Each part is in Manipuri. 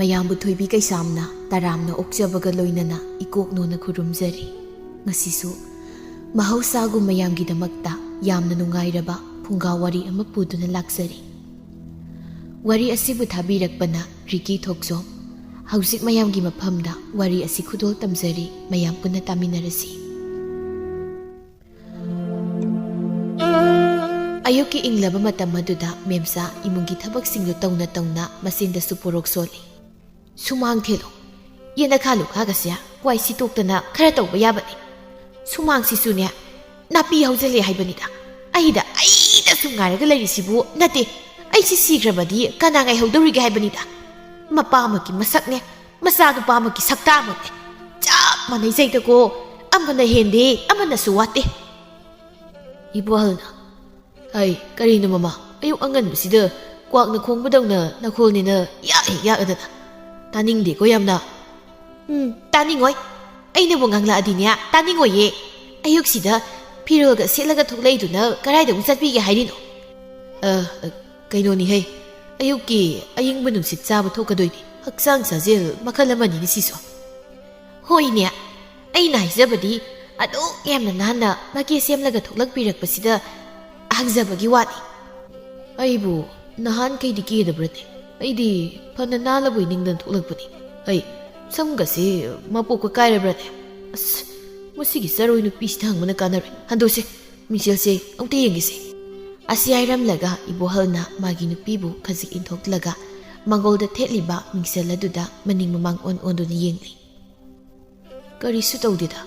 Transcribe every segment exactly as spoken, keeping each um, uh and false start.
ꯃꯌꯥꯝꯕꯨ ꯊꯣꯏꯕꯤ ꯀꯩꯁꯥꯝꯅ ꯇꯔꯥꯝꯅ ꯑꯣꯛꯆꯕꯒ ꯂꯣꯏꯅꯅ ꯏꯀꯣꯛꯅꯣꯅ ꯈꯨꯔꯨꯝꯖꯔꯤ꯫ ꯉꯁꯤꯁꯨ ꯃꯍꯧꯁꯥꯒꯨꯝ ꯃꯌꯥꯝꯒꯤꯗꯃꯛꯇ ꯌꯥꯝꯅ ꯅꯨꯡꯉꯥꯏꯔꯕ ꯐꯨꯡꯒꯥ ꯋꯥꯔꯤ ꯑꯃ ꯄꯨꯗꯨꯅ ꯂꯥꯛꯆꯔꯤ꯫ ꯋꯥꯔꯤ ꯑꯁꯤꯕꯨ ꯊꯥꯕꯤꯔꯛꯄꯅ ꯔꯤꯀꯤ ꯊꯣꯛꯆꯣꯝ꯫ ꯍꯧꯖꯤꯛ ꯃꯌꯥꯝꯒꯤ ꯃꯐꯝꯗ ꯋꯥꯔꯤ ꯑꯁꯤ ꯈꯨꯗꯣꯜ ꯇꯝꯖꯔꯤ, ꯃꯌꯥꯝ ꯄꯨꯟꯅ ꯇꯥꯃꯤꯟꯅꯔꯁꯤ꯫ ꯑꯌꯨꯛꯀꯤ ꯏꯪꯂꯕ ꯃꯇꯝ ꯑꯗꯨꯗ ꯃꯦꯝꯆꯥ ꯏꯃꯨꯡꯒꯤ ꯊꯕꯛꯁꯤꯡꯗꯨ ꯇꯧꯅ ꯇꯧꯅ ꯃꯆꯤꯟꯗꯁꯨ ꯄꯣꯔꯣꯛ ꯁꯣꯜꯂꯤ꯫ "ꯁꯨꯃꯥꯡ ꯊꯦꯜꯂꯣ, ꯌꯦꯅꯈꯥ ꯂꯨꯈꯥꯒꯁꯦ ꯋꯥꯏ ꯁꯤꯠꯇꯣꯛꯇꯅ ꯈꯔ ꯇꯧꯕ ꯌꯥꯕꯅꯤ꯫ ꯁꯨꯃꯥꯡꯁꯤꯁꯨꯅꯦ, ꯅꯥꯄꯤ ꯍꯧꯖꯤꯜꯂꯦ ꯍꯥꯏꯕꯅꯤꯗ꯫ ꯑꯩꯗ, ꯑꯩꯗ ꯁꯨꯝ ꯉꯥꯏꯔꯒ ꯂꯩꯔꯤꯁꯤꯕꯨ ꯅꯠꯇꯦ, ꯑꯩꯁꯤ ꯁꯤꯈ꯭ꯔꯕꯗꯤ ꯀꯅꯥ ꯉꯥꯏꯍꯧꯗꯧꯔꯤꯒꯦ ꯍꯥꯏꯕꯅꯤꯗ꯫ ꯃꯄꯥ ꯑꯃꯒꯤ ꯃꯁꯛꯅꯦ, ꯃꯆꯥꯅꯨꯄꯥ ꯑꯃꯒꯤ ꯁꯛꯇꯥ ꯑꯃꯅꯦ꯫ ꯆꯞ ꯃꯥꯟꯅꯩ ꯖꯩꯗꯀꯣ, ꯑꯃꯅ ꯍꯦꯟꯗꯦ, ꯑꯃꯅꯁꯨ ꯋꯥꯠꯇꯦ꯫" ꯏꯕꯣꯍꯜꯅ, "ꯍꯩ, ꯀꯔꯤꯅꯣ ꯃꯃꯥ? ꯑꯌꯨꯛ ꯑꯉꯟꯕꯁꯤꯗ ꯀ꯭ꯋꯥꯛꯅ ꯈꯣꯡꯕꯗꯧꯅ ꯅꯈꯣꯜꯅꯤꯅ ꯌꯥꯛ ꯍꯦꯛ ꯌꯥꯛꯑꯗꯅ꯫ ꯇꯥꯅꯤꯡꯗꯦꯀꯣ ꯌꯥꯝꯅ꯫" "ꯎꯝ, ꯇꯥꯅꯤꯡꯉꯣꯏ꯫ ꯑꯩꯅꯕꯨ ꯉꯥꯡꯂꯛꯑꯗꯤꯅꯦ, ꯇꯥꯅꯤꯡꯉꯣꯏꯌꯦ꯫ ꯑꯌꯨꯛꯁꯤꯗ ꯐꯤꯔꯣꯜꯒ ꯁꯦꯠꯂꯒ ꯊꯣꯛꯂꯛꯏꯗꯨꯅ ꯀꯗꯥꯏꯗ ꯑꯃꯨꯛ ꯆꯠꯄꯤꯒꯦ ꯍꯥꯏꯔꯤꯅꯣ?" "ꯑ, ꯑ, ꯀꯩꯅꯣꯅꯤꯍꯦ, ꯑꯌꯨꯛꯀꯤ ꯑꯌꯤꯡꯕ ꯅꯨꯡꯁꯤꯠ ꯆꯥꯕ ꯊꯣꯛꯀꯗꯣꯏꯅꯤ꯫ ꯍꯛꯆꯥꯡ ꯁꯥꯖꯦꯜ ꯃꯈꯜ ꯑꯃꯅꯤꯅꯦ ꯁꯤꯁꯨ꯫" "ꯍꯣꯏꯅꯦ, ꯑꯩꯅ ꯍꯥꯏꯖꯕꯗꯤ ꯑꯗꯨꯛ ꯌꯥꯝꯅ ꯅꯥꯟꯅ ꯃꯀꯦ ꯁꯦꯝꯂꯒ ꯊꯣꯛꯂꯛꯄꯤꯔꯛꯄꯁꯤꯗ ꯍꯪꯖꯕꯒꯤ ꯋꯥꯅꯤ꯫" "ꯑꯩꯕꯨ ꯅꯍꯥꯟꯈꯩꯗꯤ ꯀꯦꯗꯕ꯭ꯔꯅꯦ? ꯑꯩꯗꯤ ꯐꯅ ꯅꯥꯜꯂꯕꯣꯏ ꯅꯤꯡꯗꯅ ꯊꯣꯛꯂꯛꯄꯅꯤ꯫ ꯑꯩ ꯁꯝꯒꯁꯦ ꯃꯄꯣꯛꯀ ꯀꯥꯏꯔꯕ꯭ꯔꯅꯦ? ꯑꯁ, ꯃꯁꯤꯒꯤ ꯆꯔꯣꯏ ꯅꯨꯄꯤꯁꯤꯗ ꯍꯪꯕꯅ ꯀꯥꯟꯅꯔꯣꯏ꯫ ꯍꯟꯗꯣꯛꯁꯦ, ꯃꯤꯡꯁꯦꯜꯁꯦ ꯑꯃꯨꯛꯇ ꯌꯦꯡꯒꯦꯁꯦ꯫" ꯑꯁꯤ ꯍꯥꯏꯔꯝꯂꯒ ꯏꯕꯣꯍꯜꯅ ꯃꯥꯒꯤ ꯅꯨꯄꯤꯕꯨ ꯈꯖꯤꯛ ꯏꯟꯊꯣꯛꯂꯒ ꯃꯥꯡꯒꯣꯜꯗ ꯊꯦꯠꯂꯤꯕ ꯃꯤꯡꯁꯦꯜ ꯑꯗꯨꯗ ꯃꯅꯤꯡ ꯃꯃꯥꯡ ꯑꯣꯟ ꯑꯣꯟꯗꯨꯅ ꯌꯦꯡꯂꯤ꯫ "ꯀꯔꯤꯁꯨ ꯇꯧꯗꯦꯗ,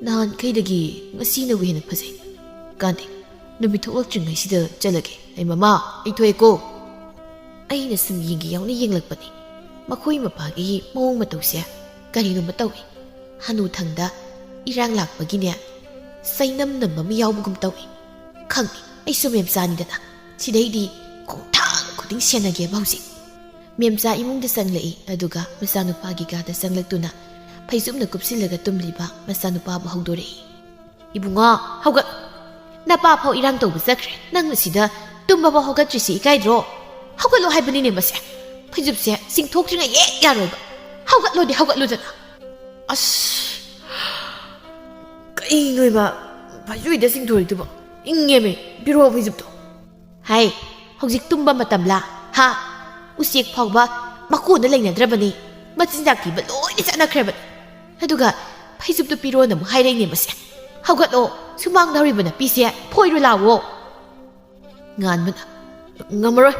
ꯅꯍꯥꯟꯈꯩꯗꯒꯤ ꯉꯁꯤꯅꯕꯨ ꯍꯦꯟꯅ ꯐꯖꯩ꯫ ꯀꯥꯟꯗꯦ, ꯅꯨꯃꯤꯠ ꯊꯣꯛꯂꯛꯇ꯭ꯔꯤꯉꯩꯁꯤꯗ ꯆꯠꯂꯒꯦ꯫ ꯑꯩ ꯃꯃꯥ, ꯑꯩ ꯊꯣꯛꯑꯦꯀꯣ꯫" ꯑꯩꯅ ꯁꯨꯝ ꯌꯦꯡꯒꯦ ꯌꯥꯎꯅ ꯌꯦꯡꯂꯛꯄꯅꯤ꯫ ꯃꯈꯣꯏ ꯃꯄꯥꯒꯤ ꯃꯑꯣꯡ ꯃꯇꯧꯁꯦ ꯀꯔꯤꯅꯣꯃ ꯇꯧꯏ꯫ ꯍꯅꯨꯊꯪꯗ ꯏꯔꯥꯡ ꯂꯥꯛꯄꯒꯤꯅꯦ, ꯆꯩꯅꯝ ꯅꯝꯕ ꯑꯃ ꯌꯥꯎꯕꯒꯨꯝ ꯇꯧꯏ꯫ ꯈꯪꯗꯦ, ꯑꯩꯁꯨ ꯃꯦꯝꯆꯥꯅꯤꯗꯅ꯫ ꯁꯤꯗꯩꯗꯤ ꯈꯣꯡꯊꯥꯡ ꯈꯨꯗꯤꯡ ꯁꯦꯟꯅꯒꯦꯕ ꯍꯧꯖꯤꯛ꯫ ꯃꯦꯝꯆꯥ ꯏꯃꯨꯡꯗ ꯆꯪꯂꯛꯏ, ꯑꯗꯨꯒ ꯃꯆꯥꯅꯨꯄꯥꯒꯤ ꯀꯥꯗ ꯆꯪꯂꯛꯇꯨꯅ ꯐꯩꯖꯨꯞꯅ ꯀꯨꯞꯁꯤꯜꯂꯒ ꯇꯨꯝꯂꯤꯕ ꯃꯆꯥꯅꯨꯄꯥꯕꯨ ꯍꯧꯗꯣꯔꯛꯏ꯫ "ꯏꯕꯨꯡꯉꯣ, ꯍꯧꯒꯠ! ꯅꯄꯥ ꯐꯥꯎ ꯏꯔꯥꯡ ꯇꯧꯕ ꯆꯠꯈ꯭ꯔꯦ, ꯅꯪ ꯑꯁꯤꯗ ꯇꯨꯝꯕ ꯐꯥꯎ ꯍꯧꯒꯠꯇ꯭ꯔꯤꯁꯤ ꯏꯀꯥꯏꯗ꯭ꯔꯣ? ꯍꯧꯒꯠꯂꯣ ꯍꯥꯏꯕꯅꯤꯅꯦ ꯃꯁꯦ꯫ ꯐꯩꯖꯨꯞꯁꯦ ꯆꯤꯡꯊꯣꯛꯇ꯭ꯔꯤꯉꯩ ꯍꯦꯛ ꯌꯥꯔꯣꯏꯕ꯫ ꯍꯧꯒꯠꯂꯣꯗꯤ ꯍꯧꯒꯠꯂꯨꯗꯅ꯫ ꯑꯁ, ꯀꯩꯅꯣ ꯏꯃꯥ, ꯐꯩꯖꯨꯞ ꯍꯦꯛꯇ ꯆꯤꯡꯊꯣꯔꯛꯏꯗꯨꯕꯣ? ꯏꯪꯉꯦꯃꯦ, ꯄꯤꯔꯛꯑꯣ ꯐꯩꯖꯨꯞꯇꯣ꯫ ꯍꯥꯏ, ꯍꯧꯖꯤꯛ ꯇꯨꯝꯕ ꯃꯇꯝꯂꯥ? ꯍꯥ? ꯎꯆꯦꯛ ꯐꯥꯎꯕ ꯃꯀꯣꯟꯗ ꯂꯩꯅꯗ꯭ꯔꯕꯅꯤ꯫ ꯃꯆꯤꯟꯖꯥꯛ ꯊꯤꯕ ꯂꯣꯏꯅ ꯆꯠꯅꯈ꯭ꯔꯕꯅꯤ꯫ ꯑꯗꯨꯒ ꯐꯩꯖꯨꯞꯇꯨ ꯄꯤꯔꯣꯅ ꯑꯃꯨꯛ ꯍꯥꯏꯔꯛꯏꯅꯦ ꯃꯁꯦ꯫ ꯍꯧꯒꯠꯂꯣ, ꯁꯨꯃꯥꯡꯗ ꯍꯧꯔꯤꯕ ꯅꯥꯄꯤꯁꯦ ꯐꯣꯏꯔꯨ ꯂꯥꯎꯋꯣ꯫ ꯉꯥꯟꯕꯅ, ꯉꯝꯃꯔꯣꯏ,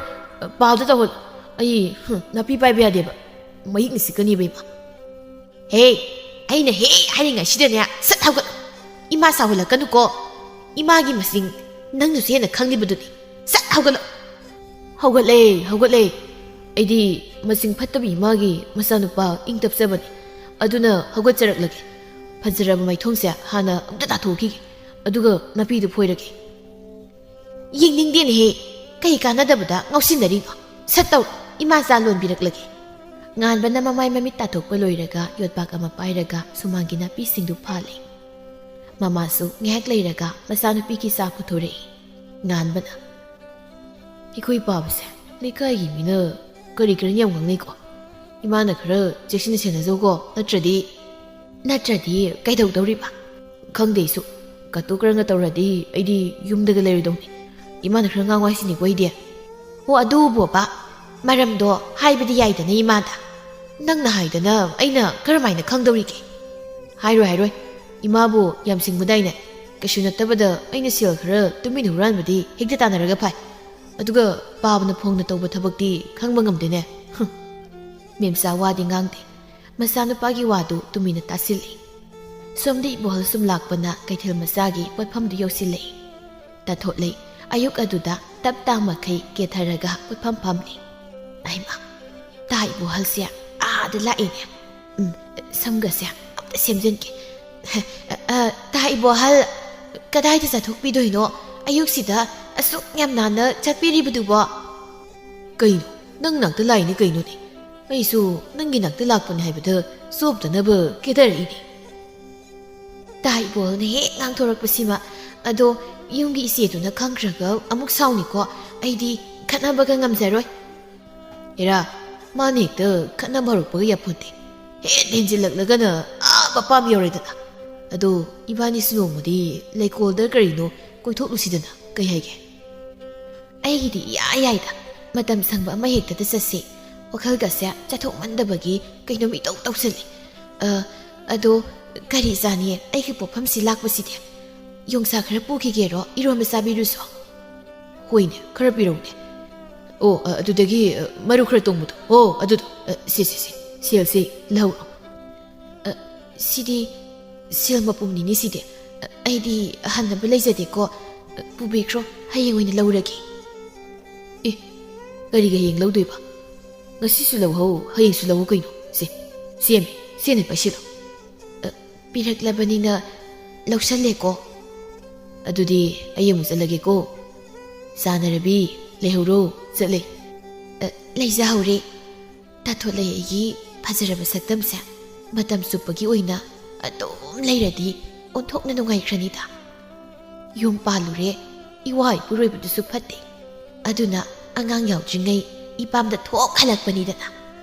ꯄꯥꯎꯗ ꯇꯧꯍꯜꯂꯣ꯫ ꯑꯩ, ꯍꯨꯝ, ꯅꯥꯄꯤ ꯄꯥꯏꯕ ꯌꯥꯗꯦꯕ꯫ ꯃꯌꯦꯛꯅ ꯁꯤꯛꯀꯅꯤꯕ ꯏꯃꯥ꯫ ꯍꯦ, ꯑꯩꯅ ꯍꯦ ꯍꯥꯏꯔꯤꯉꯩꯁꯤꯗꯅꯦ, ꯁꯠ ꯍꯧꯒꯠꯂꯣ꯫ ꯏꯃꯥ ꯁꯥꯎꯍꯜꯂꯛꯀꯅꯨꯀꯣ꯫ ꯏꯃꯥꯒꯤ ꯃꯁꯤꯡ ꯅꯪꯅꯁꯨ ꯍꯦꯟꯅ ꯈꯪꯂꯤꯕꯗꯨꯅꯤ꯫ ꯁꯠ ꯍꯧꯒꯠꯂꯣ꯫ ꯍꯧꯒꯠꯂꯦ, ꯍꯧꯒꯠꯂꯦ꯫ ꯑꯩꯗꯤ ꯃꯁꯤꯡ ꯐꯠꯇꯕꯤ ꯏꯃꯥꯒꯤ ꯃꯆꯥꯅꯨꯄꯥ ꯏꯪ ꯇꯞꯆꯕꯅꯤ꯫ ꯑꯗꯨꯅ ꯍꯧꯒꯠꯆꯔꯛꯂꯒꯦ꯫ ꯐꯖꯔꯕ ꯃꯥꯏꯊꯣꯡꯁꯦ ꯍꯥꯟꯅ ꯑꯝꯇ ꯇꯥꯊꯣꯛꯈꯤꯒꯦ꯫ ꯑꯗꯨꯒ ꯅꯥꯄꯤꯗꯨ ꯐꯣꯏꯔꯒꯦ꯫ ꯌꯦꯡꯅꯤꯡꯗꯦꯅꯦꯍꯦ꯫ ꯀꯩ ꯀꯥꯟꯅꯗꯕꯗ ꯉꯥꯎꯁꯤꯟꯅꯔꯤꯅꯣ? ꯁꯠ ꯇꯧꯔꯣ꯫ ꯏꯃꯥ ꯆꯥ ꯂꯣꯟꯕꯤꯔꯛꯂꯒꯦ꯫ ꯉꯥꯟꯕꯅ ꯃꯃꯥꯏ ꯃꯃꯤꯠ ꯇꯥꯊꯣꯛꯄ ꯂꯣꯏꯔꯒ ꯌꯣꯠꯄꯥꯛ ꯑꯃ ꯄꯥꯏꯔꯒ ꯁꯨꯃꯥꯡꯒꯤ ꯅꯥꯄꯤꯁꯤꯡꯗꯨ ꯐꯥꯜꯂꯦ꯫ ꯃꯃꯥꯁꯨ ꯉꯥꯏꯍꯥꯛ ꯂꯩꯔꯒ ꯃꯆꯥꯅꯨꯄꯤꯒꯤ ꯆꯥ ꯄꯨꯊꯣꯔꯛꯏ꯫ ꯉꯥꯟꯕꯅ, "ꯑꯩꯈꯣꯏ ꯄꯥꯕꯁꯦ ꯂꯩꯀꯥꯏꯒꯤ ꯃꯤꯅ ꯀꯔꯤ ꯀꯔꯤꯅ ꯌꯥꯝ ꯉꯥꯡꯅꯩꯀꯣ꯫ ꯏꯃꯥꯅ ꯈꯔ ꯆꯦꯛꯁꯤꯟꯅ ꯁꯦꯟꯅꯖꯧꯀꯣ, ꯅꯠꯇ꯭ꯔꯗꯤ"꯫ "ꯅꯠꯇ꯭ꯔꯗꯤ ꯀꯩꯗꯧꯗꯧꯔꯤꯕ?" "ꯈꯪꯗꯦ ꯑꯩꯁꯨ꯫ ꯀꯇꯨ ꯀꯔꯟꯒ ꯇꯧꯔꯗꯤ ꯑꯩꯗꯤ ꯌꯨꯝꯗꯒ ꯂꯩꯔꯣꯏꯗꯧꯅꯤ꯫ ꯏꯃꯥꯅ ꯈꯔ ꯉꯥꯡꯉꯨ ꯍꯥꯏꯁꯤꯅꯤꯀꯣ ꯑꯩꯗꯤ"꯫ "ꯑꯣ, ꯑꯗꯨꯕꯣꯕ, ꯃꯔꯝꯗꯣ ꯍꯥꯏꯕꯗꯤ ꯌꯥꯏꯗꯅ ꯏꯃꯥꯗ꯫ ꯅꯪꯅ ꯍꯥꯏꯗꯅ ꯑꯩꯅ ꯀꯔꯝꯍꯥꯏꯅ ꯈꯪꯗꯧꯔꯤꯒꯦ?" "ꯍꯥꯏꯔꯣꯏ, ꯍꯥꯏꯔꯣꯏ꯫ ꯏꯃꯥꯕꯨ ꯌꯥꯝ ꯁꯤꯡꯕꯗꯥꯏꯅꯦ꯫ ꯀꯩꯁꯨ ꯅꯠꯇꯕꯗ ꯑꯩꯅ ꯁꯦꯜ ꯈꯔ ꯇꯨꯃꯤꯟꯅ ꯍꯨꯔꯥꯟꯕꯗꯤ ꯍꯦꯛꯇ ꯇꯥꯟꯅꯔꯒ ꯐꯥꯏ꯫ ꯑꯗꯨꯒ ꯄꯥꯕꯅ ꯐꯣꯡꯅ ꯇꯧꯕ ꯊꯕꯛꯇꯤ ꯈꯪꯕ ꯉꯝꯗꯦꯅꯦ꯫" ꯍꯨꯝ꯫ ꯃꯦꯝꯆꯥ ꯋꯥꯗꯤ ꯉꯥꯡꯗꯦ꯫ ꯃꯆꯥꯅꯨꯄꯥꯒꯤ ꯋꯥꯗꯨ ꯇꯨꯃꯤꯟꯅ ꯇꯥꯁꯤꯜꯂꯤ꯫ ꯁꯣꯝꯗ ꯏꯕꯣꯍꯜ ꯁꯨꯝ ꯂꯥꯛꯄꯅ ꯀꯩꯊꯦꯜ ꯃꯆꯥꯒꯤ ꯄꯣꯠꯐꯝꯗꯨ ꯌꯧꯁꯤꯜꯂꯛꯏ꯫ ꯇꯥꯊꯣꯠꯂꯩ ꯑꯌꯨꯛ ꯑꯗꯨꯗ ꯇꯞ ꯇꯥꯃꯈꯩ ꯀꯦꯊꯔꯒ ꯄꯣꯠꯐꯝ ꯐꯝꯂꯤ꯫ ꯑꯩꯃ, ꯇꯥ ꯏꯕꯣꯍꯜꯁꯦ ꯑꯥꯗ ꯂꯥꯛꯏꯅꯦ꯫ ꯎꯝ, ꯁꯝꯒꯁꯦ ꯑꯝꯇ ꯁꯦꯝꯖꯤꯟꯒꯦ꯫ ꯑ, ꯑ, ꯇꯥ ꯏꯕꯣꯍꯜ, ꯀꯗꯥꯏꯗ ꯆꯠꯊꯣꯛꯄꯤꯗꯣꯏꯅꯣ? ꯑꯌꯨꯛꯁꯤꯗ ꯑꯁꯨꯛ ꯌꯥꯝ ꯅꯥꯟꯅ ꯆꯠꯄꯤꯔꯤꯕꯗꯨꯕꯣ? ꯀꯩꯅꯣ, ꯅꯪ ꯅꯥꯛꯇ ꯂꯥꯛꯏꯅꯦ ꯀꯩꯅꯣꯅꯦ? ꯑꯩꯁꯨ ꯅꯪꯒꯤ ꯅꯥꯛꯇ ꯂꯥꯛꯄꯅꯦ ꯍꯥꯏꯕꯗ ꯆꯣꯞꯇꯅꯕ ꯀꯦꯊꯔꯛꯏꯅꯦ꯫ ꯇꯥ ꯏꯕꯣꯍꯜꯅ ꯍꯦꯛ ꯉꯥꯡꯊꯣꯔꯛꯄꯁꯤꯃ꯫ ꯑꯗꯣ ꯌꯨꯝꯒꯤ ꯏꯆꯦꯗꯨꯅ ꯈꯪꯈ꯭ꯔꯒ ꯑꯃꯨꯛ ꯁꯥꯎꯅꯤꯀꯣ꯫ ꯑꯩꯗꯤ ꯈꯠꯅꯕꯒ ꯉꯝꯖꯔꯣꯏ꯫ ꯍꯦꯔꯥ, ꯃꯥꯅ ꯍꯦꯛꯇ ꯈꯠꯅꯕ ꯍꯧꯔꯛꯄꯒ ꯌꯥꯄꯣꯟꯇꯦ꯫ ꯍꯦꯟ ꯍꯦꯟꯖꯤꯜꯂꯛꯂꯒꯅ ꯑꯥ ꯃꯄꯥꯝ ꯌꯧꯔꯦꯗꯅ꯫ ꯑꯗꯣ ꯏꯕꯥꯅꯤꯁꯨ ꯅꯣꯡꯃꯗꯤ ꯂꯩꯀꯣꯜꯗ ꯀꯔꯤꯅꯣ ꯀꯣꯏꯊꯣꯛꯂꯨꯁꯤꯗꯅ, ꯀꯩ ꯍꯥꯏꯒꯦ? ꯑꯩꯒꯤꯗꯤ ꯏꯌꯥ ꯌꯥꯏꯗ, ꯃꯇꯝ ꯁꯪꯕ ꯑꯃ ꯍꯦꯛꯇꯗ ꯆꯠꯁꯦ꯫ ꯋꯥꯈꯜꯒꯁꯦ ꯆꯠꯊꯣꯛꯃꯟꯗꯕꯒꯤ ꯀꯩꯅꯣꯝ ꯏꯇꯧ ꯇꯧꯁꯜꯂꯦ꯫ ꯑ, ꯑꯗꯣ ꯀꯔꯤ ꯆꯥꯅꯤ ꯑꯩꯒꯤ ꯄꯣꯠꯐꯝꯁꯤ ꯂꯥꯛꯄꯁꯤꯗꯤ? ꯌꯣꯡꯆꯥꯛ ꯈꯔ ꯄꯨꯈꯤꯒꯦꯔꯣ, ꯏꯔꯣꯟꯕ ꯆꯥꯕꯤꯔꯨꯁꯣ? ꯍꯣꯏꯅꯦ, ꯈꯔ ꯄꯤꯔꯧꯅꯦ꯫ ꯑꯣ, ꯑ, ꯑꯗꯨꯗꯒꯤ, ꯑ, ꯃꯔꯨ ꯈꯔ ꯇꯣꯡꯕꯗꯣ꯫ ꯑꯣ, ꯑꯗꯨꯗꯣ꯫ ꯑ, ꯁꯦ, ꯁꯦ, ꯁꯦ, ꯁꯦꯜꯁꯤ ꯂꯧꯔꯣ꯫ ꯑ, ꯁꯤꯗꯤ ꯁꯦꯜ ꯃꯄꯨꯝꯅꯤꯅꯦ ꯁꯤꯗꯤ꯫ ꯑ, ꯑꯩꯗꯤ ꯍꯟꯅꯕ ꯂꯩꯖꯗꯦꯀꯣ꯫ ꯑ, ꯄꯨꯕꯤꯈ꯭ꯔꯣ, ꯍꯌꯦꯡ ꯑꯣꯏꯅ ꯂꯧꯔꯒꯦ꯫ ꯑꯦ, ꯀꯔꯤꯒꯤ ꯍꯌꯦꯡ ꯂꯧꯗꯣꯏꯕ? ꯉꯁꯤꯁꯨ ꯂꯧꯍꯧ, ꯍꯌꯦꯡꯁꯨ ꯂꯧꯍꯧ ꯀꯩꯅꯣ꯫ ꯁꯦ, ꯁꯦꯝꯃꯦ, ꯁꯦꯝꯃꯦ, ꯄꯥꯏꯁꯤꯜꯂꯣ꯫ ꯑ, ꯄꯤꯔꯛꯂꯕꯅꯤꯅ ꯂꯧꯁꯜꯂꯦꯀꯣ꯫ ꯑꯗꯨꯗꯤ ꯑꯩ ꯑꯃꯨꯛ ꯆꯠꯂꯒꯦꯀꯣ꯫ ꯆꯥꯅꯔꯕꯤ, ꯂꯩꯍꯧꯔꯣ, ꯆꯠꯂꯦ꯫ ꯑ, ꯂꯩꯖꯍꯧꯔꯦ꯫ ꯇꯥꯊꯣꯠꯂꯩ ꯑꯩꯒꯤ ꯐꯖꯔꯕ ꯁꯛꯇꯝꯁꯦ ꯃꯇꯝ ꯆꯨꯞꯄꯒꯤ ꯑꯣꯏꯅ ꯑꯗꯨꯝ ꯂꯩꯔꯗꯤ ꯑꯣꯟꯊꯣꯛꯅ ꯅꯨꯡꯉꯥꯏꯈ꯭ꯔꯅꯤꯗ꯫ ꯌꯨꯝ ꯄꯥꯜꯂꯨꯔꯦ, ꯏꯋꯥ ꯏꯄꯨꯔꯣꯏꯕꯗꯨꯁꯨ ꯐꯠꯇꯦ꯫ ꯑꯗꯨꯅ ꯑꯉꯥꯡ ꯌꯥꯎꯗ꯭ꯔꯤꯉꯩ ꯏꯄꯥꯝꯗ ꯊꯣꯛ ꯍꯜꯂꯛꯄꯅꯤꯗꯅ꯫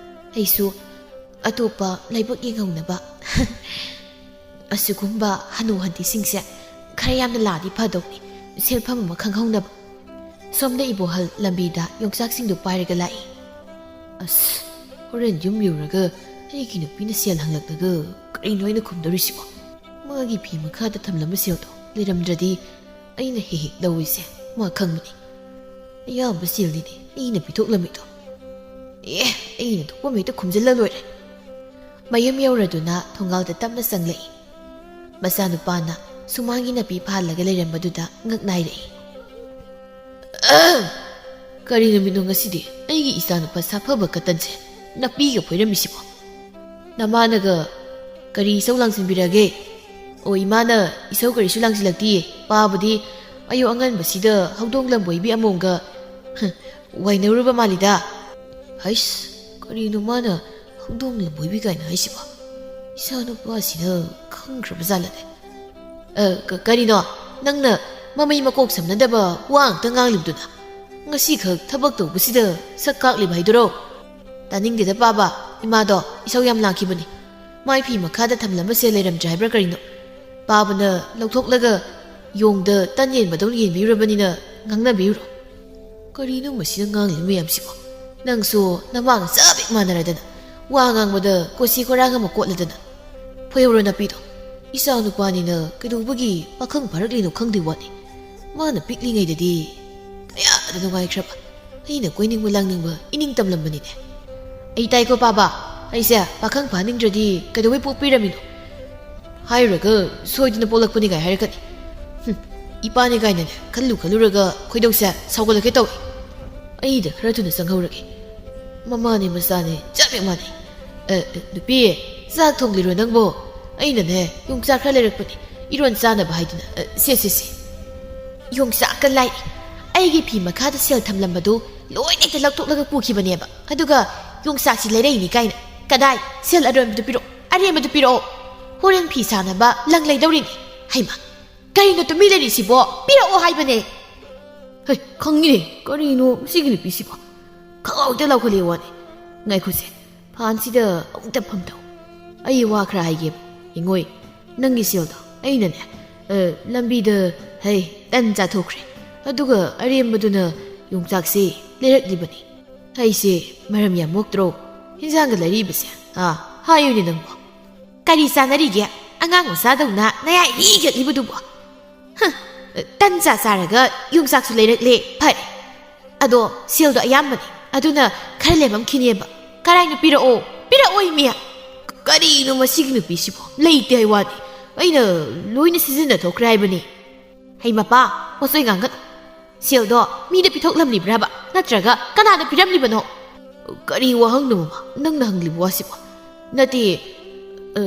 ꯑꯩꯁꯨ ꯑꯇꯣꯞꯄ ꯂꯥꯏꯕꯛ ꯌꯦꯡꯍꯧꯅꯕ꯫ ꯑꯁꯤꯒꯨꯝꯕ ꯍꯅꯨ ꯍꯟꯊꯤꯁꯤꯡꯁꯦ ꯈꯔ ꯌꯥꯝꯅ ꯂꯥꯛꯑꯗꯤ ꯐꯗꯧꯅꯤ, ꯁꯦꯜꯐꯝ ꯑꯃ ꯈꯪꯍꯧꯅꯕ꯫ ꯁꯣꯝꯗ ꯏꯕꯣꯍꯜ ꯂꯝꯕꯤꯗ ꯌꯣꯡꯆꯥꯛꯁꯤꯡꯗꯨ ꯄꯥꯏꯔꯒ ꯂꯥꯛꯏ꯫ ꯑꯁ, ꯍꯣꯔꯦꯟ ꯌꯨꯝ ꯌꯧꯔꯒ ꯑꯩꯒꯤ ꯅꯨꯄꯤꯅ ꯁꯦꯜ ꯍꯪꯂꯛꯂꯒ ꯀꯔꯤꯅꯣ ꯑꯩꯅ ꯈꯨꯝꯗꯧꯔꯤꯁꯤꯕꯣ? ꯃꯥꯒꯤ ꯐꯤ ꯃꯈꯥꯗ ꯊꯝꯂꯝꯕ ꯁꯦꯜꯗꯣ ꯂꯩꯔꯝꯗ꯭ꯔꯗꯤ ꯑꯩꯅ ꯍꯦꯛ ꯍꯦꯛ ꯂꯧꯔꯤꯁꯦ ꯃꯥ ꯈꯪꯕꯅꯤ꯫ ꯑꯌꯥꯝꯕ ꯁꯦꯜꯅꯤꯅꯦ ꯑꯩꯅ ꯄꯤꯊꯣꯛꯂꯝꯃꯤꯗꯣ꯫ ꯑꯦ, ꯑꯩꯅ ꯊꯣꯛꯄ ꯍꯦꯛꯇ ꯈꯨꯝꯖꯤꯜꯂ ꯂꯣꯏꯔꯦ꯫ ꯃꯌꯨꯝ ꯌꯧꯔꯗꯨꯅ ꯊꯣꯡꯒꯥꯜꯗ ꯇꯞꯅ ꯆꯪꯂꯛꯏ꯫ ꯃꯆꯥꯅꯨꯄꯥꯅ ꯁꯨꯃꯥꯡꯒꯤ ꯅꯥꯄꯤ ꯐꯥꯜꯂꯒ ꯂꯩꯔꯝꯕꯗꯨꯗ ꯉꯛ ꯅꯥꯏꯔꯛꯏ꯫ "ꯑꯍꯝ! ꯀꯔꯤ ꯅꯨꯃꯤꯠꯅꯣ ꯉꯁꯤꯗꯤ? ꯑꯩꯒꯤ ꯏꯆꯥꯅꯨꯄꯥ ꯁꯥꯐꯕ ꯀꯇꯟꯁꯦ ꯅꯥꯄꯤꯒ ꯐꯣꯏꯔꯝꯃꯤꯁꯤꯕꯣ? ꯅꯃꯥꯅꯒ ꯀꯔꯤ ꯏꯁꯧ ꯂꯥꯡꯁꯤꯟꯕꯤꯔꯒꯦ?" "ꯑꯣ, ꯏꯃꯥꯅ ꯏꯁꯧ ꯀꯔꯤꯁꯨ ꯂꯥꯡꯁꯤꯜꯂꯛꯇꯤꯌꯦ꯫ ꯄꯥꯕꯨꯗꯤ ꯑꯌꯨꯛ ꯑꯉꯟꯕꯁꯤꯗ ꯍꯧꯗꯣꯡ ꯂꯝꯕꯣꯏꯕꯤ ꯑꯃꯣꯝꯒ, ꯍ, ꯋꯥꯏꯅꯔꯨꯕ ꯃꯥꯜꯂꯤꯗ꯫" ꯍꯩꯁ, ꯀꯔꯤꯅꯣ ꯃꯥꯅ ꯍꯧꯗꯣꯡ ꯂꯝꯕꯣꯏꯕꯤ ꯀꯥꯏꯅ ꯍꯥꯏꯁꯤꯕꯣ? ꯏꯆꯥꯅꯨꯄꯥꯁꯤꯅ ꯈꯪꯈ꯭ꯔꯕ ꯖꯥꯠꯂꯅꯦ? ꯑ, ꯀ-, ꯀꯔꯤꯅꯣ? ꯅꯪꯅ ꯃꯃꯩ ꯃꯀꯣꯛ ꯁꯝꯅꯗꯕ ꯋꯥ ꯉꯥꯛꯇ ꯉꯥꯡꯂꯤꯕꯗꯨꯅ? ꯉꯁꯤꯈꯛ ꯊꯕꯛ ꯇꯧꯕꯁꯤꯗ ꯁꯛ ꯀꯥꯛꯂꯤꯕ ꯍꯥꯏꯗꯨꯔꯣ? ꯇꯥꯅꯤꯡꯗꯦꯗ ꯄꯥꯕ, ꯏꯃꯥꯗꯣ ꯏꯁꯧ ꯌꯥꯝ ꯂꯥꯡꯈꯤꯕꯅꯤ꯫ ꯃꯥꯏ ꯐꯤ ꯃꯈꯥꯗ ꯊꯝꯂꯝꯕ ꯁꯦꯜ ꯂꯩꯔꯝꯗ꯭ꯔꯦ ꯍꯥꯏꯕ꯭ꯔꯥ ꯀꯔꯤꯅꯣ? ꯄꯥꯕꯅ ꯂꯧꯊꯣꯛꯂꯒ ꯌꯣꯡꯗ ꯇꯟ ꯌꯦꯟꯕꯗꯧꯅ ꯌꯦꯟꯕꯤꯔꯨꯔꯕꯅꯤꯅ ꯉꯥꯡꯅꯕꯤꯔꯨꯔꯣ꯫ ꯀꯔꯤꯅꯣ ꯃꯁꯤꯅ ꯉꯥꯡꯂꯤ ꯃꯌꯥꯝꯁꯤꯕꯣ? ꯅꯪꯁꯨ ꯅꯃꯥꯡ ꯆꯞ ꯍꯦꯛ ꯃꯥꯟꯅꯔꯗꯅ, ꯋꯥ ꯉꯥꯡꯕꯗ ꯀꯣꯆꯤ ꯀꯣꯔꯥꯡ ꯑꯃ ꯀꯣꯠꯂꯗꯅ꯫ ꯐꯣꯏꯍꯧꯔꯣ ꯅꯥꯄꯤꯗꯣ꯫ ꯏꯆꯥ ꯅꯨꯄꯥꯅꯤꯅ ꯀꯩꯗꯧꯕꯒꯤ ꯄꯥꯈꯪ ꯐꯥꯔꯛꯂꯤꯅꯣ ꯈꯪꯗꯦ ꯋꯥꯅꯤ꯫ ꯃꯥꯅ ꯄꯤꯛꯂꯤꯉꯩꯗꯗꯤ ꯀꯌꯥꯗ ꯅꯨꯡꯉꯥꯏꯈ꯭ꯔꯕ꯫ ꯑꯩꯅ ꯀꯣꯏꯅꯤꯡꯕ ꯂꯥꯡꯅꯤꯡꯕ ꯏꯅꯤꯡ ꯇꯝꯂꯝꯕꯅꯤꯅꯦ꯫ ꯑꯩ ꯇꯥꯏꯀꯣ ꯄꯥꯕ, ꯑꯩꯁꯦ ꯄꯥꯈꯪ ꯐꯥꯅꯤꯡꯗ꯭ꯔꯗꯤ ꯀꯩꯗꯧꯕꯩ ꯄꯣꯛꯄꯤꯔꯝꯃꯤꯅꯣ? ꯍꯥꯏꯔꯨꯔꯒ ꯁꯣꯏꯗꯅ ꯄꯣꯛꯂꯛꯄꯅꯤ ꯀꯥꯏ ꯍꯥꯏꯔꯛꯀꯅꯤ꯫ ꯍꯨꯝ, ꯏꯄꯥꯅꯤ ꯀꯥꯏꯅꯅꯦ ꯈꯜꯂꯨ ꯈꯜꯂꯨꯔꯒ ꯈꯣꯏꯗꯧꯁꯦ ꯁꯥꯎꯒꯠꯂꯛꯀꯦ ꯇꯧꯏ꯫ ꯑꯩꯗ ꯈꯔ ꯊꯨꯅ ꯆꯪꯍꯧꯔꯒꯦ꯫ ꯃꯃꯥꯅꯦ ꯃꯆꯥꯅꯦ ꯆꯞ ꯍꯦꯛ ꯃꯥꯟꯅꯩ꯫ ꯑ, ꯑ, ꯅꯨꯄꯤ, ꯆꯥꯛ ꯊꯣꯡꯂꯤꯔꯣ ꯅꯪꯕꯣ? ꯑꯩꯅꯅꯦ ꯌꯣꯡꯆꯥꯛ ꯈꯔ ꯂꯩꯔꯛꯄꯅꯦ, ꯏꯔꯣꯟ ꯆꯥꯅꯕ ꯍꯥꯏꯗꯨꯅ꯫ ꯑ, ꯁꯦ, ꯁꯦ, ꯁꯦ꯫ ꯌꯣꯡꯆꯥꯛꯀ ꯂꯥꯏ꯫ ꯑꯩꯒꯤ ꯐꯤ ꯃꯈꯥꯗ ꯁꯦꯜ ꯊꯝꯂꯝꯕꯗꯣ ꯂꯣꯏꯅ ꯍꯦꯛꯇ ꯂꯧꯊꯣꯛꯂꯒ ꯄꯨꯈꯤꯕꯅꯦꯕ꯫ ꯑꯗꯨꯒ ꯌꯣꯡꯆꯥꯛꯁꯤ ꯂꯩꯔꯛꯏꯅꯤ ꯀꯥꯏꯅ꯫ ꯀꯗꯥꯏ? ꯁꯦꯜ ꯑꯔꯦꯝꯕꯗꯨ ꯄꯤꯔꯛꯑꯣ, ꯑꯔꯦꯝꯕꯗꯨ ꯄꯤꯔꯛꯑꯣ꯫ ꯍꯣꯔꯦꯟ ꯐꯤ ꯁꯥꯅꯕ ꯂꯪ ꯂꯩꯗꯧꯔꯤꯅꯤ꯫ ꯍꯩꯃꯥ, ꯀꯔꯤꯅꯣ ꯇꯨꯃꯤꯟ ꯂꯩꯔꯤꯁꯤꯕꯣ? ꯄꯤꯔꯛꯑꯣ ꯍꯥꯏꯕꯅꯦ꯫ ꯍꯩ, ꯈꯪꯉꯤꯅꯦ꯫ ꯀꯔꯤꯅꯣ ꯃꯁꯤꯒꯤ ꯅꯨꯄꯤꯁꯤꯕꯣ? ꯈꯪꯍꯧꯗ ꯂꯧꯈꯠꯂꯦ ꯋꯥꯅꯤ꯫ ꯉꯥꯏꯈꯣꯁꯦ, ꯐꯥꯟꯁꯤꯗ ꯑꯃꯨꯛꯇ ꯐꯝꯊꯧ꯫ ꯑꯩ ꯋꯥ ꯈꯔ ꯍꯥꯏꯒꯦꯕ꯫ ꯌꯦꯡꯉꯣꯏ, ꯅꯪꯒꯤ ꯁꯦꯜꯗꯣ ꯑꯩꯅꯅꯦ, ꯑ, ꯂꯝꯕꯤꯗ, ꯍꯩ, ꯇꯟ ꯆꯥꯊꯣꯛꯈ꯭ꯔꯦ꯫ ꯑꯗꯨꯒ ꯑꯔꯦꯝꯕꯗꯨꯅ ꯌꯣꯡꯆꯥꯛꯁꯦ ꯂꯩꯔꯛꯂꯤꯕꯅꯤ꯫ ꯑꯩꯁꯦ ꯃꯔꯝ ꯌꯥꯝ ꯃꯣꯛꯇ꯭ꯔꯣ? ꯍꯤꯟꯖꯥꯡꯒ ꯂꯩꯔꯤꯕꯁꯦ, ꯑꯥ, ꯍꯥꯏꯌꯨꯅꯦ ꯅꯪꯕꯣ꯫ ꯀꯔꯤ ꯆꯥꯅꯔꯤꯒꯦ? ꯑꯉꯥꯡ ꯃꯆꯥꯗꯧꯅ ꯅꯌꯥ ꯏꯒꯠꯂꯤꯕꯗꯨꯕꯣ? ꯍ, ꯇꯟ ꯆꯥ ꯆꯥꯔꯒ ꯌꯣꯡꯆꯥꯛꯁꯨ ꯂꯩꯔꯛꯂꯦ꯫ ꯐꯔꯦ꯫ ꯑꯗꯣ ꯁꯦꯜꯗꯣ ꯑꯌꯥꯝꯕꯅꯤ꯫ ꯑꯗꯨꯅ ꯈꯔ ꯂꯦꯝꯃꯝꯈꯤꯅꯦꯕ꯫ ꯀꯔꯥꯏꯅꯣ? ꯄꯤꯔꯛꯑꯣ꯫ ꯄꯤꯔꯛꯑꯣ, ꯏꯃꯤ꯫ ꯀꯔꯤꯅꯣ ꯃꯁꯤꯒꯤ ꯅꯨꯄꯤꯁꯤꯕꯣ? ꯂꯩꯇꯦ ꯍꯥꯏ ꯋꯥꯅꯤ꯫ ꯑꯩꯅ ꯂꯣꯏꯅ ꯁꯤꯖꯤꯟꯅꯊꯣꯛꯈ꯭ꯔꯦ ꯍꯥꯏꯕꯅꯤ꯫ ꯍꯩ ꯃꯄꯥ, ꯄꯣꯠꯆꯣꯏ ꯉꯥꯡꯒꯅꯨ꯫ ꯁꯦꯜꯗꯣ ꯃꯤꯗ ꯄꯤꯊꯣꯛꯂꯝꯂꯤꯕ꯭ꯔꯕ? ꯅꯠꯇ꯭ꯔꯒ ꯀꯅꯥꯗ ꯄꯤꯔꯝꯂꯤꯕꯅꯣ? ꯀꯔꯤ ꯋꯥꯍꯪꯅꯣ, ꯃꯃꯥ? ꯅꯪꯅ ꯍꯪꯂꯤꯕ ꯋꯥꯁꯤꯕꯣ? ꯅꯠꯇꯦ, ꯑ,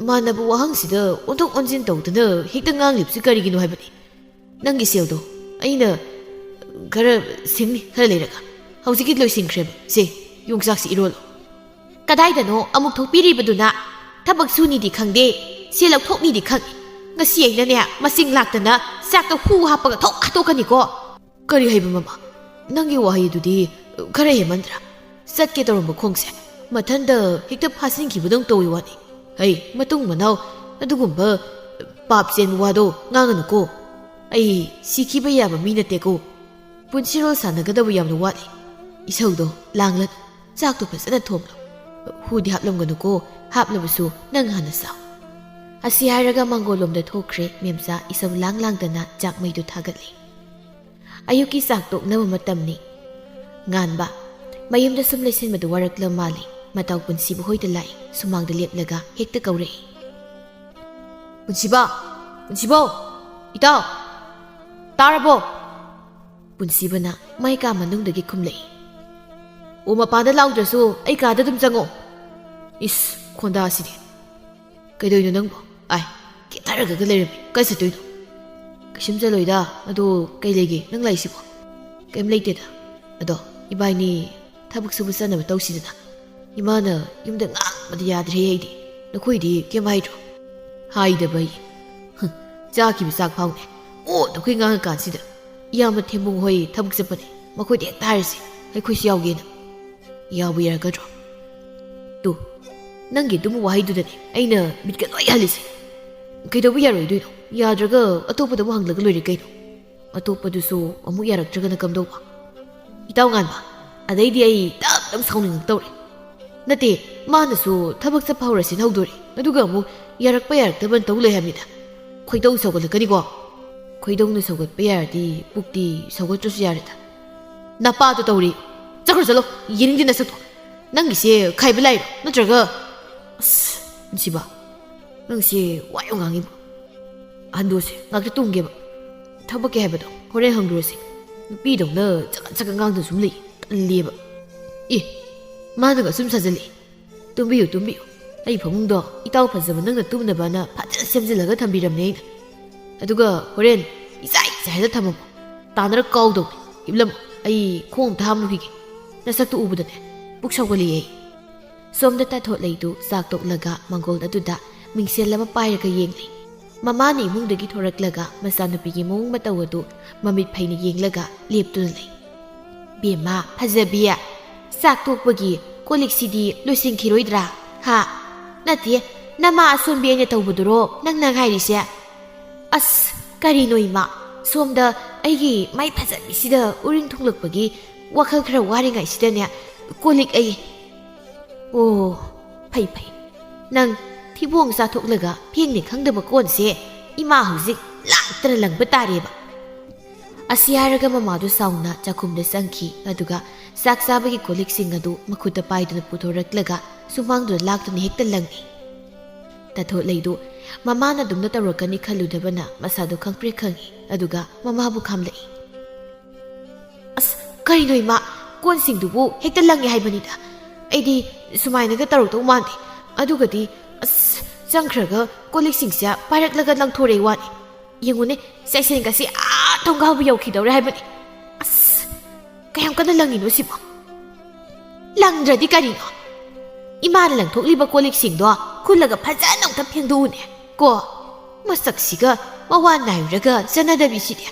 ꯃꯥꯟꯅꯕ ꯋꯥꯍꯪꯁꯤꯗ ꯑꯣꯟꯊꯣꯛ ꯑꯣꯟꯁꯤꯟ ꯇꯧꯗꯨꯅ ꯍꯦꯛꯇ ꯉꯥꯡꯂꯤꯕꯁꯤ ꯀꯔꯤꯒꯤꯅꯣ ꯍꯥꯏꯕꯅꯤ? ꯅꯪꯒꯤ ꯁꯦꯜꯗꯣ ꯑꯩꯅ ꯈꯔ ꯁꯤꯡꯅꯤ, ꯈꯔ ꯂꯩꯔꯒ꯫ ꯍꯧꯖꯤꯛꯀꯤ ꯂꯣꯏꯁꯤꯟꯈ꯭ꯔꯦꯕ꯫ ꯁꯦ, ꯌꯣꯡꯆꯥꯛꯁꯤ ꯏꯔꯣꯜꯂꯣ꯫ ꯀꯗꯥꯏꯗꯅꯣ ꯑꯃꯨꯛ ꯊꯣꯛꯄꯤꯔꯤꯕꯗꯨꯅ? ꯊꯕꯛ ꯁꯨꯅꯤꯗꯤ ꯈꯪꯗꯦ, ꯁꯦꯜ ꯂꯧꯊꯣꯛꯅꯤꯗꯤ ꯈꯪꯉꯤ꯫ ꯉꯁꯤ ꯑꯩꯅꯅꯦ ꯃꯁꯤꯡ ꯂꯥꯛꯇꯅ ꯆꯥꯛꯇ ꯍꯨ ꯍꯥꯞꯄꯒ ꯊꯣꯛ ꯍꯥꯠꯇꯣꯛꯀꯅꯤꯀꯣ꯫ ꯀꯔꯤ ꯍꯥꯏꯕ, ꯃꯃꯥ? ꯅꯪꯒꯤ ꯋꯥꯍꯩꯗꯨꯗꯤ ꯈꯔ ꯍꯦꯟꯃꯟꯗ꯭ꯔꯥ? ꯆꯠꯀꯦ ꯇꯧꯔꯝꯕ ꯈꯣꯡꯁꯦ ꯃꯊꯟꯇ ꯍꯦꯛꯇ ꯐꯥꯁꯤꯟꯈꯤꯕꯗꯧ ꯇꯧꯏ ꯋꯥꯅꯤ꯫ ꯍꯩ, ꯃꯇꯨꯡ ꯃꯅꯥꯎ ꯑꯗꯨꯒꯨꯝꯕ ꯄꯥꯞ ꯆꯦꯟꯕ ꯋꯥꯗꯣ ꯉꯥꯡꯒꯅꯨꯀꯣ꯫ ꯑꯩ ꯁꯤꯈꯤꯕ ꯌꯥꯕ ꯃꯤ ꯅꯠꯇꯦꯀꯣ꯫ ꯄꯨꯟꯁꯤꯔꯣꯜ ꯁꯥꯟꯅꯒꯗꯕ ꯌꯥꯝꯅ ꯋꯥꯠꯂꯤ꯫ ꯏꯁꯧꯗꯣ ꯂꯥꯡꯂꯅꯨ꯫ ꯆꯥꯛꯇꯣ ꯐꯖꯅ ꯊꯣꯡꯂꯣ꯫ ꯍꯨꯗꯤ ꯍꯥꯞꯂꯝꯒꯅꯨꯀꯣ꯫ ꯍꯥꯞꯂꯕꯁꯨ ꯅꯪ ꯍꯥꯟꯅ ꯆꯥꯎ꯫ ꯑꯁꯤ ꯍꯥꯏꯔꯒ ꯃꯥꯡꯒꯣꯜꯂꯣꯝꯗ ꯊꯣꯛꯈ꯭ꯔꯦ ꯃꯦꯝꯆꯥ ꯏꯁꯧ ꯂꯥꯡ ꯂꯥꯡꯗꯅ ꯆꯥꯛ ꯃꯩꯗꯨ ꯊꯥꯒꯠꯂꯤ꯫ ꯑꯌꯨꯛꯀꯤ ꯆꯥꯛ ꯇꯣꯛꯅꯕ ꯃꯇꯝꯅꯤ꯫ ꯉꯥꯟꯕ, ꯃꯌꯨꯝꯗ ꯁꯨꯝ ꯂꯩꯁꯤꯟꯕꯗꯨ ꯋꯥꯔꯛꯂ ꯃꯥꯜꯂꯤ꯫ ꯃꯇꯥꯎ ꯄꯨꯟꯁꯤꯕ ꯍꯣꯏꯗ ꯂꯥꯛꯏ꯫ ꯁꯨꯃꯥꯡꯗ ꯂꯦꯞꯂꯒ ꯍꯦꯛꯇ ꯀꯧꯔꯛꯏ꯫ "ꯄꯨꯟꯁꯤꯕ! ꯄꯨꯟꯁꯤꯕꯧ! ꯏꯇꯥꯎ! ꯇꯥꯔꯕꯣ?" ꯄꯨꯟꯁꯤꯕꯅ ꯃꯥꯏ ꯀꯥ ꯃꯅꯨꯡꯗꯒꯤ ꯈꯨꯝꯂꯛꯏ꯫ "ꯑꯣ, ꯃꯄꯥꯟꯗ ꯂꯥꯎꯗ꯭ꯔꯁꯨ ꯑꯩ ꯀꯥꯗ ꯑꯗꯨꯝ ꯆꯪꯉꯣ꯫" ꯏꯁ, ꯈꯣꯟꯗꯥꯁꯤꯗꯤ꯫ "ꯀꯩꯗꯧꯏꯅꯣ ꯅꯪꯕꯣ? ꯑꯥꯏ, ꯀꯦꯊꯔꯒ ꯂꯩꯔꯝꯃꯤ꯫ ꯀꯥꯏ ꯆꯠꯇꯣꯏꯅꯣ?" "ꯀꯩꯁꯨꯝ ꯆꯠꯂꯣꯏꯗ꯫ ꯑꯗꯣ ꯀꯩ ꯂꯩꯒꯦ ꯅꯪ ꯂꯥꯛꯏꯁꯤꯕꯣ?" "ꯀꯩꯝ ꯂꯩꯇꯦꯗ꯫ ꯑꯗꯣ ꯏꯕꯥꯏꯅꯤ ꯊꯕꯛ ꯁꯨꯕ ꯆꯠꯅꯕ ꯇꯧꯁꯤꯗꯅ꯫ ꯏꯃꯥꯅ ꯌꯨꯝꯗ ꯉꯥꯡꯕꯗꯤ ꯌꯥꯗ꯭ꯔꯦ ꯑꯩꯗꯤ꯫ ꯅꯈꯣꯏꯗꯤ ꯀꯩꯝ ꯍꯥꯏꯗ꯭ꯔꯣ?" "ꯍꯥꯏꯗꯕ ꯑꯩ꯫ ꯍꯨꯝ, ꯆꯥꯈꯤꯕ ꯆꯥꯛ ꯐꯥꯎꯅꯦ꯫ ꯑꯣ, ꯅꯈꯣꯏ ꯉꯥꯡꯉꯀꯥꯟꯁꯤꯗ꯫ ꯏꯌꯥꯝꯕ ꯊꯦꯝꯕꯨꯡ ꯍꯣꯏ ꯊꯕꯛ ꯆꯠꯄꯅꯦ꯫ ꯃꯈꯣꯏꯗ ꯍꯦꯛꯇ ꯍꯥꯏꯔꯁꯤ ꯑꯩꯈꯣꯏꯁꯨ ꯌꯥꯎꯒꯦꯅ꯫ ꯌꯥꯎꯕ ꯌꯥꯔꯛꯀꯗ꯭ꯔꯣ?" "ꯇꯨ, ꯅꯪꯒꯤ ꯑꯗꯨꯝ ꯋꯥꯍꯩꯗꯨꯗꯅꯦ ꯑꯩꯅ ꯃꯤꯠꯀ ꯂꯣꯏ ꯍꯜꯂꯤꯁꯦ꯫ ꯀꯩꯗꯧꯕ ꯌꯥꯔꯣꯏꯗꯣꯏꯅꯣ? ꯌꯥꯗ꯭ꯔꯒ ꯑꯇꯣꯞꯄꯗ ꯑꯃꯨꯛ ꯍꯪꯂꯒ ꯂꯣꯏꯔꯦ ꯀꯩꯅꯣ꯫ ꯑꯇꯣꯞꯄꯗꯨꯁꯨ ꯑꯃꯨꯛ ꯌꯥꯔꯛꯇ꯭ꯔꯒꯅ ꯀꯝꯗꯧꯕ?" "ꯏꯇꯥꯎ ꯉꯥꯟꯕ, ꯑꯗꯩꯗꯤ ꯑꯩ ꯇꯞ ꯇꯞ ꯁꯥꯎꯅꯤꯡꯉꯛꯇꯧꯔꯦ꯫ ꯅꯠꯇꯦ, ꯃꯥꯅꯁꯨ ꯊꯕꯛ ꯆꯠꯄ ꯍꯧꯔꯁꯦꯅ ꯍꯧꯗꯣꯔꯦ, ꯑꯗꯨꯒ ꯑꯃꯨꯛ ꯌꯥꯔꯛꯄ ꯌꯥꯔꯛꯇꯕꯅ ꯇꯧ ꯂꯩ ꯍꯥꯏꯕꯅꯤꯗ꯫ ꯈꯣꯏꯗꯧ ꯁꯧꯒꯠꯂꯛꯀꯅꯤꯀꯣ꯫ ꯈꯣꯏꯗꯧꯅ ꯁꯧꯒꯠꯄ ꯌꯥꯔꯗꯤ ꯄꯨꯛꯇꯤ ꯁꯧꯒꯠꯇ꯭ꯔꯁꯨ ꯌꯥꯔꯦꯗ꯫ ꯅꯄꯥꯗꯣ ꯇꯧꯔꯤ꯫ ꯆꯠꯈ꯭ꯔꯣ, ꯆꯠꯂꯣ꯫ ꯌꯦꯡꯅꯤꯡꯗꯦ ꯅꯁꯛꯇꯣ꯫ ꯅꯪꯒꯤꯁꯦ ꯈꯥꯏꯕ ꯂꯥꯏꯔꯣ? ꯅꯠꯇ꯭ꯔꯒ, ꯑꯁ, ꯅꯨꯡꯁꯤꯕ, ꯅꯪꯁꯦ ꯋꯥ ꯌꯥꯝ ꯉꯥꯡꯉꯤꯕꯣ꯫ ꯑꯍꯟꯗꯣꯁꯦ ꯉꯥꯛꯇ ꯇꯨꯝꯒꯦꯕ꯫ ꯊꯕꯛꯀꯤ ꯍꯥꯏꯕꯗꯣ ꯍꯣꯔꯦꯟ ꯍꯪꯂꯨꯔꯁꯤ꯫ ꯅꯨꯄꯤꯗꯧꯅ ꯆꯒꯠ ꯆꯒꯠ ꯉꯥꯡꯗꯨꯅ ꯁꯨꯝ ꯂꯩ꯫ ꯇꯜꯂꯦꯕ꯫ ꯑꯦ, ꯃꯥꯅꯒ ꯁꯨꯝ ꯁꯥꯖꯜꯂꯛꯑꯦ꯫ ꯇꯨꯝꯕꯤꯌꯨ, ꯇꯨꯝꯕꯤꯌꯨ꯫ ꯑꯩ ꯐꯃꯨꯡꯗꯣ ꯏꯇꯥꯎ ꯐꯖꯕ ꯅꯪꯅ ꯇꯨꯝꯅꯕꯅ ꯐꯖꯅ ꯁꯦꯝꯖꯤꯜꯂꯒ ꯊꯝꯕꯤꯔꯝꯅꯦ ꯑꯩꯅ꯫ ꯑꯗꯨꯒ ꯍꯣꯔꯦꯟ ꯏꯆꯥꯏ ꯆꯥꯏꯍꯜꯂ ꯊꯝꯃꯝꯃꯣ꯫ ꯇꯥꯟꯅꯔ ꯀꯥꯎꯗꯧꯅꯤ꯫ ꯍꯤꯞꯂꯝꯃꯣ꯫ ꯑꯩ ꯈꯣꯡ ꯑꯝꯇ ꯍꯥꯝꯂꯨꯈꯤꯒꯦ꯫ ꯅꯁꯛꯇꯨ ꯎꯕꯗꯅꯦ ꯄꯨꯛ ꯁꯧꯒꯠꯂꯛꯑꯦ ꯑꯩ꯫ ꯁꯣꯝꯗ ꯇꯥꯊꯣꯠꯂꯩꯗꯨ ꯆꯥꯛ ꯇꯣꯛꯂꯒ ꯃꯪꯒꯣꯜ ꯑꯗꯨꯗ ꯃꯤꯡꯁꯦꯜ ꯑꯃ ꯄꯥꯏꯔꯒ ꯌꯦꯡꯂꯤ꯫ ꯃꯃꯥꯅ ꯏꯃꯨꯡꯗꯒꯤ ꯊꯣꯔꯛꯂꯒ ꯃꯆꯥꯅꯨꯄꯤꯒꯤ ꯃꯑꯣꯡ ꯃꯇꯧ ꯑꯗꯨ ꯃꯃꯤꯠ ꯐꯩꯅ ꯌꯦꯡꯂꯒ ꯂꯦꯞꯇꯨꯅ ꯂꯩ꯫ "ꯕꯦꯝꯃ, ꯐꯖꯕꯤ, ꯆꯥꯛ ꯇꯣꯛꯄꯒꯤ ꯀꯣꯜ ꯂꯤꯛꯁꯤꯗꯤ ꯂꯣꯏꯁꯤꯟꯈꯤꯔꯣꯏꯗ꯭ꯔꯥ? ꯍꯥ? ꯅꯠꯇꯦ, ꯅꯃꯥ ꯑꯁꯣꯟꯕꯤ ꯑꯩꯅ ꯇꯧꯕꯗꯨꯔꯣ ꯅꯪꯅ ꯉꯥꯏꯔꯤꯁꯦ? ꯑꯁ, ꯀꯔꯤꯅꯣ ꯏꯃꯥ? ꯁꯣꯝꯗ ꯑꯩꯒꯤ ꯃꯥꯏ ꯐꯖꯕꯤꯁꯤꯗ ꯎꯔꯤꯡ ꯊꯨꯡꯂꯛꯄꯒꯤ ꯋꯥꯈꯜ ꯈꯔ ꯋꯥꯔꯤꯉꯩꯁꯤꯗꯅꯦ, ꯀꯣꯜ ꯂꯤꯛ ꯑꯩ꯫ ꯑꯣ, ꯐꯩ ꯐꯩ꯫ ꯅꯪ ꯊꯤꯕꯣꯡ ꯆꯥꯊꯣꯛꯂꯒ ꯐꯦꯡꯅꯤ ꯈꯪꯗꯕ ꯀꯣꯟꯁꯦ ꯏꯃꯥ ꯍꯧꯖꯤꯛ ꯂꯥꯛꯇꯅ ꯂꯪꯕ ꯇꯥꯔꯦꯕ꯫ ꯑꯁꯤ ꯍꯥꯏꯔꯒ ꯃꯃꯥꯗꯨ ꯁꯥꯎꯅ ꯆꯥꯛꯈꯨꯝꯗ ꯆꯪꯈꯤ, ꯑꯗꯨꯒ ꯆꯥꯛ ꯆꯥꯕꯒꯤ ꯀꯣꯜ ꯂꯤꯛꯁꯤꯡ ꯑꯗꯨ ꯃꯈꯨꯠꯇ ꯄꯥꯏꯗꯨꯅ ꯄꯨꯊꯣꯔꯛꯂꯒ ꯁꯨꯃꯥꯡꯗꯨꯗ ꯂꯥꯛꯇꯨꯅ ꯍꯦꯛꯇ ꯂꯪꯉꯤ꯫ ꯇꯥꯊꯣꯠꯂꯩꯗꯨ ꯃꯃꯥꯅ ꯑꯗꯨꯝꯅ ꯇꯧꯔꯛꯀꯅꯤ ꯈꯜꯂꯨꯗꯕꯅ ꯃꯁꯥꯗꯨ ꯈꯪꯄ꯭ꯔꯦꯛ ꯈꯪꯉꯤ, ꯑꯗꯨꯒ ꯃꯃꯥꯕꯨ ꯈꯥꯝꯂꯛꯏ꯫ "ꯑꯁ, ꯀꯔꯤꯅꯣ ꯏꯃꯥ? ꯀꯣꯟꯁꯤꯡꯗꯨꯕꯨ ꯍꯦꯛꯇ ꯂꯪꯉꯦ ꯍꯥꯏꯕꯅꯤꯗ꯫ ꯑꯩꯗꯤ ꯁꯨꯃꯥꯏꯅꯒ ꯇꯧꯔꯛꯇꯧ ꯃꯥꯟꯗꯦ꯫ ꯑꯗꯨꯒꯗꯤ, ꯑꯁ, ꯆꯪꯈ꯭ꯔꯒ ꯀꯣꯜ ꯂꯤꯛꯁꯤꯡꯁꯦ ꯄꯥꯏꯔꯛꯂꯒ ꯂꯪꯊꯣꯔꯛꯏ ꯋꯥꯅꯤ꯫ ꯌꯦꯡꯉꯨꯅꯦ, ꯆꯩꯁꯦꯡꯒꯁꯤ ꯑꯥ ꯊꯣꯡꯒꯥꯎꯕ ꯌꯧꯈꯤꯗꯧꯔꯦ ꯍꯥꯏꯕꯅꯤ꯫ ꯑꯁ, ꯀꯌꯥꯝ ꯀꯟꯅ ꯂꯪꯉꯤꯅꯣ ꯁꯤꯕꯣ? ꯂꯪꯗ꯭ꯔꯗꯤ ꯀꯔꯤꯅꯣ? ꯏꯃꯥꯅ ꯂꯪꯊꯣꯛꯂꯤꯕ ꯀꯣꯜ ꯂꯤꯛꯁꯤꯡꯗꯣ ꯈꯨꯜꯂꯒ ꯐꯖꯅ ꯑꯃꯨꯛꯇ ꯐꯦꯡꯗꯣꯛꯎꯅꯦ꯫ ꯀꯣ, ꯃꯁꯛꯁꯤꯒ ꯃꯋꯥ ꯅꯥꯏꯔꯒ ꯆꯠꯅꯗꯕꯤꯁꯤꯗꯤ꯫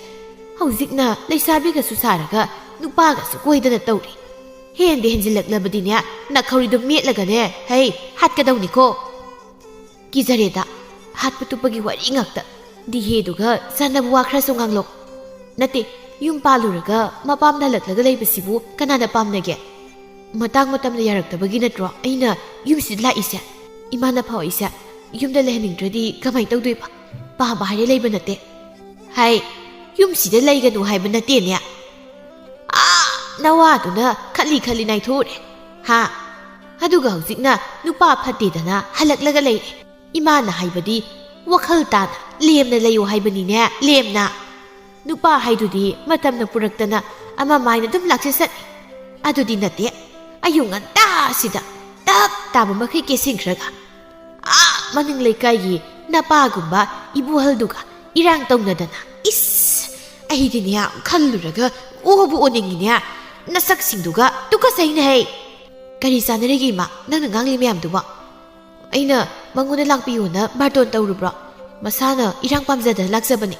ꯍꯧꯖꯤꯛꯅ ꯂꯩꯁꯥꯕꯤꯒꯁꯨ ꯁꯥꯔꯒ ꯅꯨꯄꯥꯒꯁꯨ ꯀꯣꯏꯗꯅ ꯇꯧꯔꯤ꯫ ꯍꯦꯟꯗꯤ ꯍꯦꯟꯖꯤꯜꯂꯛꯂꯕꯗꯤꯅꯦ, ꯅꯈꯧꯔꯤꯗꯣ ꯃꯦꯠꯂꯒꯅꯦ, ꯍꯩ, ꯍꯥꯠꯀꯗꯧꯅꯤꯀꯣ꯫ ꯀꯤꯖꯔꯦꯗ, ꯍꯥꯠꯄ ꯇꯨꯞꯄꯒꯤ ꯋꯥꯔꯤ ꯉꯥꯛꯇ꯫ ꯗꯤꯍꯦꯗꯨꯒ ꯆꯥꯟꯅꯕ ꯋꯥ ꯈꯔꯁꯨ ꯉꯥꯡꯂꯣ꯫ ꯅꯠꯇꯦ, ꯌꯨꯝ ꯄꯥꯜꯂꯨꯔꯒ ꯃꯄꯥꯝꯗ ꯍꯜꯂꯛꯂꯒ ꯂꯩꯕꯁꯤꯕꯨ ꯀꯅꯥꯅ ꯄꯥꯝꯅꯒꯦ? ꯃꯇꯥꯡ ꯃꯇꯝꯗ ꯌꯥꯔꯛꯇꯕꯒꯤ ꯅꯠꯇ꯭ꯔꯣ ꯑꯩꯅ ꯌꯨꯝꯁꯤꯗ ꯂꯥꯛꯏꯁꯦ? ꯏꯃꯥꯅ ꯐꯥꯎ ꯑꯩꯁꯦ ꯌꯨꯝꯗ ꯂꯩꯍꯟꯅꯤꯡꯗ꯭ꯔꯗꯤ ꯀꯃꯥꯏꯅ ꯇꯧꯗꯣꯏꯕ? ꯄꯥꯝꯕ ꯍꯥꯏꯔꯦ ꯂꯩꯕ ꯅꯠꯇꯦ꯫ ꯍꯥꯏ, ꯌꯨꯝꯁꯤꯗ ꯂꯩꯒꯅꯨ ꯍꯥꯏꯕ ꯅꯠꯇꯦꯅꯦ꯫ ꯑꯥ, ꯅꯋꯥꯗꯨꯅ ꯈꯠꯂꯤ ꯈꯠꯂꯤ ꯅꯥꯏꯊꯣꯛꯎꯔꯦ꯫ ꯍꯥ? ꯑꯗꯨꯒ ꯍꯧꯖꯤꯛꯅ ꯅꯨꯄꯥ ꯐꯠꯇꯦꯗꯅ ꯍꯜꯂꯛꯂꯒ ꯂꯩꯔꯦ꯫ ꯏꯃꯥꯅ ꯍꯥꯏꯕꯗꯤ ꯋꯥꯈꯜ ꯇꯥꯅ ꯂꯦꯝꯅ ꯂꯩꯌꯨ ꯍꯥꯏꯕꯅꯤꯅꯦ, ꯂꯦꯝꯅ꯫ ꯅꯨꯄꯥ ꯍꯥꯏꯗꯨꯗꯤ ꯃꯇꯝꯅ ꯄꯨꯔꯛꯇꯅ ꯑꯃ ꯃꯥꯏꯅ ꯑꯗꯨꯝ ꯂꯥꯛꯆꯁꯅꯤ꯫ ꯑꯗꯨꯗꯤ ꯅꯠꯇꯦ, ꯑꯌꯨꯛ ꯉꯟꯇꯥꯁꯤꯗ ꯇꯞ ꯇꯥꯕ ꯃꯈꯩ ꯀꯦꯁꯤꯟꯈ꯭ꯔꯒ ꯑꯥ ꯃꯅꯤꯡ ꯂꯩꯀꯥꯏꯒꯤ ꯅꯄꯥꯒꯨꯝꯕ ꯏꯕꯣꯍꯜꯗꯨꯒ ꯏꯔꯥꯡ ꯇꯧꯅꯗꯅ, ꯏꯁ, ꯑꯩꯗꯤꯅꯦ ꯈꯜꯂꯨꯔꯒ ꯑꯣꯕꯨ ꯑꯣꯅꯤꯡꯉꯤꯅꯦ꯫ ꯅꯁꯛꯁꯤꯡꯗꯨꯒ ꯇꯨꯀꯠꯆꯩꯅꯦ ꯍꯩ꯫ ꯀꯔꯤ ꯆꯥꯟꯅꯔꯤꯒꯦ ꯏꯃꯥ, ꯅꯪꯅ ꯉꯥꯡꯂꯤ ꯃꯌꯥꯝꯗꯨꯕꯣ? ꯑꯩꯅ ꯃꯉꯣꯟꯗ ꯂꯥꯛꯄꯤꯌꯣꯅ ꯕꯥꯔꯇꯣꯟ ꯇꯧꯔꯨꯕ꯭ꯔꯣ? ꯃꯁꯥꯅ ꯏꯔꯥꯡ ꯄꯥꯝꯖꯗꯅ ꯂꯥꯛꯆꯕꯅꯤ꯫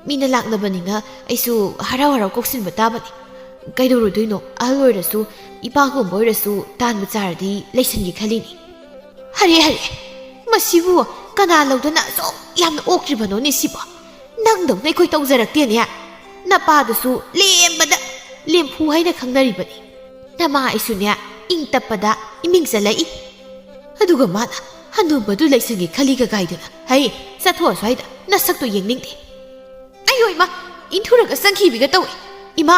ꯃꯤꯅ ꯂꯥꯛꯅꯕꯅꯤꯅ ꯑꯩꯁꯨ ꯍꯔꯥꯎ ꯍꯔꯥꯎ ꯀꯧꯁꯤꯟꯕ ꯇꯥꯕꯅꯤ꯫ "ꯀꯩꯗꯧꯔꯨꯗꯣꯏꯅꯣ? ꯑꯍꯜ ꯑꯣꯏꯔꯁꯨ, ꯏꯄꯥꯒꯨꯝꯕ ꯑꯣꯏꯔꯁꯨ ꯇꯥꯟꯕꯨ ꯆꯥꯔꯗꯤ ꯂꯩꯁꯟꯒꯦ ꯈꯜꯂꯤꯅꯤ"꯫ "ꯍꯔꯦ, ꯍꯔꯦ, ꯃꯁꯤꯕꯨ ꯀꯅꯥ ꯂꯧꯗꯅ ꯑꯁꯨꯛ ꯌꯥꯝꯅ ꯑꯣꯛꯇ꯭ꯔꯤꯕꯅꯣꯅꯦ ꯁꯤꯕꯣ? ꯅꯪꯗꯧꯅ ꯑꯩꯈꯣꯏ ꯇꯧꯖꯔꯛꯇꯦꯅꯦ꯫ ꯅꯄꯥꯗꯨꯁꯨ ꯂꯦꯝꯕꯗ ꯂꯦꯝꯐꯨ ꯍꯥꯏꯅ ꯈꯪꯅꯔꯤꯕꯅꯤ꯫ ꯅꯃꯥ ꯑꯩꯁꯨꯅꯦ ꯏꯪ ꯇꯞꯄꯗ ꯏꯃꯤꯡ ꯆꯠꯂꯛꯏ꯫ ꯑꯗꯨꯒ ꯃꯥꯅ ꯍꯅꯨꯕꯗꯨ ꯂꯩꯁꯟꯒꯦ ꯈꯜꯂꯤꯒ ꯀꯥꯏꯗꯅ꯫ ꯍꯩ, ꯆꯠꯊꯣꯛ ꯑꯁ꯭ꯋꯥꯏꯗ, ꯅꯁꯛꯇꯣ ꯌꯦꯡꯅꯤꯡꯗꯦ"꯫ "ꯑꯌꯣ ꯏꯃꯥ, ꯏꯟꯊꯨꯔꯒ ꯆꯪꯈꯤꯕꯤꯒ ꯇꯧꯏ꯫ ꯏꯃꯥ,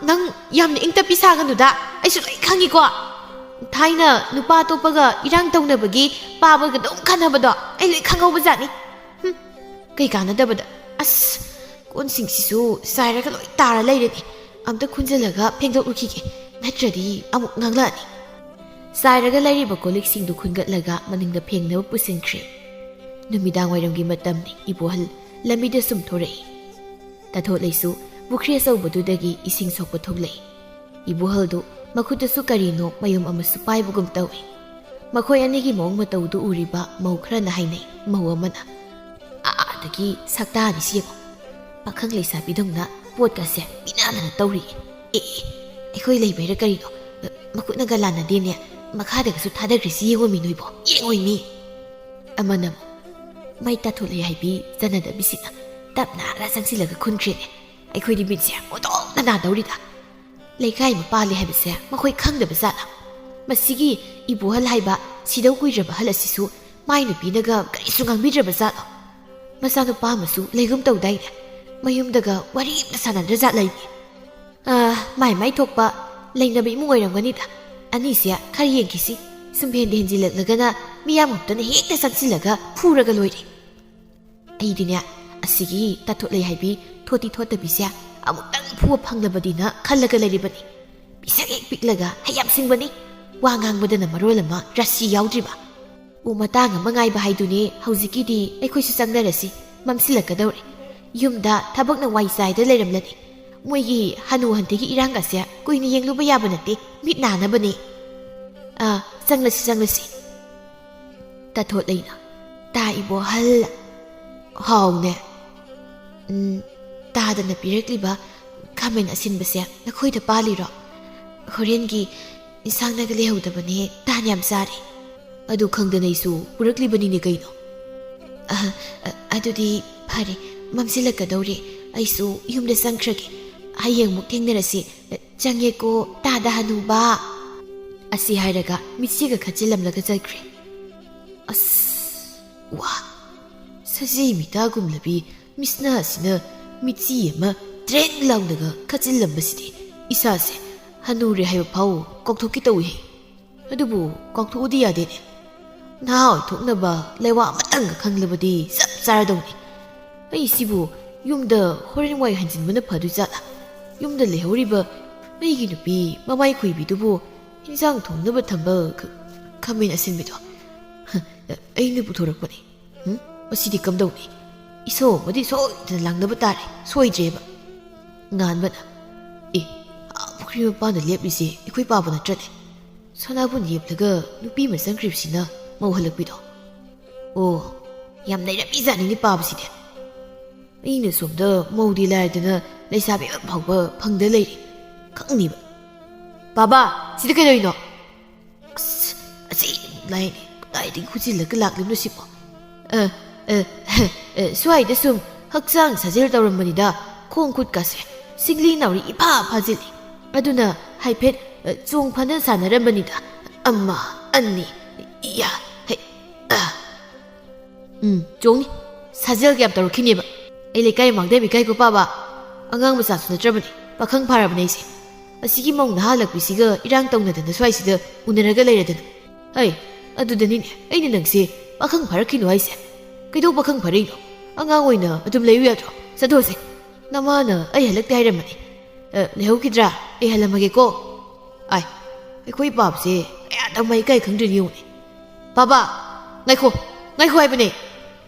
ꯅꯪ ꯌꯥꯝꯅ ꯏꯪ ꯇꯞꯄꯤ ꯁꯥꯒꯅꯨꯗ, ꯑꯩꯁꯨ ꯂꯣꯏ ꯈꯪꯉꯤꯀꯣ꯫ ꯊꯥꯏꯅ ꯅꯨꯄꯥ ꯑꯇꯣꯞꯄꯒ ꯏꯔꯥꯡ ꯇꯧꯅꯕꯒꯤ ꯄꯥꯕꯒ ꯑꯗꯨꯝ ꯈꯟꯅꯕꯗꯣ ꯑꯩ ꯂꯣꯏ ꯈꯪꯍꯧꯕꯖꯥꯠꯅꯤ꯫ ꯍꯨꯝ, ꯀꯩ ꯀꯥꯟꯅꯗꯕꯗ꯫ ꯑꯁ, ꯀꯣꯟꯁꯤꯡꯁꯤꯁꯨ ꯆꯥꯏꯔꯒ ꯂꯣꯏ ꯇꯥꯔ ꯂꯩꯔꯦꯅꯦ꯫ ꯑꯝꯇ ꯈꯨꯟꯖꯤꯜꯂꯒ ꯐꯦꯡꯗꯣꯛꯂꯨꯈꯤꯒꯦ, ꯅꯠꯇ꯭ꯔꯗꯤ ꯑꯃꯨꯛ ꯉꯥꯡꯂꯛꯑꯅꯤ"꯫ ꯆꯥꯏꯔꯒ ꯂꯩꯔꯤꯕ ꯀꯣꯜ ꯂꯤꯛꯁꯤꯡꯗꯨ ꯈꯨꯟꯒꯠꯂꯒ ꯃꯅꯤꯡꯗ ꯐꯦꯡꯅꯕ ꯄꯨꯁꯤꯟꯈ꯭ꯔꯦ꯫ ꯅꯨꯃꯤꯗꯥꯡ ꯋꯥꯏꯔꯝꯒꯤ ꯃꯇꯝꯅꯤ꯫ ꯏꯕꯣꯍꯜ ꯂꯝꯕꯤꯗ ꯁꯨꯝ ꯊꯣꯔꯛꯏ꯫ ꯇꯥꯊꯣꯠꯂꯩꯁꯨ ꯄꯨꯈ꯭ꯔꯤ ꯑꯆꯧꯕꯗꯨꯗꯒꯤ ꯏꯁꯤꯡ ꯁꯣꯛꯄ ꯊꯣꯛꯂꯛꯏ꯫ ꯏꯕꯣꯍꯜꯗꯨ ꯃꯈꯨꯠꯇꯁꯨ ꯀꯔꯤꯅꯣ ꯃꯌꯨꯝ ꯑꯃꯁꯨ ꯄꯥꯏꯕꯒꯨꯝ ꯇꯧꯏ꯫ ꯃꯈꯣꯏ ꯑꯅꯤꯒꯤ ꯃꯑꯣꯡ ꯃꯇꯧꯗꯨ ꯎꯔꯤꯕ ꯃꯧ ꯈꯔꯅ ꯍꯥꯏꯅꯩ, ꯃꯧ ꯑꯃꯅ, "ꯑꯥꯗꯒꯤ ꯁꯛꯇꯥꯅꯤ ꯁꯤ ꯌꯦꯡꯉꯣ꯫ ꯄꯥꯈꯪ ꯂꯩꯁꯥꯕꯤꯗꯧꯅ ꯄꯣꯠꯀꯁꯦ ꯄꯤꯅꯗꯅ ꯇꯧꯔꯤꯌꯦ꯫ ꯑꯦ, ꯑꯦ, ꯑꯩꯈꯣꯏ ꯂꯩꯕꯩꯔ ꯀꯔꯤꯅꯣ? ꯃꯈꯨꯠꯅꯒ ꯂꯥꯟꯅꯗꯦꯅꯦ꯫ ꯃꯈꯥꯗꯒꯁꯨ ꯊꯥꯗꯈ꯭ꯔꯤꯁꯤ ꯌꯦꯡꯉꯣꯃꯤ ꯅꯣꯏꯕꯣ, ꯌꯦꯡꯉꯣꯃꯤ"꯫ ꯑꯃꯅ ꯑꯃꯨꯛ, "ꯃꯩ ꯇꯥꯊꯣꯠꯂꯦ ꯍꯥꯏꯕꯤ ꯆꯠꯅꯗꯕꯤꯁꯤꯅ ꯇꯞꯅ ꯆꯪꯁꯤꯜꯂꯒ ꯈꯨꯟꯈ꯭ꯔꯦꯅꯦ꯫ ꯑꯩꯈꯣꯏꯗꯤ ꯃꯤꯠꯁꯦ ꯑꯣꯟꯊꯣꯛꯅ ꯅꯥꯗꯧꯔꯤꯗ꯫ ꯂꯩꯀꯥꯏ ꯑꯃ ꯄꯥꯜꯂꯦ ꯍꯥꯏꯕꯁꯦ ꯃꯈꯣꯏ ꯈꯪꯗꯕ ꯖꯥꯠꯂ? ꯃꯁꯤꯒꯤ ꯏꯕꯣꯍꯜ ꯍꯥꯏꯕ ꯁꯤꯗꯧ ꯀꯨꯏꯗ꯭ꯔꯕ ꯑꯍꯜ ꯑꯁꯤꯁꯨ ꯃꯥꯏ ꯅꯨꯄꯤꯅꯒ ꯀꯔꯤꯁꯨ ꯉꯥꯡꯕꯤꯗ꯭ꯔꯕ ꯖꯥꯠꯂꯣ? ꯃꯆꯥꯅꯨꯄꯥ ꯑꯃꯁꯨ ꯂꯩꯒꯨꯝ ꯇꯧꯗꯥꯏꯅꯦ? ꯃꯌꯨꯝꯗꯒ ꯋꯥꯔꯤ ꯑꯃꯇ ꯁꯥꯟꯅꯗ꯭ꯔ ꯖꯥꯠꯂ ꯏꯅꯦ? ꯑꯥ, ꯃꯥꯏ ꯃꯥꯏ ꯊꯣꯛꯄ ꯂꯩꯅꯕ ꯏꯃꯨꯡ ꯑꯣꯏꯔꯝꯒꯅꯤꯗ꯫ ꯑꯅꯤꯁꯦ ꯈꯔ ꯌꯦꯡꯈꯤꯁꯤ꯫ ꯁꯨꯝ ꯍꯦꯟꯗ ꯍꯦꯟꯖꯤꯜꯂꯛꯂꯒꯅ ꯃꯤꯌꯥꯝ ꯉꯥꯛꯇꯅ ꯍꯦꯛꯇ ꯆꯪꯁꯤꯜꯂꯒ ꯐꯨꯔꯒ ꯂꯣꯏꯔꯦ"꯫ ꯑꯩꯗꯤꯅꯦ, ꯑꯁꯤꯒꯤ ꯇꯥꯊꯣꯠꯂꯩ ꯍꯥꯏꯕꯤ ꯊꯣꯠꯇꯤ ꯊꯣꯠꯇꯕꯤꯁꯦ ꯑꯃꯨꯛꯇꯪ ꯐꯨꯕ ꯐꯪꯂꯕꯗꯤꯅ ꯈꯜꯂꯒ ꯂꯩꯔꯤꯕꯅꯤ꯫ ꯄꯤꯁꯛ ꯍꯦꯛ ꯄꯤꯛꯂꯒ ꯍꯩ ꯌꯥꯝ ꯁꯤꯡꯕꯅꯤ꯫ ꯋꯥ ꯉꯥꯡꯕꯗꯅ ꯃꯔꯣꯜ ꯑꯃ ꯔꯥꯁꯤ ꯌꯥꯎꯗ꯭ꯔꯤꯕ꯫ ꯑꯣ, ꯃꯇꯥꯡ ꯑꯃ ꯉꯥꯏꯕ ꯍꯥꯏꯗꯨꯅꯤ꯫ ꯍꯧꯖꯤꯛꯀꯤꯗꯤ ꯑꯩꯈꯣꯏꯁꯨ ꯆꯪꯅꯔꯁꯤ, ꯃꯝꯁꯤꯜꯂꯛꯀꯗꯧꯔꯦ꯫ ꯌꯨꯝꯗ ꯊꯕꯛꯅ ꯋꯥꯏ ꯆꯥꯏꯗ ꯂꯩꯔꯝꯂꯅꯤ꯫ ꯃꯣꯏꯒꯤ ꯍꯅꯨ ꯍꯟꯊꯒꯤ ꯏꯔꯥꯡꯒꯁꯦ ꯀꯨꯏꯅ ꯌꯦꯡꯂꯨꯕ ꯌꯥꯕ ꯅꯠꯇꯦ, ꯃꯤꯠ ꯅꯥꯅꯕꯅꯤ꯫ ꯑꯥ, ꯆꯪꯂꯁꯤ, ꯆꯪꯂꯁꯤ꯫ ꯇꯥꯊꯣꯠ ꯂꯩꯅ, "ꯇꯥ ꯏꯕꯣꯍꯜ"꯫ "ꯍꯥꯎꯅꯦ"꯫ "ꯎꯝ, ꯇꯥꯗꯅ ꯄꯤꯔꯛꯂꯤꯕ ꯈꯥꯃꯦꯟ ꯑꯁꯤꯟꯕꯁꯦ ꯅꯈꯣꯏꯗ ꯄꯥꯜꯂꯤꯔꯣ? ꯍꯣꯔꯦꯟꯒꯤ ꯏꯟꯁꯥꯡꯅꯒ ꯂꯩꯍꯧꯗꯕꯅꯦ, ꯇꯥꯟ ꯌꯥꯝ ꯆꯥꯔꯦ꯫ ꯑꯗꯨ ꯈꯪꯗꯅ ꯑꯩꯁꯨ ꯄꯨꯔꯛꯂꯤꯕꯅꯤꯅꯦ ꯀꯩꯅꯣ꯫ ꯑ, ꯑ, ꯑꯗꯨꯗꯤ ꯐꯔꯦ, ꯃꯝꯁꯤꯜꯂꯛꯀꯗꯧꯔꯦ꯫ ꯑꯩꯁꯨ ꯌꯨꯝꯗ ꯆꯪꯈ꯭ꯔꯒꯦ꯫ ꯍꯌꯦꯡꯃꯨꯛ ꯊꯦꯡꯅꯔꯁꯤ꯫ ꯆꯪꯉꯦꯀꯣ, ꯇꯥꯗ ꯍꯅꯨꯕ꯫ ꯑꯁꯤ ꯍꯥꯏꯔꯒ ꯃꯤꯠꯁꯤꯒ ꯈꯠꯆꯤꯜꯂꯝꯂꯒ ꯆꯠꯈ꯭ꯔꯦ꯫ ꯑꯁ, ꯋꯥ! ꯁꯖꯤ ꯃꯤꯇꯥꯒꯨꯝꯂꯕꯤ ꯃꯤꯁꯅꯥ ꯑꯁꯤꯅ ꯃꯤꯠꯆꯤ ꯑꯃ ꯇ꯭ꯔꯦꯡ ꯂꯥꯎꯅꯒ ꯈꯠꯆꯤꯜꯂꯝꯕꯁꯤꯗꯤ ꯏꯁꯥꯁꯦ ꯍꯅꯨꯔꯦ ꯍꯥꯏꯕ ꯐꯥꯎ ꯀꯥꯎꯊꯣꯛꯀꯦ ꯇꯧꯏꯍꯦ꯫ ꯑꯗꯨꯕꯨ ꯀꯥꯎꯊꯣꯛꯎꯗꯤ ꯌꯥꯗꯦꯅꯦ꯫ ꯅꯍꯥ ꯑꯣꯏꯊꯣꯛꯅꯕ ꯂꯩꯋꯥ ꯑꯃꯇꯪꯒ ꯈꯪꯂꯕꯗꯤ ꯆꯞ ꯆꯥꯔꯗꯧꯅꯤ꯫ ꯑꯩꯁꯤꯕꯨ ꯌꯨꯝꯗ ꯍꯣꯔꯦꯟ ꯋꯥꯏ ꯍꯟꯖꯤꯟꯕꯅ ꯐꯗꯣꯏ ꯖꯥꯠꯂꯥ? ꯌꯨꯝꯗ ꯂꯩꯍꯧꯔꯤꯕ ꯑꯩꯒꯤ ꯅꯨꯄꯤ ꯃꯃꯥꯏ ꯈꯨꯏꯕꯤꯗꯨꯕꯨ ꯏꯟꯁꯥꯡ ꯊꯣꯡꯅꯕ ꯊꯝꯕ ꯈ-, ꯈꯥꯃꯦꯟ ꯑꯁꯤꯟꯕꯤꯗꯣ, ꯍ, ꯑꯩꯅ ꯄꯨꯊꯣꯔꯛꯄꯅꯤ꯫ ꯍꯨꯝ? ꯃꯁꯤꯗꯤ ꯀꯝꯗꯧꯅꯤ? ꯏꯁꯧ ꯑꯃꯗꯤ ꯁꯣꯏꯗꯅ ꯂꯥꯡꯅꯕ ꯇꯥꯔꯦ, ꯁꯣꯏꯗ꯭ꯔꯦꯕ꯫ ꯉꯥꯟꯕꯅ, "ꯑꯦ, ꯑꯥ ꯄꯨꯈ꯭ꯔꯤ ꯃꯄꯥꯟꯗ ꯂꯦꯞꯂꯤꯁꯦ ꯑꯩꯈꯣꯏ ꯄꯥꯕ ꯅꯠꯇ꯭ꯔꯅꯦ? ꯁꯅꯥꯕꯨꯟ ꯌꯦꯞꯂꯒ ꯅꯨꯄꯤ ꯑꯃ ꯆꯪꯈ꯭ꯔꯤꯕꯁꯤꯅ ꯃꯧ ꯍꯜꯂꯛꯄꯤꯗꯣ? ꯑꯣ, ꯌꯥꯝ ꯅꯩꯔꯝꯃꯤꯖꯥꯠꯅꯤꯅꯦ ꯄꯥꯕꯁꯤꯗꯤ꯫ ꯑꯩꯅ ꯁꯣꯝꯗ ꯃꯧꯗꯤ ꯂꯥꯏꯔꯗꯅ ꯂꯩꯁꯥꯕꯤ ꯑꯃ ꯐꯥꯎꯕ ꯐꯪꯗ ꯂꯩꯔꯤ꯫ ꯈꯪꯅꯤꯕ꯫ ꯄꯥꯕ, ꯁꯤꯗ ꯀꯩꯗꯧꯔꯤꯅꯣ?" ꯑꯁ, ꯑꯁꯤ ꯂꯥꯏꯅꯤ꯫ ꯀꯗꯥꯏꯗꯒꯤ ꯈꯨꯠꯆꯤꯜꯂꯒ ꯂꯥꯛꯂꯤꯕꯅꯣ ꯁꯤꯕꯣ? ꯑ, ꯑ, ꯑ, ꯁ꯭ꯋꯥꯏꯗ ꯁꯨꯝ ꯍꯛꯆꯥꯡ ꯁꯥꯖꯦꯜ ꯇꯧꯔꯝꯕꯅꯤꯗ, ꯈꯣꯡ ꯈꯨꯠꯀꯥꯁꯦ ꯁꯤꯡꯂꯤ ꯅꯥꯎꯔꯤ ꯏꯐꯥ ꯐꯥꯖꯤꯜꯂꯤ꯫ ꯑꯗꯨꯅ ꯍꯥꯏꯐꯦꯠ, ꯑ, ꯆꯣꯡ ꯐꯟꯗ ꯁꯥꯟꯅꯔꯝꯕꯅꯤꯗ꯫ ꯑꯃ, ꯑꯅꯤ, ꯏꯌꯥ, ꯍꯩ, ꯑ꯫ ꯎꯝ, ꯆꯣꯡꯅꯤ꯫ ꯁꯥꯖꯦꯜ ꯀꯌꯥꯝ ꯇꯧꯔꯛꯈꯤꯅꯦꯕ? ꯑꯩ ꯂꯩꯀꯥꯏ ꯃꯃꯥꯡꯗ ꯃꯤꯀꯥꯏ ꯀꯣ ꯄꯥꯕ꯫ ꯑꯉꯥꯡ ꯃꯆꯥꯁꯨ ꯅꯠꯇ꯭ꯔꯕꯅꯤ꯫ ꯄꯥꯈꯪ ꯐꯥꯔꯕꯅꯦ ꯑꯩꯁꯦ꯫ ꯑꯁꯤꯒꯤ ꯃꯧ ꯅꯍꯥ ꯍꯜꯂꯛꯄꯤꯁꯤꯒ ꯏꯔꯥꯡ ꯇꯧꯅꯗꯅ ꯁ꯭ꯋꯥꯏꯁꯤꯗ ꯎꯅꯔꯒ ꯂꯩꯔꯗꯅ꯫ ꯑꯩ, ꯑꯗꯨꯗꯅꯤꯅꯦ ꯑꯩꯅ ꯅꯪꯁꯦ ꯄꯥꯈꯪ ꯐꯥꯔꯛꯈꯤꯅꯣ ꯍꯥꯏꯁꯦ꯫ ꯀꯩꯗꯧ ꯄꯥꯈꯪ ꯐꯥꯔꯛꯏꯅꯣ? ꯑꯉꯥꯡ ꯑꯣꯏꯅ ꯑꯗꯨꯝ ꯂꯩꯌꯨ ꯌꯥꯗ꯭ꯔꯣ? ꯆꯠꯊꯣꯛꯑꯁꯦ꯫ ꯅꯃꯥꯅ ꯑꯩ ꯍꯜꯂꯛꯇꯦ ꯍꯥꯏꯔꯝꯕꯅꯤ꯫ ꯑ, ꯂꯩꯍꯧꯈꯤꯗ꯭ꯔꯥ? ꯑꯩ ꯍꯜꯂꯝꯃꯒꯦꯀꯣ꯫ ꯑꯥꯏ, ꯑꯩꯈꯣꯏ ꯄꯥꯕꯁꯦ ꯀꯌꯥꯗ ꯃꯩ ꯀꯥꯏ ꯈꯪꯗ꯭ꯔꯤꯅꯣ ꯌꯦꯡꯉꯨꯅꯦ꯫ ꯄꯥꯕ, ꯉꯥꯏꯈꯣ, ꯉꯥꯏꯈꯣ ꯍꯥꯏꯕꯅꯦ꯫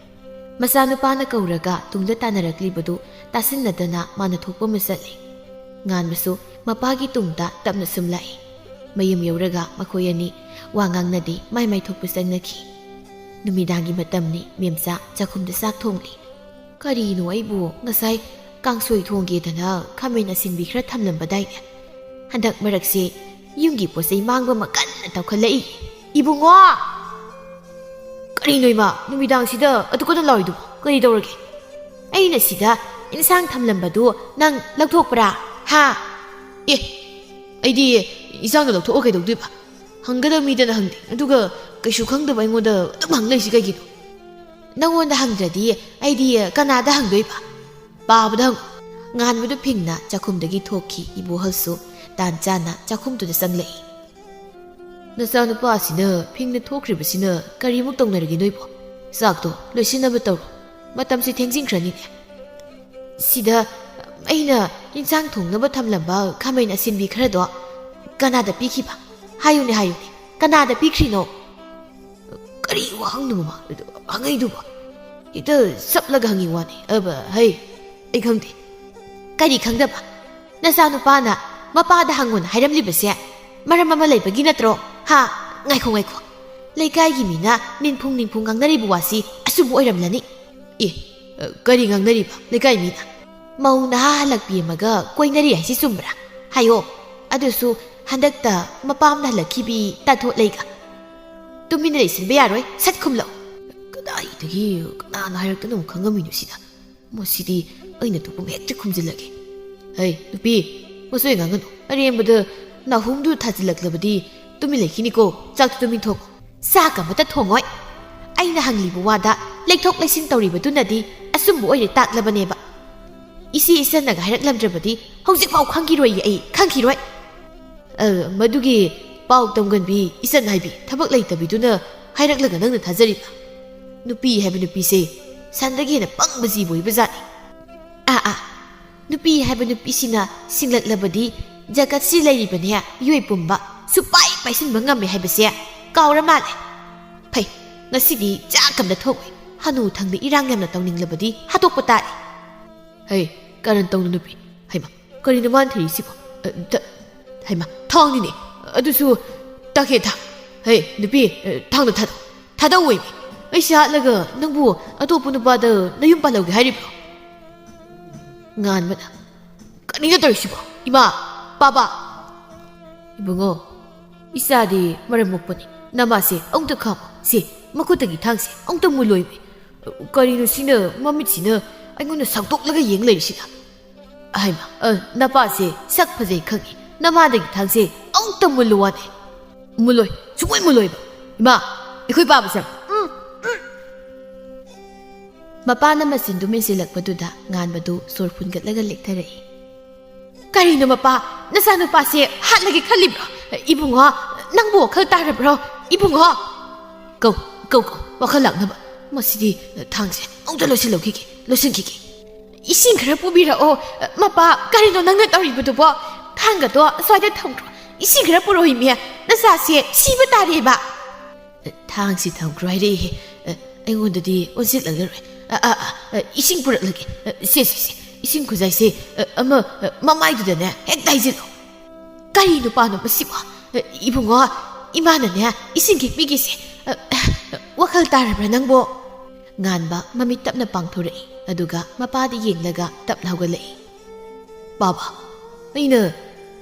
ꯃꯆꯥꯅꯨꯄꯥꯅ ꯀꯧꯔꯒ ꯇꯨꯡꯗ ꯇꯥꯟꯅꯔꯛꯂꯤꯕꯗꯨ ꯇꯥꯁꯤꯟꯅꯗꯅ ꯃꯥꯅ ꯊꯣꯛꯄ ꯑꯃ ꯆꯠꯂꯤ꯫ ꯉꯥꯟꯕꯁꯨ ꯃꯄꯥꯒꯤ ꯇꯨꯡꯗ ꯇꯞꯅ ꯁꯨꯝ ꯂꯥꯛꯏ꯫ ꯃꯌꯨꯝ ꯌꯧꯔꯒ ꯃꯈꯣꯏ ꯑꯅꯤ ꯋꯥ ꯉꯥꯡꯅꯗꯦ, ꯃꯥꯏ ꯃꯥꯏ ꯊꯣꯛꯄ ꯆꯪꯅꯈꯤ꯫ ꯅꯨꯃꯤꯗꯥꯡꯒꯤ ꯃꯇꯝꯅꯤ, ꯃꯦꯝꯆꯥ ꯆꯥꯛꯈꯨꯝꯗ ꯆꯥꯛ ꯊꯣꯡꯂꯤ꯫ ꯀꯔꯤꯅꯣ ꯑꯩꯕꯨ ꯉꯁꯥꯏ ꯀꯥꯡꯁꯣꯏ ꯊꯣꯡꯒꯦꯗꯅ ꯈꯥꯃꯦꯟ ꯑꯁꯤꯟꯕꯤ ꯈꯔ ꯊꯝꯂꯝꯕꯗꯥꯏꯅꯦ꯫ ꯍꯟꯗꯛ ꯃꯔꯛꯁꯦ ꯌꯨꯝꯒꯤ ꯄꯣꯠ ꯆꯩ ꯃꯥꯡꯕ ꯑꯃ ꯀꯟꯅ ꯇꯧꯈꯠꯂꯛꯏ꯫ ꯏꯕꯨꯡꯉꯣ! ꯀꯔꯤꯅꯣ ꯏꯃꯥ, ꯅꯨꯃꯤꯗꯥꯡꯁꯤꯗ ꯑꯗꯨ ꯀꯟꯅ ꯂꯥꯎꯔꯤꯗꯨꯕꯣ? ꯀꯔꯤ ꯇꯧꯔꯒꯦ? ꯑꯩꯅ ꯁꯤꯗ ꯏꯟꯁꯥꯡ ꯊꯝꯂꯝꯕꯗꯨ ꯅꯪ ꯂꯧꯊꯣꯛꯄ꯭ꯔꯥ? ꯍꯥ? ꯑꯦ, ꯑꯩꯗꯤ ꯏꯟꯁꯥꯡꯗꯣ ꯂꯧꯊꯣꯛꯑ ꯀꯩꯗꯧꯗꯣꯏꯕ? ꯍꯪꯒꯗꯕ ꯃꯤꯗꯅ ꯍꯪꯗꯦ, ꯑꯗꯨꯒ ꯀꯩꯁꯨ ꯈꯪꯗꯕ ꯑꯩꯉꯣꯟꯗ ꯑꯗꯨꯝ ꯍꯪ ꯂꯩꯁꯤ ꯀꯩꯒꯤꯅꯣ? ꯅꯪꯉꯣꯟꯗ ꯍꯪꯗ꯭ꯔꯗꯤ ꯑꯩꯗꯤ ꯀꯅꯥꯗ ꯍꯪꯗꯣꯏꯕ? ꯄꯥꯕꯗ ꯍꯪꯉꯨ꯫ ꯉꯥꯟꯕꯗꯨ ꯐꯤꯡꯅ ꯆꯥꯛꯈꯨꯝꯗꯒꯤ ꯊꯣꯛꯈꯤ꯫ ꯏꯕꯣꯍꯜꯁꯨ ꯇꯥꯟ ꯆꯥꯅ ꯆꯥꯛꯈꯨꯝꯗꯨꯗ ꯆꯪꯂꯛꯏ꯫ "ꯅꯆꯥꯅꯨꯄꯥꯁꯤꯅ ꯐꯤꯡꯅ ꯊꯣꯛꯈ꯭ꯔꯤꯕꯁꯤꯅ ꯀꯔꯤꯃꯨꯛ ꯇꯧꯅꯔꯒꯦ ꯅꯣꯏꯕꯣ? ꯆꯥꯛꯇꯣ ꯂꯣꯏꯁꯤꯟꯅꯕ ꯇꯧꯔꯣ, ꯃꯇꯝꯁꯤ ꯊꯦꯡꯖꯤꯟꯈ꯭ꯔꯅꯤꯅꯦ꯫ ꯁꯤꯗ ꯑꯩꯅ ꯏꯟꯁꯥꯡ ꯊꯣꯡꯅꯕ ꯊꯝꯂꯝꯕ ꯈꯥꯃꯦꯟ ꯑꯁꯤꯟꯕꯤ ꯈꯔꯗꯣ ꯀꯅꯥꯗ ꯄꯤꯈꯤꯕ? ꯍꯥꯏꯌꯨꯅꯦ, ꯍꯥꯏꯌꯨꯅꯦ, ꯀꯅꯥꯗ ꯄꯤꯈ꯭ꯔꯤꯅꯣ?" "ꯀꯔꯤ ꯋꯥꯍꯪꯅꯣ ꯃꯃꯥ ꯍꯪꯉꯛꯏꯗꯨꯕꯣ? ꯍꯦꯛꯇ ꯆꯞꯂꯒ ꯍꯪꯉꯤ ꯋꯥꯅꯤ꯫ ꯑꯕ, ꯍꯩ, ꯑꯩ ꯈꯪꯗꯦ꯫" "ꯀꯔꯤ ꯈꯪꯗꯕ? ꯅꯆꯥꯅꯨꯄꯥꯅ ꯃꯄꯥꯗ ꯍꯪꯉꯨꯅ ꯍꯥꯏꯔꯝꯂꯤꯕꯁꯦ ꯃꯔꯝ ꯑꯃ ꯂꯩꯕꯒꯤ ꯅꯠꯇ꯭ꯔꯣ? ꯍꯥ? ꯉꯥꯏꯈꯣ, ꯉꯥꯏꯈꯣ꯫ ꯂꯩꯀꯥꯏꯒꯤ ꯃꯤꯅ ꯅꯤꯟꯐꯨꯡ ꯅꯤꯟꯐꯨꯡ ꯉꯥꯡꯅꯔꯤꯕ ꯋꯥꯁꯤ ꯑꯆꯨꯝꯕ ꯑꯣꯏꯔꯝꯂꯅꯤ꯫" "ꯑꯦ, ꯀꯔꯤ ꯉꯥꯡꯅꯔꯤꯕ ꯂꯩꯀꯥꯏ ꯃꯤꯅ?" "ꯃꯧ ꯅꯍꯥ ꯍꯜꯂꯛꯄꯤ ꯑꯃꯒ ꯀꯣꯏꯅꯔꯤ ꯍꯥꯏꯁꯤ ꯆꯨꯝꯕ꯭ꯔꯥ? ꯍꯥꯏꯌꯣ꯫ ꯑꯗꯨꯁꯨ ꯍꯟꯗꯛꯇ ꯃꯄꯥꯝꯗ ꯍꯜꯂꯛꯈꯤꯕꯤ ꯇꯥꯊꯣꯠ ꯂꯩꯒ꯫ ꯇꯨꯃꯤꯟꯅ ꯂꯩꯁꯤꯟꯕ ꯌꯥꯔꯣꯏ, ꯁꯠ ꯈꯨꯝꯂꯛꯎ꯫" ꯀꯗꯥꯏꯗꯒꯤ ꯀꯅꯥꯅ ꯍꯥꯏꯔꯛꯇꯅ ꯑꯃꯨꯛ ꯈꯪꯉꯝꯃꯤꯅꯣ ꯁꯤꯗ? ꯃꯁꯤꯗꯤ ꯑꯩꯅ ꯊꯣꯛꯄ ꯑꯃ ꯍꯦꯛꯇ ꯈꯨꯝꯖꯤꯜꯂꯒꯦ꯫ "ꯍꯩ, ꯅꯨꯄꯤ, ꯃꯁꯣꯏ ꯉꯥꯡꯒꯅꯨ꯫ ꯑꯔꯦꯝꯕꯗ ꯅꯥꯍꯨꯝꯗꯨ ꯊꯥꯖꯤꯜꯂꯛꯂꯕꯗꯤ ꯇꯨꯃꯤꯟ ꯂꯩꯈꯤꯅꯤꯀꯣ꯫ ꯆꯥꯛꯇꯨ ꯇꯨꯃꯤꯟ ꯊꯣꯡꯉꯣ꯫" "ꯆꯥꯛ ꯑꯃꯇ ꯊꯣꯡꯉꯣꯏ꯫ ꯑꯩꯅ ꯍꯪꯂꯤꯕ ꯋꯥꯗ ꯂꯩꯊꯣꯛ ꯂꯩꯁꯤꯟ ꯇꯧꯔꯤꯕꯗꯨꯅꯗꯤ ꯑꯆꯨꯝꯕ ꯑꯣꯏꯔꯦ ꯇꯥꯛꯂꯕꯅꯦꯕ꯫ ꯏꯆꯦ ꯏꯆꯟꯅꯒ ꯍꯥꯏꯔꯛꯂꯝꯗ꯭ꯔꯕꯗꯤ ꯍꯧꯖꯤꯛꯐꯥꯎ ꯈꯪꯈꯤꯔꯣꯏꯌꯦ ꯑꯩ, ꯈꯪꯈꯤꯔꯣꯏ꯫" "ꯑ, ꯃꯗꯨꯒꯤ ꯄꯥꯎ ꯇꯝꯒꯟꯕꯤ ꯏꯆꯟ ꯍꯥꯏꯕꯤ ꯊꯕꯛ ꯂꯩꯇꯕꯤꯗꯨꯅ ꯍꯥꯏꯔꯛꯂꯒ ꯅꯪꯅ ꯊꯥꯖꯔꯤꯕ? ꯅꯨꯄꯤ ꯍꯥꯏꯕ ꯅꯨꯄꯤꯁꯦ ꯁꯟꯗꯒꯤ ꯍꯦꯟꯅ ꯄꯪꯕ ꯖꯤꯕ ꯑꯣꯏꯕ ꯖꯥꯠꯅꯤ꯫ ꯑꯥ, ꯑꯥ, ꯅꯨꯄꯤ ꯍꯥꯏꯕ ꯅꯨꯄꯤꯁꯤꯅ ꯁꯤꯡꯂꯛꯂꯕꯗꯤ ꯖꯒꯠꯁꯤ ꯂꯩꯔꯤꯕꯅꯦ ꯌꯣꯏ ꯄꯨꯝꯕ ꯁꯨꯄꯥꯏ ꯄꯥꯏꯁꯤꯟꯕ ꯉꯝꯃꯦ ꯍꯥꯏꯕꯁꯦ ꯀꯥꯎꯔ ꯃꯥꯜꯂꯦ꯫ ꯐꯩ, ꯉꯁꯤꯗꯤ ꯆꯥꯛ ꯑꯃ ꯊꯣꯛꯑꯣꯏ꯫ ꯍꯅꯨ ꯊꯪꯗ ꯏꯔꯥꯡ ꯌꯥꯝꯅ ꯇꯧꯅꯤꯡꯂꯕꯗꯤ ꯍꯥꯠꯇꯣꯛꯄ ꯇꯥꯔꯦ꯫" "ꯍꯩ, ꯀꯔꯟ ꯇꯧꯅꯨ ꯅꯨꯄꯤ꯫ ꯍꯩꯃ, ꯀꯔꯤꯅꯣ ꯃꯥꯅ ꯊꯤꯔꯤꯁꯤꯕꯣ? ꯑ, ꯊ-, ꯍꯩꯃ, ꯊꯥꯡꯅꯤꯅꯦ꯫ ꯑꯗꯨꯁꯨ ꯇꯥꯈꯦ ꯊꯥꯡ꯫ ꯍꯩ, ꯅꯨꯄꯤ, ꯑ, ꯊꯥꯡꯗꯣ ꯊꯥꯗꯧ꯫ ꯊꯥꯗꯧꯑꯣꯏꯃꯤ꯫ ꯑꯩꯁꯦ ꯍꯥꯠꯂꯒ ꯅꯪꯕꯨ ꯑꯇꯣꯞꯄ ꯅꯨꯄꯥꯗ ꯅꯌꯨꯝ ꯄꯥꯜꯍꯧꯒꯦ ꯍꯥꯏꯔꯤꯕ꯭ꯔꯣ?" ꯉꯥꯟꯕꯅ, "ꯀꯔꯤꯅꯣ ꯇꯧꯔꯤꯁꯤꯕꯣ? ꯏꯃꯥ! ꯄꯥꯕ!" "ꯏꯕꯨꯡꯉꯣ, ꯏꯆꯥꯗꯤ ꯃꯔꯝ ꯃꯣꯛꯄꯅꯤ꯫ ꯅꯃꯥꯁꯦ ꯑꯃꯨꯛꯇ ꯈꯥꯝꯃꯣ꯫ ꯁꯦ, ꯃꯈꯨꯠꯇꯒꯤ ꯊꯥꯡꯁꯦ ꯑꯃꯨꯛꯇ ꯃꯨꯜꯂꯣꯏꯃꯤ꯫ ꯀꯔꯤꯅꯣ ꯁꯤꯅ, ꯃꯃꯤꯠꯁꯤꯅ ꯑꯩꯉꯣꯟꯗ ꯁꯥꯎꯇꯣꯛꯂꯒ ꯌꯦꯡ ꯂꯩꯔꯤꯁꯤꯅ? ꯍꯥꯏꯃ, ꯑ, ꯅꯄꯥꯁꯦ ꯁꯛ ꯐꯖꯩ ꯈꯪꯉꯤ꯫ ꯅꯃꯥꯗꯒꯤ ꯊꯥꯡꯁꯦ ꯑꯃꯨꯛꯇ ꯃꯨꯜꯂꯨ ꯋꯥꯅꯦ꯫ ꯃꯨꯜꯂꯣꯏ, ꯁꯨꯡꯃꯨꯟ ꯃꯨꯜꯂꯣꯏꯕ꯫ ꯏꯃꯥ, ꯑꯩꯈꯣꯏ ꯄꯥꯕꯁꯦ, ꯎꯝ, ꯎꯝ!" ꯃꯄꯥꯅ ꯃꯆꯤꯟꯗꯨ ꯃꯦꯟꯁꯤꯜꯂꯛꯄꯗꯨꯗ ꯉꯥꯟꯕꯗꯨ ꯁꯣꯔ ꯐꯨꯟꯒꯠꯂꯒ ꯂꯦꯛꯊꯔꯛꯏ꯫ "ꯀꯔꯤꯅꯣ ꯃꯄꯥ, ꯅꯆꯥꯅꯨꯄꯥꯁꯦ ꯍꯥꯠꯂꯒꯦ ꯈꯜꯂꯤꯕ꯭ꯔꯣ? ꯏꯕꯨꯡꯉꯣ, ꯅꯪꯕꯨ ꯋꯥꯈꯜ ꯇꯥꯔꯕ꯭ꯔꯣ? ꯏꯕꯨꯡꯉꯣ!" "ꯀꯧ, ꯀꯧ, ꯀꯧ, ꯋꯥꯈꯜ ꯂꯥꯛꯅꯕ꯫ ꯃꯁꯤꯗꯤ ꯊꯥꯡꯁꯦ ꯑꯃꯨꯛꯇ ꯂꯣꯏꯁꯤꯜꯍꯧꯈꯤꯒꯦ, ꯂꯣꯏꯁꯤꯟꯈꯤꯒꯦ꯫ ꯏꯁꯤꯡ ꯈꯔ ꯄꯨꯕꯤꯔꯛꯑꯣ꯫ ꯃꯄꯥ, ꯀꯔꯤꯅꯣ ꯅꯪꯅ ꯇꯧꯔꯤꯕꯗꯨꯕꯣ? ꯊꯥꯡꯒꯗꯣ ꯑꯁ꯭ꯋꯥꯏꯗ ꯊꯝꯈ꯭ꯔꯣ꯫ ꯏꯁꯤꯡ ꯈꯔ ꯄꯨꯔꯛꯑꯣ ꯏꯃꯦ, ꯅꯆꯥꯁꯦ ꯁꯤꯕ ꯇꯥꯔꯦꯕ꯫" "ꯊꯥꯡꯁꯤ ꯊꯝꯈ꯭ꯔꯣ ꯍꯥꯏꯔꯛꯏꯍꯦ꯫ ꯑ, ꯑꯩꯉꯣꯟꯗꯗꯤ ꯑꯣꯟꯁꯤꯜꯂꯛꯂꯔꯣꯏ꯫ ꯑ, ꯑ, ꯑ, ꯑ, ꯏꯁꯤꯡ ꯄꯨꯔꯛꯂꯒꯦ꯫ ꯑ, ꯁꯦ, ꯁꯦ, ꯁꯦ, ꯏꯁꯤꯡ ꯈꯨꯖꯥꯏꯁꯦ, ꯑ, ꯑꯃ, ꯑ, ꯃꯃꯥꯏꯗꯨꯗꯅꯦ ꯍꯦꯛꯇ ꯍꯩꯖꯤꯜꯂꯣ꯫" "ꯀꯔꯤ ꯅꯨꯄꯥꯅꯣ ꯃꯁꯤꯕꯣ? ꯑ, ꯏꯕꯨꯡꯉꯣ, ꯏꯃꯥꯅꯅꯦ ꯏꯁꯤꯡ ꯈꯤꯛꯄꯤꯒꯦꯁꯦ꯫ ꯑ, ꯑ, ꯋꯥꯈꯜ ꯇꯥꯔꯕ꯭ꯔꯥ ꯅꯪꯕꯣ?" ꯉꯥꯟꯕ ꯃꯃꯤꯠ ꯇꯞꯅ ꯄꯥꯡꯊꯣꯔꯛꯏ, ꯑꯗꯨꯒ ꯃꯄꯥꯗ ꯌꯦꯡꯂꯒ ꯇꯞꯅ ꯍꯧꯒꯠꯂꯛꯏ꯫ "ꯄꯥꯕ, ꯑꯩꯅ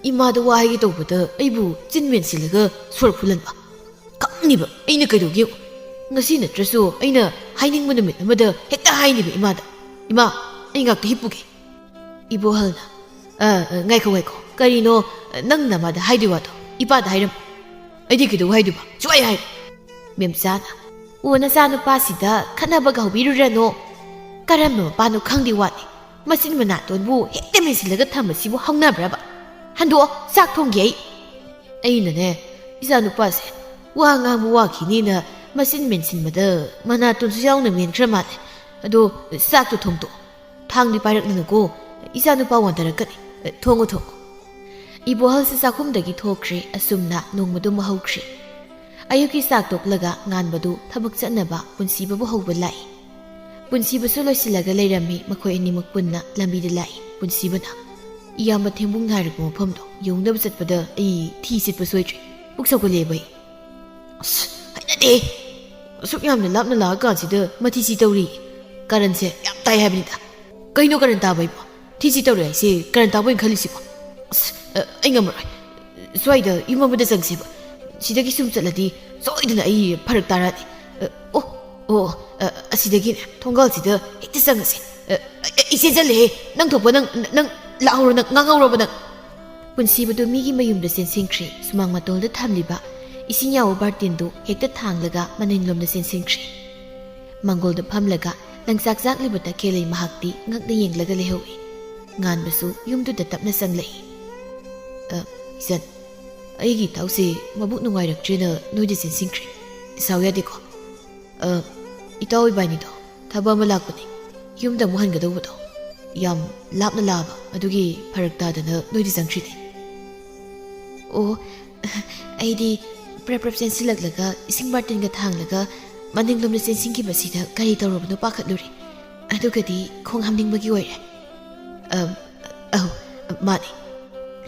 ꯏꯃꯥꯗ ꯋꯥ ꯍꯥꯏꯒꯦ ꯇꯧꯕꯗ ꯑꯩꯕꯨ ꯆꯤꯟ ꯃꯦꯟꯁꯤꯜꯂꯒ ꯁꯣꯔ ꯐꯨꯜꯍꯟꯕ꯫ ꯈꯪꯅꯤꯕ ꯑꯩꯅ ꯀꯩꯗꯧꯒꯦ ꯌꯦꯡꯉꯨ꯫ ꯉꯁꯤ ꯅꯠꯇ꯭ꯔꯁꯨ ꯑꯩꯅ ꯍꯥꯏꯅꯤꯡꯕ ꯅꯨꯃꯤꯠ ꯑꯃꯗ ꯍꯦꯛꯇ ꯍꯥꯏꯅꯤꯕ ꯏꯃꯥꯗ꯫ ꯏꯃꯥ, ꯑꯩ ꯉꯥꯛꯇ ꯍꯤꯞꯄꯨꯒꯦ꯫" ꯏꯕꯣꯍꯜꯅ, "ꯑ, ꯑ, ꯉꯥꯏꯈꯣ, ꯉꯥꯏꯈꯣ꯫ ꯀꯔꯤꯅꯣ, ꯑ, ꯅꯪ ꯅꯃꯥꯗ ꯍꯥꯏꯗꯣꯏ ꯋꯥꯗꯣ ꯏꯄꯥꯗ ꯍꯥꯏꯔꯝꯃꯨ꯫" "ꯑꯩꯗꯤ ꯀꯩꯗꯧ ꯍꯥꯏꯗꯣꯏꯕ? ꯁꯨꯡꯍꯥꯏ ꯍꯥꯏꯔꯣꯏ꯫" ꯃꯦꯝꯆꯥꯅ, "ꯑꯣ, ꯅꯆꯥꯅꯨꯄꯥꯁꯤꯗ ꯈꯠꯅꯕꯒ ꯍꯧꯕꯤꯔꯨꯔꯅꯨ꯫ ꯀꯔꯝꯕ ꯃꯄꯥꯅꯣ ꯈꯪꯗꯦ ꯋꯥꯅꯤ꯫ ꯃꯆꯤꯟ ꯃꯅꯥꯇꯣꯟꯕꯨ ꯍꯦꯛꯇ ꯃꯦꯟꯁꯤꯜꯂꯒ ꯊꯝꯕꯁꯤꯕꯨ ꯍꯧꯅꯕ꯭ꯔꯕ? ꯍꯟꯗꯣꯛꯑꯣ, ꯆꯥꯛ ꯊꯣꯡꯒꯦ ꯑꯩ꯫" ꯑꯩꯅꯅꯦ, ꯏꯆꯥꯅꯨꯄꯥꯁꯦ ꯋꯥ ꯉꯥꯡꯕ ꯋꯥꯈꯤꯅꯤꯅ ꯃꯆꯤꯟ ꯃꯦꯟꯁꯤꯟꯕꯗ ꯃꯅꯥꯇꯣꯟꯁꯨ ꯌꯥꯎꯅ ꯃꯦꯟꯈ꯭ꯔ ꯃꯥꯜꯂꯦ꯫ ꯑꯗꯣ ꯆꯥꯛꯇꯣ ꯊꯣꯡꯗꯣꯛꯑꯣ꯫ ꯊꯥꯡꯗꯤ ꯄꯥꯏꯔꯛꯅꯨꯀꯣ, ꯏꯆꯥꯅꯨꯄꯥ ꯋꯥꯟꯊꯔꯛꯀꯅꯤ꯫ ꯊꯣꯡꯉꯣ, ꯊꯣꯡꯉꯣ꯫ ꯏꯕꯣꯍꯜꯁꯦ ꯆꯥꯛꯈꯨꯝꯗꯒꯤ ꯊꯣꯛꯈ꯭ꯔꯦ꯫ ꯑꯁꯨꯝꯅ ꯅꯣꯡꯃꯗꯨ ꯑꯃ ꯍꯧꯈ꯭ꯔꯦ꯫ ꯑꯌꯨꯛꯀꯤ ꯆꯥꯛ ꯇꯣꯛꯂꯒ ꯉꯥꯟꯕꯗꯨ ꯊꯕꯛ ꯆꯠꯅꯕ ꯄꯨꯟꯁꯤꯕꯕꯨ ꯍꯧꯕ ꯂꯥꯛꯏ꯫ ꯄꯨꯟꯁꯤꯕꯁꯨ ꯂꯣꯏꯁꯤꯜꯂꯒ ꯂꯩꯔꯝꯃꯤ꯫ ꯃꯈꯣꯏ ꯑꯅꯤꯃꯛ ꯄꯨꯟꯅ ꯂꯝꯕꯤꯗ ꯂꯥꯛꯏ꯫ ꯄꯨꯟꯁꯤꯕꯅ, "ꯏꯌꯥꯝꯕ ꯊꯦꯡꯕꯨꯡ ꯅꯥꯏꯔꯛꯄ ꯃꯐꯝꯗꯣ ꯌꯧꯅꯕ ꯆꯠꯄꯗ ꯑꯩ ꯊꯤ ꯁꯤꯠꯄ ꯁꯣꯏꯗ꯭ꯔꯦ꯫ ꯄꯨꯛ ꯁꯧꯒꯠꯂꯛꯑꯦꯕ ꯑꯩ꯫" "ꯑꯁ, ꯍꯩꯅꯗꯦ꯫ ꯑꯁꯨꯛ ꯌꯥꯝꯅ ꯂꯥꯞꯅ ꯂꯥꯛꯑꯀꯥꯟꯁꯤꯗ ꯃꯊꯤꯁꯤ ꯇꯧꯔꯤ꯫ ꯀꯔꯟꯁꯦ ꯌꯥꯝ ꯇꯥꯏ ꯍꯥꯏꯕꯅꯤꯗ꯫" "ꯀꯩꯅꯣ ꯀꯔꯟ ꯇꯥꯕ ꯍꯥꯏꯕꯣ? ꯊꯤꯁꯤ ꯇꯧꯔꯦ ꯍꯥꯏꯁꯦ ꯀꯔꯟ ꯇꯥꯕ ꯑꯣꯏꯅ ꯈꯜꯂꯤꯁꯤꯕꯣ? ꯑꯁ, ꯑ, ꯑꯩ ꯉꯝꯃꯔꯣꯏ꯫ ꯁ꯭ꯋꯥꯏꯗ ꯌꯨꯝ ꯑꯃꯗ ꯆꯪꯁꯦꯕ꯫ ꯁꯤꯗꯒꯤ ꯁꯨꯝ ꯆꯠꯂꯗꯤ ꯁꯣꯏꯗꯅ ꯑꯩ ꯐꯔꯛ ꯇꯥꯔꯛꯑꯅꯤ꯫ ꯑ, ꯑꯣ, ꯑꯣ, ꯑ, ꯑꯁꯤꯗꯒꯤꯅꯦ, ꯊꯣꯡꯒꯥꯜꯁꯤꯗ ꯍꯦꯛꯇ ꯆꯪꯉꯁꯦ꯫ ꯑ, ꯑ, ꯑ, ꯏꯆꯦ ꯆꯠꯂꯦꯍꯦ꯫ ꯅꯪ ꯊꯣꯛꯄ ꯅꯪ, ꯅꯪ ꯂꯥꯛꯍꯧꯔꯣ, ꯅꯪ ꯉꯥꯡꯍꯧꯔꯕ ꯅꯪ꯫ ꯄꯨꯟꯁꯤꯕꯗꯨ ꯃꯤꯒꯤ ꯃꯌꯨꯝꯗ ꯆꯦꯟꯁꯤꯟꯈ꯭ꯔꯦ꯫ ꯁꯨꯃꯥꯡ ꯃꯇꯣꯜꯗ ꯊꯝꯂꯤꯕ ꯏꯁꯤꯡ ꯌꯥꯎꯕ ꯕꯥꯔꯇꯤꯟꯗꯨ ꯍꯦꯛꯇ ꯊꯥꯡꯂꯒ ꯃꯅꯤꯡꯂꯣꯝꯗ ꯆꯦꯟꯁꯤꯟꯈ꯭ꯔꯦ꯫ ꯃꯪꯒꯣꯜꯗ ꯐꯝꯂꯒ ꯂꯪꯆꯥꯛ ꯆꯥꯛꯂꯤꯕ ꯇꯈꯦꯜꯂꯩ ꯃꯍꯥꯛꯇꯤ ꯉꯛꯅ ꯌꯦꯡꯂꯒ ꯂꯩꯍꯧꯏ꯫ ꯉꯥꯟꯕꯁꯨ ꯌꯨꯝꯗꯨꯗ ꯇꯞꯅ ꯆꯪꯂꯛꯏ꯫ "ꯑ, ꯏꯆꯟ, ꯑꯩꯒꯤ ꯏꯇꯥꯎꯁꯦ ꯃꯕꯨꯛ ꯅꯨꯡꯉꯥꯏꯔꯛꯇ꯭ꯔꯦꯅ ꯅꯣꯏꯗ ꯆꯦꯟꯁꯤꯟꯈ꯭ꯔꯦ꯫ ꯁꯥꯎ ꯌꯥꯗꯦꯀꯣ꯫ ꯑ, ꯏꯇꯥꯎ ꯏꯕꯥꯅꯤꯗꯣ ꯊꯕꯛ ꯑꯃ ꯂꯥꯛꯄꯅꯦ꯫ ꯌꯨꯝꯗ ꯑꯃꯨꯛ ꯍꯟꯒꯗꯧꯕꯗꯣ ꯌꯥꯝ ꯂꯥꯞꯅ ꯂꯥꯛꯑꯕ, ꯑꯗꯨꯒꯤ ꯐꯔꯛ ꯇꯥꯗꯅ ꯅꯣꯏꯗ ꯆꯪꯈ꯭ꯔꯤꯅꯦ꯫" "ꯑꯣ, ꯑꯩꯗꯤ ꯄ꯭ꯔꯞ ꯄ꯭ꯔꯞ ꯆꯦꯟꯁꯤꯜꯂꯛꯂꯒ ꯏꯁꯤꯡ ꯕꯥꯔꯇꯤꯟꯒ ꯊꯥꯡꯂꯒ ꯃꯅꯤꯡꯂꯣꯝꯗ ꯆꯦꯟꯁꯤꯟꯈꯤꯕꯁꯤꯗ ꯀꯔꯤ ꯇꯧꯔꯕꯅꯣ ꯄꯥꯈꯠꯂꯨꯔꯦ꯫ ꯑꯗꯨꯒꯗꯤ ꯈꯣꯡ ꯍꯥꯝꯅꯤꯡꯕꯒꯤ ꯑꯣꯏꯔꯦ꯫" "ꯑꯝ, ꯑꯧ, ꯃꯥꯅꯦ꯫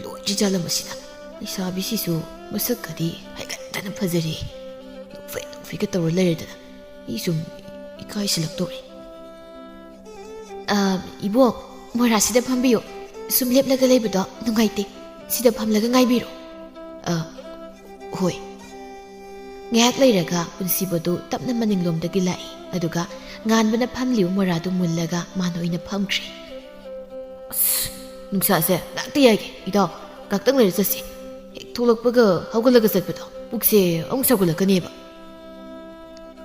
ꯂꯣꯏꯗ꯭ꯔꯤ ꯖꯥꯠꯂ ꯃꯁꯤꯅ? ꯂꯩꯁꯥꯕꯤꯁꯤꯁꯨ ꯃꯁꯛꯀꯗꯤ ꯍꯥꯏꯒꯠꯇꯅ ꯐꯖꯔꯤ꯫ ꯅꯣꯛꯐꯦꯠ ꯅꯣꯛꯐꯦꯠꯀ ꯇꯧꯔ ꯂꯩꯔꯗꯅ ꯑꯩ ꯁꯨꯝ ꯏꯀꯥꯏꯁꯤꯜꯂꯛꯇꯧꯔꯦ꯫" "ꯑ, ꯏꯕꯣꯛ, ꯃꯣꯔꯥꯁꯤꯗ ꯐꯝꯕꯤꯌꯨ꯫ ꯁꯨꯝ ꯂꯦꯞꯂꯒ ꯂꯩꯕꯗꯣ ꯅꯨꯡꯉꯥꯏꯇꯦ꯫ ꯁꯤꯗ ꯐꯝꯂꯒ ꯉꯥꯏꯕꯤꯔꯣ꯫" "ꯑ, ꯍꯣꯏ꯫" ꯉꯥꯏꯍꯥꯛ ꯂꯩꯔꯒ ꯄꯨꯟꯁꯤꯕꯗꯨ ꯇꯞꯅ ꯃꯅꯤꯡꯂꯣꯝꯗꯒꯤ ꯂꯥꯛꯏ, ꯑꯗꯨꯒ ꯉꯥꯟꯕꯅ ꯐꯝꯂꯤꯕ ꯃꯣꯔꯥꯗꯨ ꯃꯨꯜꯂꯒ ꯃꯥꯅ ꯑꯣꯏꯅ ꯐꯝꯈ꯭ꯔꯦ꯫ "ꯑꯁ, ꯅꯨꯡꯁꯥꯁꯦ ꯉꯥꯛꯇ ꯌꯥꯏꯒꯦ, ꯏꯇꯥꯎ꯫ ꯉꯥꯛꯇꯪ ꯂꯩꯔ ꯆꯠꯁꯤ꯫ ꯍꯦꯛ ꯊꯣꯛꯂꯛꯄꯒ ꯍꯧꯒꯠꯂꯒ ꯆꯠꯄꯗꯣ ꯄꯨꯛꯁꯦ ꯑꯃꯨꯛ ꯁꯥꯒꯠꯂꯛꯀꯅꯦꯕ꯫"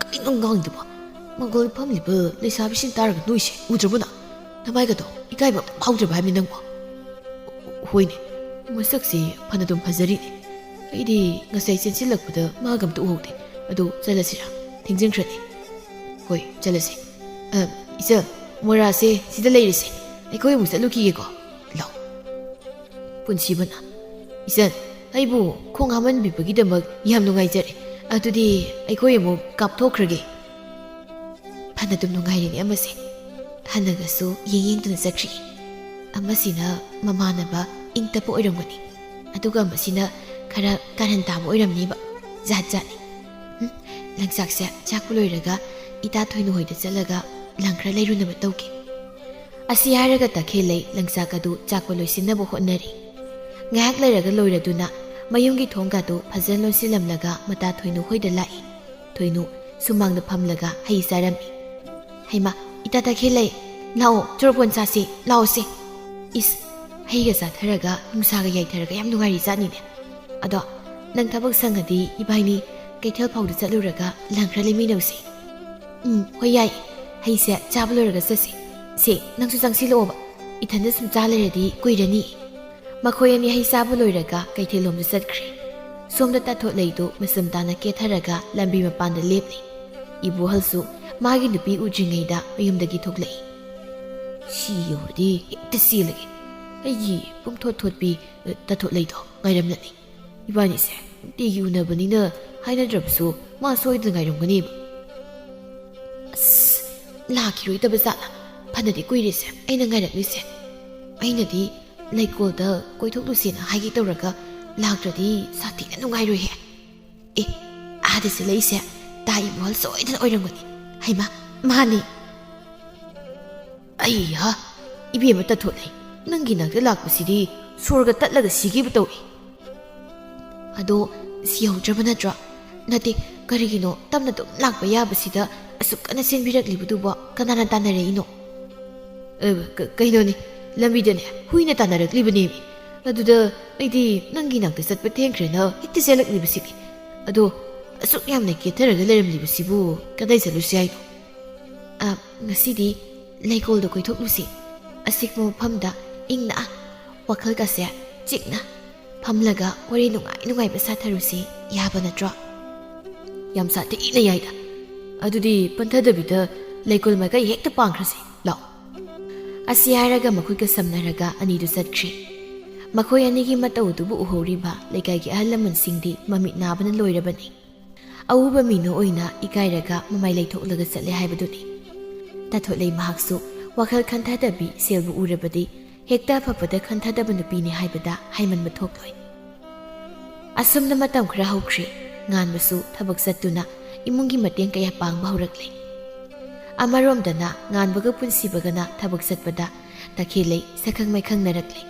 "ꯀꯔꯤꯅꯣ ꯉꯥꯡꯉꯤꯗꯨꯕꯣ? ꯃꯪꯒꯣꯜ ꯐꯝꯂꯤꯕ ꯂꯩꯁꯥꯕꯤꯁꯤꯡ ꯇꯥꯔꯒ ꯅꯣꯏꯁꯦ ꯎꯗ꯭ꯔꯕꯣ ꯅꯪ? ꯅꯃꯥꯏꯒꯗꯣ ꯏꯀꯥꯏꯕ ꯐꯥꯎꯗ꯭ꯔꯕ ꯍꯥꯏꯕꯅꯤ ꯅꯪꯕꯣ?" "ꯍꯣꯏꯅꯦ, ꯃꯁꯛꯁꯤ ꯐꯅꯗꯨꯝ ꯐꯖꯔꯤꯅꯦ꯫ ꯑꯩꯗꯤ ꯉꯁꯥꯏ ꯆꯦꯟꯁꯤꯜꯂꯛꯄꯗ ꯃꯥꯒ ꯑꯝꯇ ꯎꯍꯧꯗꯦ꯫ ꯑꯗꯨ ꯆꯠꯂꯁꯤꯔꯥ? ꯊꯦꯡꯖꯤꯟꯈ꯭ꯔꯅꯤ꯫" "ꯍꯣꯏ, ꯆꯠꯂꯁꯤ꯫ ꯑ, ꯏꯆꯜ, ꯃꯣꯔꯥꯁꯦ ꯁꯤꯗ ꯂꯩꯔꯁꯦ꯫ ꯑꯩꯈꯣꯏ ꯑꯃꯨꯛ ꯆꯠꯂꯨꯈꯤꯒꯦꯀꯣ꯫ ꯂꯥꯎ꯫" ꯄꯨꯟꯁꯤꯕꯅ, "ꯏꯆꯟ, ꯑꯩꯕꯨ ꯈꯣꯡ ꯍꯥꯝꯍꯟꯕꯤꯕꯒꯤꯗꯃꯛ ꯌꯥꯝ ꯅꯨꯡꯉꯥꯏꯖꯔꯦ꯫ ꯑꯗꯨꯗꯤ ꯑꯩꯈꯣꯏ ꯑꯃꯨꯛ ꯀꯥꯞꯊꯣꯛꯈ꯭ꯔꯒꯦ꯫" ꯐꯅꯗꯨꯝ ꯅꯨꯡꯉꯥꯏꯔꯤꯅꯦ ꯑꯃꯁꯦ꯫ ꯍꯟꯅꯒꯁꯨ ꯌꯦꯡ ꯌꯦꯡꯗꯨꯅ ꯆꯠꯈ꯭ꯔꯤ꯫ ꯑꯃꯁꯤꯅ ꯃꯃꯥꯟꯅꯕ ꯏꯪ ꯇꯞꯄ ꯑꯣꯏꯔꯝꯒꯅꯤ, ꯑꯗꯨꯒ ꯑꯃꯁꯤꯅ ꯈꯔ ꯀꯥꯔꯟ ꯇꯥꯕ ꯑꯣꯏꯔꯝꯅꯤꯕ꯫ ꯖꯥꯠ ꯖꯥꯠꯅꯤ꯫ ꯍꯨꯝ, ꯂꯪꯆꯥꯛꯁꯦ ꯆꯥꯛꯄ ꯂꯣꯏꯔꯒ ꯏꯇꯥ ꯊꯣꯏꯅꯨ ꯍꯣꯏꯗ ꯆꯠꯂꯒ ꯂꯪ ꯈꯔ ꯂꯩꯔꯨꯅꯕ ꯇꯧꯒꯦ꯫ ꯑꯁꯤ ꯍꯥꯏꯔꯒ ꯇꯈꯦꯜꯂꯩ ꯂꯪꯆꯥꯛ ꯑꯗꯨ ꯆꯥꯛꯄ ꯂꯣꯏꯁꯤꯟꯅꯕ ꯍꯣꯠꯅꯔꯤ꯫ ꯉꯥꯏꯍꯥꯛ ꯂꯩꯔꯒ ꯂꯣꯏꯔꯗꯨꯅ ꯃꯌꯨꯝꯒꯤ ꯊꯣꯡꯒꯥꯗꯨ ꯐꯖꯅ ꯂꯣꯟꯁꯤꯜꯂꯝꯂꯒ ꯃꯇꯥ ꯊꯣꯏꯅꯨ ꯍꯣꯏꯗ ꯂꯥꯛꯏ꯫ ꯊꯣꯏꯅꯨ ꯁꯨꯃꯥꯡꯗ ꯐꯝꯂꯒ ꯍꯩ ꯆꯥꯔꯝꯃꯤ꯫ "ꯍꯩꯃꯥ, ꯏꯇꯥ ꯇꯈꯦꯜꯂꯩ, ꯂꯥꯛꯑꯣ, ꯆꯣꯔꯐꯣꯟ ꯆꯥꯁꯤ, ꯂꯥꯛꯑꯣꯁꯦ꯫ ꯏꯁ, ꯍꯩꯒ ꯆꯥꯊꯔꯒ ꯅꯨꯡꯁꯥꯒ ꯌꯥꯏꯊꯔꯒ ꯌꯥꯝ ꯅꯨꯡꯉꯥꯏꯔꯤ ꯖꯥꯠꯅꯤꯅꯦ꯫ ꯑꯗꯣ ꯅꯪ ꯊꯕꯛ ꯁꯪꯉꯗꯤ ꯏꯕꯥꯏꯅꯤ ꯀꯩꯊꯦꯜ ꯐꯥꯎꯗ ꯆꯠꯂꯨꯔꯒ ꯂꯪ ꯈꯔ ꯂꯩꯃꯤꯟꯅꯧꯁꯦ꯫" "ꯎꯝ, ꯍꯣꯏ, ꯌꯥꯏ꯫ ꯍꯩꯁꯦ ꯆꯥꯕ ꯂꯣꯏꯔꯒ ꯆꯠꯁꯤ꯫ ꯁꯦ, ꯅꯪꯁꯨ ꯆꯪꯁꯤꯜꯂꯛꯑꯣꯕ꯫ ꯏꯊꯟꯗ ꯁꯨꯝ ꯆꯥ ꯂꯩꯔꯗꯤ ꯀꯨꯏꯔꯅꯤ꯫" ꯃꯈꯣꯏ ꯑꯅꯤ ꯍꯩ ꯆꯥꯕ ꯂꯣꯏꯔꯒ ꯀꯩꯊꯦꯜꯂꯣꯝꯗ ꯆꯠꯈ꯭ꯔꯦ꯫ ꯁꯣꯝꯗ ꯇꯥꯊꯣꯠꯂꯩꯗꯨ ꯃꯆꯨꯝ ꯇꯥꯅ ꯀꯦꯊꯔꯒ ꯂꯝꯕꯤ ꯃꯄꯥꯟꯗ ꯂꯦꯞꯂꯤ꯫ ꯏꯕꯣꯍꯜꯁꯨ ꯃꯥꯒꯤ ꯅꯨꯄꯤ ꯎꯗ꯭ꯔꯤꯉꯩꯗ ꯃꯌꯨꯝꯗꯒꯤ ꯊꯣꯛꯂꯛꯏ꯫ "ꯁꯤ ꯌꯧꯔꯗꯤ ꯍꯦꯛꯇ ꯆꯦꯜꯂꯒꯦ꯫ ꯑꯩꯒꯤ ꯄꯨꯡꯊꯣꯠ ꯊꯣꯠꯄꯤ, ꯑ, ꯇꯥꯊꯣꯠꯂꯩꯗꯣ ꯉꯥꯏꯔꯝꯂꯅꯤ꯫ ꯏꯕꯥꯅꯤꯁꯦ ꯅꯨꯡꯇꯤꯒꯤ ꯎꯅꯕꯅꯤꯅ ꯍꯥꯏꯅꯗ꯭ꯔꯕꯁꯨ ꯃꯥ ꯁꯣꯏꯗꯅ ꯉꯥꯏꯔꯝꯒꯅꯤꯕ꯫" "ꯑꯁ, ꯂꯥꯛꯈꯤꯔꯣꯏꯗꯕ ꯖꯥꯠꯂꯥ? ꯐꯅꯗꯤ ꯀꯨꯏꯔꯦꯁꯦ ꯑꯩꯅ ꯉꯥꯏꯔꯛꯂꯤꯁꯦ꯫ ꯑꯩꯅꯗꯤ ꯂꯩꯀꯣꯜꯗ ꯀꯣꯏꯊꯣꯛꯂꯨꯁꯦꯅ ꯍꯥꯏꯒꯦ ꯇꯧꯔꯒ ꯂꯥꯛꯇ꯭ꯔꯗꯤ ꯁꯥꯊꯤꯅ ꯅꯨꯡꯉꯥꯏꯔꯣꯏꯍꯦ꯫ ꯑꯦ, ꯑꯥꯗ ꯆꯦꯜꯂꯛꯏꯁꯦ ꯇꯥ ꯏꯕꯣꯍꯜ ꯁꯣꯏꯗꯅ ꯑꯣꯏꯔꯝꯒꯅꯤ꯫ ꯍꯩꯃꯥ, ꯃꯥꯅꯤ!" "ꯑꯩꯍꯥ, ꯏꯕꯦꯝꯃ ꯇꯥꯊꯣꯠꯂꯩ, ꯅꯪꯒꯤ ꯅꯥꯛꯇ ꯂꯥꯛꯄꯁꯤꯗꯤ ꯁꯣꯔꯒ ꯇꯠꯂꯒ ꯁꯤꯒꯦꯕꯨ ꯇꯧꯏ꯫" "ꯑꯗꯣ ꯁꯤꯍꯧꯗ꯭ꯔꯕ ꯅꯠꯇ꯭ꯔꯣ? ꯅꯠꯇꯦ, ꯀꯔꯤꯒꯤꯅꯣ ꯇꯞꯅ ꯑꯗꯨꯝ ꯂꯥꯛꯄ ꯌꯥꯕꯁꯤꯗ ꯑꯁꯨꯛ ꯀꯟꯅ ꯆꯦꯟꯕꯤꯔꯛꯂꯤꯕꯗꯨꯕꯣ ꯀꯅꯥꯅ ꯇꯥꯟꯅꯔꯛꯏꯅꯣ?" "ꯑ, ꯀ-, ꯀꯩꯅꯣꯅꯦ, ꯂꯝꯕꯤꯗꯅꯦ ꯍꯨꯏꯅ ꯇꯥꯟꯅꯔꯛꯂꯤꯕꯅꯦꯃꯤ꯫ ꯑꯗꯨꯗ ꯑꯩꯗꯤ ꯅꯪꯒꯤ ꯅꯥꯛꯇ ꯆꯠꯄ ꯊꯦꯡꯈ꯭ꯔꯦꯅ ꯍꯦꯛꯇ ꯆꯦꯜꯂꯛꯂꯤꯕꯁꯤꯅꯤ꯫ ꯑꯗꯣ ꯑꯁꯨꯛ ꯌꯥꯝꯅ ꯀꯦꯊꯔꯒ ꯂꯩꯔꯝꯂꯤꯕꯁꯤꯕꯨ ꯀꯗꯥꯏ ꯆꯠꯂꯨꯁꯤ ꯍꯥꯏꯅꯣ?" "ꯑ, ꯉꯁꯤꯗꯤ ꯂꯩꯀꯣꯜꯗ ꯀꯣꯏꯊꯣꯛꯂꯨꯁꯤ꯫ ꯑꯆꯤꯛꯄ ꯃꯐꯝꯗ ꯏꯪꯅ, ꯋꯥꯈꯜꯒꯁꯦ ꯆꯤꯛꯅ ꯐꯝꯂꯒ ꯋꯥꯔꯤ ꯅꯨꯡꯉꯥꯏ ꯅꯨꯡꯉꯥꯏꯕ ꯁꯥꯊꯔꯨꯁꯤ, ꯌꯥꯕ ꯅꯠꯇ꯭ꯔꯣ?" "ꯌꯥꯝ ꯁꯥꯊꯤꯅ ꯌꯥꯏꯗ꯫ ꯑꯗꯨꯗꯤ ꯄꯟꯊꯗꯕꯤꯗ ꯂꯩꯀꯣꯜ ꯃꯥꯏꯀꯩ ꯍꯦꯛꯇ ꯄꯥꯡꯈ꯭ꯔꯁꯤ, ꯂꯥꯛꯑꯣ꯫" ꯑꯁꯤ ꯍꯥꯏꯔꯒ ꯃꯈꯨꯠꯀ ꯁꯝꯅꯔꯒ ꯑꯅꯤꯗꯨ ꯆꯠꯈ꯭ꯔꯦ꯫ ꯃꯈꯣꯏ ꯑꯅꯤꯒꯤ ꯃꯇꯧ ꯑꯗꯨꯕꯨ ꯎꯍꯧꯔꯤꯕ ꯂꯩꯀꯥꯏꯒꯤ ꯑꯍꯜ ꯂꯃꯟꯁꯤꯡꯗꯤ ꯃꯃꯤꯠ ꯅꯥꯕꯅ ꯂꯣꯏꯔꯕꯅꯤ꯫ ꯑꯎꯕ ꯃꯤꯅꯨ ꯑꯣꯏꯅ ꯏꯀꯥꯏꯔꯒ ꯃꯃꯥꯏ ꯂꯩꯊꯣꯛꯂꯒ ꯆꯠꯂꯦ ꯍꯥꯏꯕꯗꯨꯅꯤ꯫ ꯇꯥꯊꯣꯠꯂꯩ ꯃꯍꯥꯛꯁꯨ ꯋꯥꯈꯜ ꯈꯟꯊꯗꯕꯤ ꯁꯦꯜꯕꯨ ꯎꯔꯕꯗꯤ ꯍꯦꯛꯇ ꯑꯐꯕꯗ ꯈꯟꯊꯗꯕ ꯅꯨꯄꯤꯅꯤ ꯍꯥꯏꯕꯗ ꯍꯥꯏꯃꯟꯕ ꯊꯣꯛꯂꯣꯏ꯫ ꯑꯁꯨꯝꯅ ꯃꯇꯝ ꯈꯔ ꯍꯧꯈ꯭ꯔꯦ꯫ ꯉꯥꯟꯕꯁꯨ ꯊꯕꯛ ꯆꯠꯇꯨꯅ ꯏꯃꯨꯡꯒꯤ ꯃꯇꯦꯡ ꯀꯌꯥ ꯄꯥꯡꯕ ꯍꯧꯔꯛꯂꯦ꯫ ꯑꯃꯔꯣꯝꯗꯅ ꯉꯥꯟꯕꯒ ꯄꯨꯟꯁꯤꯕꯒꯅ ꯊꯕꯛ ꯆꯠꯄꯗ ꯇꯈꯦꯜꯂꯩ ꯁꯛꯈꯪ ꯃꯥꯏꯈꯪꯅꯔꯛꯂꯦ꯫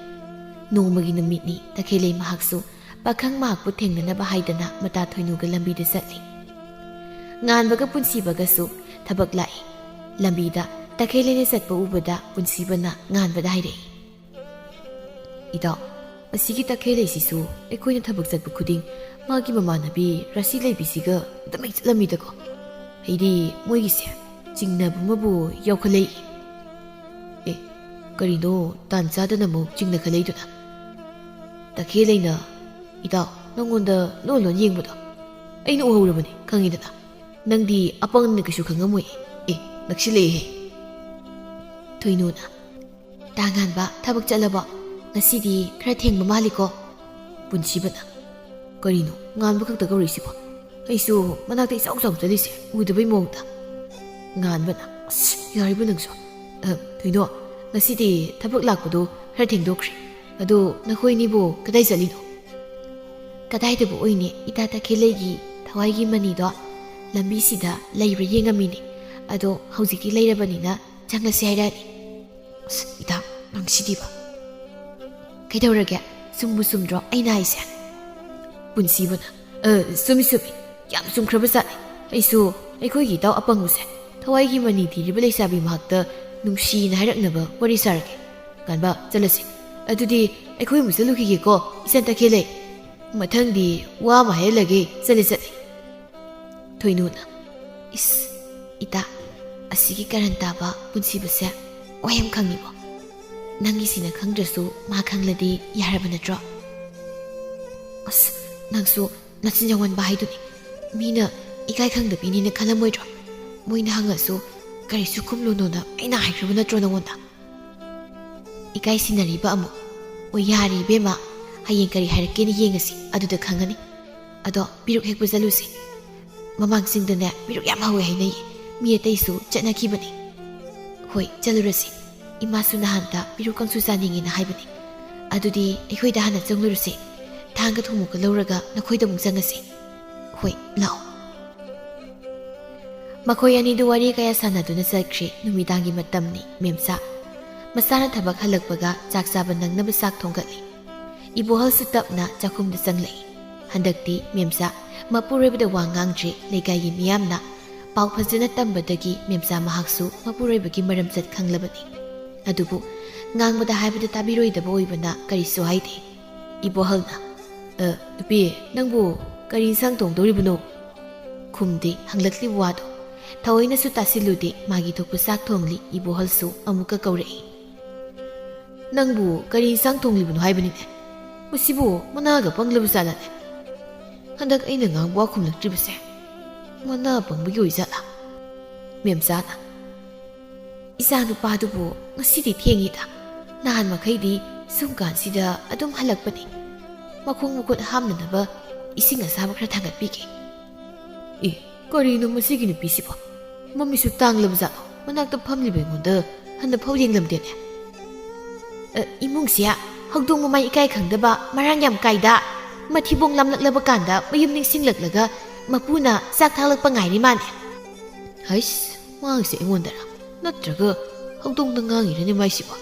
ꯅꯣꯡꯃꯒꯤ ꯅꯨꯃꯤꯠꯅꯤ ꯇꯈꯦꯜꯂꯩ ꯃꯍꯥꯛꯁꯨ ꯄꯥꯈꯪ ꯃꯍꯥꯛꯄꯨ ꯊꯦꯡꯅꯅꯕ ꯍꯥꯏꯗꯅ ꯃꯇꯥ ꯊꯣꯏꯅꯨꯒ ꯂꯝꯕꯤꯗ ꯆꯠꯂꯤ꯫ ꯉꯥꯟꯕꯒ ꯄꯨꯟꯁꯤꯕꯒꯁꯨ ꯊꯕꯛ ꯂꯥꯛꯏ꯫ ꯂꯝꯕꯤꯗ ꯇꯈꯦꯜꯂꯩꯅ ꯆꯠꯄ ꯎꯕꯗ ꯄꯨꯟꯁꯤꯕꯅ ꯉꯥꯟꯕꯗ ꯍꯥꯏꯔꯛꯏ, "ꯏꯇꯥꯎ, ꯑꯁꯤꯒꯤ ꯇꯈꯦꯜꯂꯩꯁꯤꯁꯨ ꯑꯩꯈꯣꯏꯅ ꯊꯕꯛ ꯆꯠꯄ ꯈꯨꯗꯤꯡ ꯃꯥꯒꯤ ꯃꯃꯥꯟꯅꯕꯤ ꯔꯥꯁꯤ ꯂꯩꯕꯤꯁꯤꯒ ꯑꯗꯨꯝ ꯍꯦꯛ ꯆꯠꯂꯝꯃꯤꯗꯀꯣ꯫ ꯑꯩꯗꯤ ꯃꯣꯏꯒꯤꯁꯦ ꯆꯤꯡꯅꯕ ꯑꯃꯕꯨ ꯌꯥꯎꯈꯠꯂꯛꯏ꯫" "ꯑꯦ, ꯀꯔꯤꯅꯣ ꯇꯥꯟ ꯆꯥꯗꯅ ꯑꯃꯨꯛ ꯆꯤꯡꯅꯈꯠꯂꯛꯏꯗꯨꯅ?" "ꯇꯈꯦꯜꯂꯩꯅ, ꯏꯇꯥꯎ, ꯅꯪꯉꯣꯟꯗ ꯂꯣꯟ ꯂꯣꯟ ꯌꯦꯡꯕꯗꯣ ꯑꯩꯅ ꯎꯍꯧꯔꯕꯅꯤ, ꯈꯪꯉꯤꯗꯅ꯫ ꯅꯪꯗꯤ ꯑꯄꯪꯅ ꯀꯩꯁꯨ ꯈꯪꯉꯝꯃꯣꯏ꯫ ꯑꯦ, ꯅꯛꯁꯤꯜꯂꯛꯑꯦꯍꯦ꯫" ꯊꯣꯏꯅꯨꯅ, "ꯇꯥ ꯉꯥꯟꯕ, ꯊꯕꯛ ꯆꯠꯂꯕꯣ? ꯉꯁꯤꯗꯤ ꯈꯔ ꯊꯦꯡꯕ ꯃꯥꯜꯂꯤꯀꯣ?" ꯄꯨꯟꯁꯤꯕꯅ, "ꯀꯔꯤꯅꯣ ꯉꯥꯟꯕ ꯈꯛꯇ ꯀꯧꯔꯛꯏꯁꯤꯕꯣ? ꯑꯩꯁꯨ ꯃꯅꯥꯛꯇ ꯏꯆꯥꯎ ꯆꯥꯎ ꯆꯠꯂꯤꯁꯦ ꯎꯗꯕꯩ ꯃꯑꯣꯡꯗ꯫" ꯉꯥꯟꯕꯅ, "ꯑꯁ, ꯌꯥꯔꯤꯕ ꯅꯪꯁꯨ꯫ ꯑ, ꯊꯣꯏꯅꯣ, ꯉꯁꯤꯗꯤ ꯊꯕꯛ ꯂꯥꯛꯄꯗꯣ ꯈꯔ ꯊꯦꯡꯗꯣꯛꯈ꯭ꯔꯦ꯫ ꯑꯗꯣ ꯅꯈꯣꯏꯅꯤꯕꯨ ꯀꯗꯥꯏ ꯆꯠꯂꯤꯅꯣ?" "ꯀꯗꯥꯏꯗꯕꯨ ꯑꯣꯏꯅꯤ, ꯏꯇꯥ ꯇꯈꯦꯜꯂꯩꯒꯤ ꯊꯋꯥꯏꯒꯤ ꯃꯅꯤꯗꯣ ꯂꯝꯕꯤꯁꯤꯗ ꯂꯩꯕ꯭ꯔꯥ ꯌꯦꯡꯉꯝꯃꯤꯅꯦ꯫ ꯑꯗꯣ ꯍꯧꯖꯤꯛꯇꯤ ꯂꯩꯔꯕꯅꯤꯅ ꯆꯪꯂꯁꯤ ꯍꯥꯏꯔꯛꯑꯅꯤ꯫" "ꯑꯁ, ꯏꯇꯥ, ꯅꯪꯁꯤꯗꯤꯕ꯫ ꯀꯩꯗꯧꯔꯒꯦ? ꯆꯨꯝꯕꯨ ꯆꯨꯝꯗ꯭ꯔꯣ ꯑꯩꯅ ꯍꯥꯏꯁꯦ?" ꯄꯨꯟꯁꯤꯕꯅ, "ꯑ, ꯆꯨꯝꯃꯤ, ꯆꯨꯝꯃꯤ꯫ ꯌꯥꯝ ꯆꯨꯝꯈ꯭ꯔꯕ ꯖꯥꯠꯅꯤ꯫ ꯑꯩꯁꯨ ꯑꯩꯈꯣꯏꯒꯤ ꯏꯇꯥꯎ ꯑꯄꯪꯕꯁꯦ ꯊꯋꯥꯏꯒꯤ ꯃꯅꯤ ꯊꯤꯔꯤꯕ ꯂꯩꯁꯥꯕꯤ ꯃꯍꯥꯛꯇ ꯅꯨꯡꯁꯤꯅ ꯍꯥꯏꯔꯛꯅꯕ ꯋꯥꯔꯤ ꯁꯥꯔꯒꯦ꯫ ꯉꯥꯟꯕ, ꯆꯠꯂꯁꯤ꯫ ꯑꯗꯨꯗꯤ ꯑꯩꯈꯣꯏ ꯑꯃꯨꯛ ꯆꯠꯂꯨꯈꯤꯒꯦꯀꯣ, ꯏꯆꯟ ꯇꯈꯦꯜꯂꯩ꯫ ꯃꯊꯪꯗꯤ ꯋꯥ ꯑꯃ ꯍꯥꯏꯍꯜꯂꯒꯦ, ꯆꯠꯂꯦ, ꯆꯠꯂꯦ꯫" ꯊꯣꯏꯅꯨꯅ, "ꯏꯁ, ꯏꯇꯥ, ꯑꯁꯤꯒꯤ ꯀꯔꯟ ꯇꯥꯕ ꯄꯨꯟꯁꯤꯕꯁꯦ ꯋꯥ ꯌꯥꯝ ꯈꯪꯉꯤꯕꯣ? ꯅꯪꯒꯤꯁꯤꯅ ꯈꯪꯗ꯭ꯔꯁꯨ ꯃꯥ ꯈꯪꯂꯗꯤ ꯌꯥꯔꯕ ꯅꯠꯇ꯭ꯔꯣ?" "ꯑꯁ, ꯅꯪꯁꯨ ꯅꯆꯤꯟ ꯌꯥꯎꯃꯟꯕ ꯍꯥꯏꯗꯨꯅꯤ꯫ ꯃꯤꯅ ꯏꯀꯥꯏ ꯈꯪꯗꯕꯤꯅꯦꯅ ꯈꯜꯂꯝꯃꯣꯏꯗ꯭ꯔꯣ? ꯃꯣꯏꯅ ꯍꯪꯉꯁꯨ ꯀꯔꯤꯁꯨ ꯈꯨꯝꯂꯨꯅꯣꯅ ꯑꯩꯅ ꯍꯥꯏꯈ꯭ꯔꯕ ꯅꯠꯇ꯭ꯔꯣ ꯅꯉꯣꯟꯗ?" "ꯏꯀꯥꯏ ꯁꯤꯟꯅꯔꯤꯕ ꯑꯃꯨꯛ꯫ ꯑꯣ, ꯌꯥꯔꯦ ꯏꯕꯦꯝꯃ, ꯍꯌꯦꯡ ꯀꯔꯤ ꯍꯥꯏꯔꯛꯀꯦꯅ ꯌꯦꯡꯉꯁꯤ, ꯑꯗꯨꯗ ꯈꯪꯉꯅꯤ꯫ ꯑꯗꯣ ꯄꯤꯔꯨꯛ ꯍꯦꯛꯄ ꯆꯠꯂꯨꯁꯤ꯫ ꯃꯃꯥꯡꯁꯤꯡꯗꯅꯦ ꯄꯤꯔꯨꯛ ꯌꯥꯝ ꯍꯧꯋꯦ ꯍꯥꯏꯅꯩꯌꯦ, ꯃꯤ ꯑꯇꯩꯁꯨ ꯆꯠꯅꯈꯤꯕꯅꯤ꯫" "ꯍꯣꯏ, ꯆꯠꯂꯨꯔꯁꯤ꯫ ꯏꯃꯥꯁꯨ ꯅꯍꯥꯟꯇ ꯄꯤꯔꯨꯛ ꯀꯥꯡꯁꯨ ꯆꯥꯅꯤꯡꯉꯦꯅ ꯍꯥꯏꯕꯅꯤ꯫ ꯑꯗꯨꯗꯤ ꯑꯩꯈꯣꯏꯗ ꯍꯥꯟꯅ ꯆꯪꯂꯨꯔꯁꯤ꯫ ꯊꯥꯡꯒ ꯊꯨꯝꯃꯣꯛꯀ ꯂꯧꯔꯒ ꯅꯈꯣꯏꯗ ꯑꯃꯨꯛ ꯆꯪꯉꯁꯤ꯫" "ꯍꯣꯏ, ꯂꯥꯛꯑꯣ꯫" ꯃꯈꯣꯏ ꯑꯅꯤꯗꯨ ꯋꯥꯔꯤ ꯀꯌꯥ ꯁꯥꯟꯅꯗꯨꯅ ꯆꯠꯈ꯭ꯔꯦ꯫ ꯅꯨꯃꯤꯗꯥꯡꯒꯤ ꯃꯇꯝꯅꯤ꯫ ꯃꯦꯝꯆꯥ ꯃꯁꯥꯅ ꯊꯕꯛ ꯍꯜꯂꯛꯄꯒ ꯆꯥꯛ ꯆꯥꯕ ꯅꯪꯅꯕ ꯆꯥꯛ ꯊꯣꯡꯒꯠꯂꯤ꯫ ꯏꯕꯣꯍꯜꯁꯨ ꯇꯞꯅ ꯆꯥꯛꯈꯨꯝꯗ ꯆꯪꯂꯛꯏ꯫ ꯍꯟꯗꯛꯇꯤ ꯃꯦꯝꯆꯥ ꯃꯄꯨꯔꯣꯏꯕꯗ ꯋꯥ ꯉꯥꯡꯗ꯭ꯔꯦ꯫ ꯂꯩꯀꯥꯏꯒꯤ ꯃꯤꯌꯥꯝꯅ ꯄꯥꯎ ꯐꯖꯅ ꯇꯝꯕꯗꯒꯤ ꯃꯦꯝꯆꯥ ꯃꯍꯥꯛꯁꯨ ꯃꯄꯨꯔꯣꯏꯕꯒꯤ ꯃꯔꯝꯆꯠ ꯈꯪꯂꯕꯅꯤ꯫ ꯑꯗꯨꯕꯨ ꯉꯥꯡꯕꯗ ꯍꯥꯏꯕꯗ ꯇꯥꯕꯤꯔꯣꯏꯗꯕ ꯑꯣꯏꯕꯅ ꯀꯔꯤꯁꯨ ꯍꯥꯏꯗꯦ꯫ ꯏꯕꯣꯍꯜꯅ, "ꯑ, ꯅꯨꯄꯤ, ꯅꯪꯕꯨ ꯀꯔꯤ ꯏꯟꯁꯥꯡ ꯊꯣꯡꯗꯧꯔꯤꯕꯅꯣ?" ꯈꯨꯝꯗꯦ ꯍꯪꯂꯛꯂꯤꯕ ꯋꯥꯗꯣ꯫ ꯊꯑꯣꯏꯅꯁꯨ ꯇꯥꯁꯤꯜꯂꯨꯗꯦ꯫ ꯃꯥꯒꯤ ꯊꯣꯛꯄ ꯆꯥꯛ ꯊꯣꯡꯂꯤ꯫ ꯏꯕꯣꯍꯜꯁꯨ ꯑꯃꯨꯛꯀ ꯀꯧꯔꯛꯏ, "ꯅꯪꯕꯨ ꯀꯔꯤ ꯏꯟꯁꯥꯡ ꯊꯣꯡꯂꯤꯕꯅꯣ ꯍꯥꯏꯕꯅꯤꯅꯦ? ꯃꯁꯤꯕꯨ ꯃꯅꯥꯒ ꯄꯪꯂꯕ ꯖꯥꯠꯂꯅꯦ? ꯍꯟꯗꯛ ꯑꯩꯅ ꯉꯥꯡꯕ ꯋꯥ ꯈꯨꯝꯂꯛꯇ꯭ꯔꯤꯕꯁꯦ ꯃꯅꯥ ꯄꯪꯕꯒꯤ ꯑꯣꯏꯖꯥꯠꯂꯥ?" ꯃꯦꯝꯆꯥꯅ, "ꯏꯆꯥ ꯅꯨꯄꯥꯗꯨꯕꯨ ꯉꯁꯤꯗꯤ ꯊꯦꯡꯉꯤꯗ꯫ ꯅꯍꯥꯟ ꯃꯈꯩꯗꯤ ꯁꯨꯝ ꯀꯥꯟꯁꯤꯗ ꯑꯗꯨꯝ ꯍꯜꯂꯛꯄꯅꯤ꯫ ꯃꯈꯣꯡ ꯃꯈꯨꯠ ꯍꯥꯝꯅꯅꯕ ꯏꯁꯤꯡ ꯑꯁꯥꯕ ꯈꯔ ꯊꯥꯡꯒꯠꯄꯤꯒꯦ꯫" ꯑꯦ, ꯀꯔꯤꯅꯣ ꯃꯁꯤꯒꯤ ꯅꯨꯄꯤꯁꯤꯕꯣ? ꯃꯃꯤꯠꯁꯨ ꯇꯥꯡꯂꯕ ꯖꯥꯠꯂꯣ? ꯃꯅꯥꯛꯇ ꯐꯝꯂꯤꯕ ꯑꯩꯉꯣꯟꯗ ꯍꯟꯅ ꯐꯥꯎ ꯌꯦꯡꯂꯝꯗꯦꯅꯦ꯫ ꯑ, ꯏꯃꯨꯡꯁꯦ ꯍꯧꯗꯣꯡ ꯃꯃꯥꯏ ꯏꯀꯥꯏ ꯈꯪꯗꯕ, ꯃꯔꯥꯡ ꯌꯥꯝ ꯀꯥꯏꯗ, ꯃꯊꯤꯕꯣꯡ ꯂꯥꯝꯂꯛꯂꯕ ꯀꯥꯟꯗ ꯃꯌꯨꯝ ꯅꯤꯡꯁꯤꯡꯂꯛꯂꯒ ꯃꯄꯨꯅ ꯆꯥꯛ ꯊꯥꯛꯂꯛꯄ ꯉꯥꯏꯔꯤ ꯃꯥꯅꯦ꯫ ꯍꯩꯁ, ꯃꯥꯒꯤꯁꯦ ꯑꯩꯉꯣꯟꯗꯔ? ꯅꯠꯇ꯭ꯔꯒ ꯍꯧꯗꯣꯡꯗ ꯉꯥꯡꯉꯤꯔꯅꯦ ꯃꯥꯏꯁꯤꯕꯣ?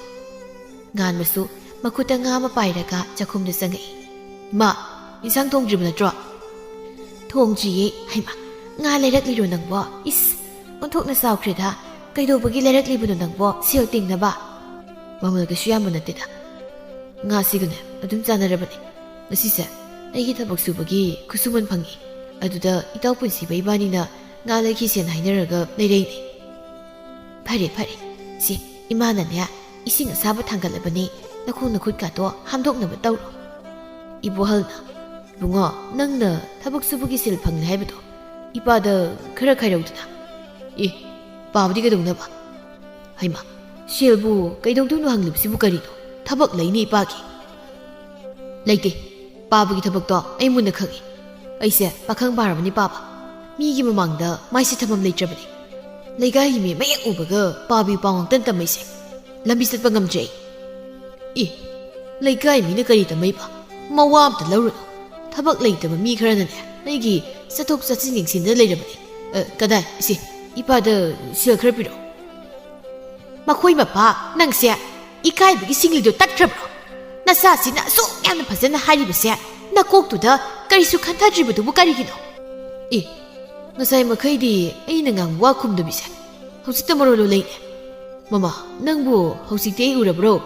ꯉꯥꯟꯕꯁꯨ ꯃꯈꯨꯠꯇ ꯉꯥ ꯑꯃ ꯄꯥꯏꯔꯒ ꯆꯥꯛꯈꯨꯝꯗ ꯆꯪꯉꯛꯏ꯫ "ꯏꯃꯥ, ꯏꯟꯁꯥꯡ ꯊꯣꯡꯗ꯭ꯔꯤꯕ ꯅꯠꯇ꯭ꯔꯣ?" "ꯊꯣꯡꯗ꯭ꯔꯤꯌꯦ꯫" "ꯍꯩꯃꯥ, ꯉꯥ ꯂꯩꯔꯛꯂꯤꯔꯣ ꯅꯪꯕꯣ? ꯏꯁ, ꯑꯣꯟꯊꯣꯛꯅ ꯆꯥꯎꯈ꯭ꯔꯦꯗ꯫ ꯀꯩꯗꯧꯕꯒꯤ ꯂꯩꯔꯛꯂꯤꯕꯅꯣ ꯅꯪꯕꯣ? ꯁꯦꯜ ꯇꯤꯡꯅꯕ?" "ꯃꯃꯜ ꯀꯩꯁꯨ ꯌꯥꯝꯕ ꯅꯠꯇꯦꯗ꯫ ꯉꯥꯁꯤꯒꯅꯦ ꯑꯗꯨꯝ ꯆꯥꯟꯅꯔꯕꯅꯦ꯫ ꯉꯁꯤꯁꯦ ꯑꯩꯒꯤ ꯊꯕꯛ ꯁꯨꯕꯒꯤ ꯈꯨꯠꯁꯨꯃꯟ ꯐꯪꯉꯤ꯫ ꯑꯗꯨꯗ ꯏꯇꯥꯎ ꯄꯨꯟꯁꯤꯕ ꯏꯕꯥꯅꯤꯅ ꯉꯥ ꯂꯩꯈꯤꯁꯦꯅ ꯍꯥꯏꯅꯔꯒ ꯂꯩꯔꯛꯏꯅꯦ꯫" "ꯐꯔꯦ, ꯐꯔꯦ꯫ ꯁꯤ, ꯏꯃꯥꯅꯅꯦ ꯏꯁꯤꯡ ꯑꯁꯥꯕ ꯊꯥꯡꯒꯠꯂꯕꯅꯦ, ꯅꯈꯣꯡ ꯅꯈꯨꯠꯀꯥꯗꯣ ꯍꯥꯝꯗꯣꯛꯅꯕ ꯇꯧꯔꯣ꯫" ꯏꯕꯣꯍꯜꯅ, "ꯏꯕꯨꯡꯉꯣ, ꯅꯪꯅ ꯊꯕꯛ ꯁꯨꯕꯒꯤ ꯁꯦꯜ ꯐꯪꯂꯦ ꯍꯥꯏꯕꯗꯣ ꯏꯄꯥꯗ ꯈꯔ ꯈꯥꯏꯔꯧꯗꯅ꯫" "ꯑꯦ, ꯄꯥꯕꯗꯤ ꯀꯩꯗꯧꯅꯕ?" "ꯍꯩꯃꯥ, ꯁꯦꯜꯕꯨ ꯀꯩꯗꯧꯗꯣꯏꯅꯣ ꯍꯪꯂꯤꯕꯁꯤꯕꯨ ꯀꯔꯤꯅꯣ? ꯊꯕꯛ ꯂꯩꯅꯦ ꯏꯄꯥꯒꯤ꯫" "ꯂꯩꯇꯦ, ꯄꯥꯕꯒꯤ ꯊꯕꯛꯇꯣ ꯑꯩ ꯃꯨꯟꯅ ꯈꯪꯏ꯫ ꯑꯩꯁꯦ ꯄꯥꯈꯪ ꯐꯥꯔꯕꯅꯤ ꯄꯥꯕ꯫ ꯃꯤꯒꯤ ꯃꯃꯥꯡꯗ ꯃꯥꯏꯁꯦ ꯊꯝꯐꯝ ꯂꯩꯇ꯭ꯔꯕꯅꯤ꯫ ꯂꯩꯀꯥꯏꯒꯤ ꯃꯤ ꯃꯌꯦꯛ ꯎꯕꯒ ꯄꯥꯕꯒꯤ ꯄꯥꯎ ꯉꯥꯛꯇ ꯇꯝꯃꯩꯁꯦ꯫ ꯂꯝꯕꯤ ꯆꯠꯄ ꯉꯝꯗ꯭ꯔꯦ ꯑꯩ꯫" "ꯑꯦ, ꯂꯩꯀꯥꯏ ꯃꯤꯅ ꯀꯔꯤ ꯇꯝꯃꯩꯕ? ꯃꯋꯥ ꯑꯝꯇ ꯂꯧꯔꯨꯅꯨ꯫ ꯊꯕꯛ ꯂꯩꯇꯕ ꯃꯤ ꯈꯔꯅꯅꯦ ꯑꯩꯒꯤ ꯆꯠꯊꯣꯛ ꯆꯠꯁꯤꯟ ꯌꯦꯡꯁꯤꯟꯗꯅ ꯂꯩꯔꯕꯅꯤ꯫ ꯑ, ꯀꯗꯥꯏ? ꯏꯆꯦ, ꯏꯄꯥꯗ ꯁꯦꯜ ꯈꯔ ꯄꯤꯔꯛꯑꯣ꯫ ꯃꯈꯣꯏ ꯃꯄꯥ, ꯅꯪꯁꯦ ꯏꯀꯥꯏꯕꯒꯤ ꯁꯤꯡꯂꯤꯗꯣ ꯇꯠꯈ꯭ꯔꯕ꯭ꯔꯣ? ꯅꯆꯥꯁꯤꯅ ꯑꯁꯨꯛ ꯌꯥꯝꯅ ꯐꯖꯅ ꯍꯥꯏꯔꯤꯕꯁꯦ ꯅꯀꯣꯛꯇꯨꯗ ꯀꯔꯤꯁꯨ ꯈꯟꯊꯗ꯭ꯔꯤꯕꯗꯨꯕꯨ ꯀꯔꯤꯒꯤꯅꯣ? ꯑꯦ, ꯉꯁꯥꯏ ꯃꯈꯩꯗꯤ ꯑꯩꯅ ꯉꯥꯡꯕ ꯋꯥ ꯈꯨꯝꯗꯕꯤꯁꯦ ꯍꯧꯖꯤꯛꯇ ꯃꯔꯣꯜ ꯂꯣꯜꯂꯛꯏꯅꯦ꯫ ꯃꯃꯥ, ꯅꯪꯕꯨ ꯍꯧꯖꯤꯛꯇꯤ ꯑꯩ ꯎꯔꯕ꯭ꯔꯣ?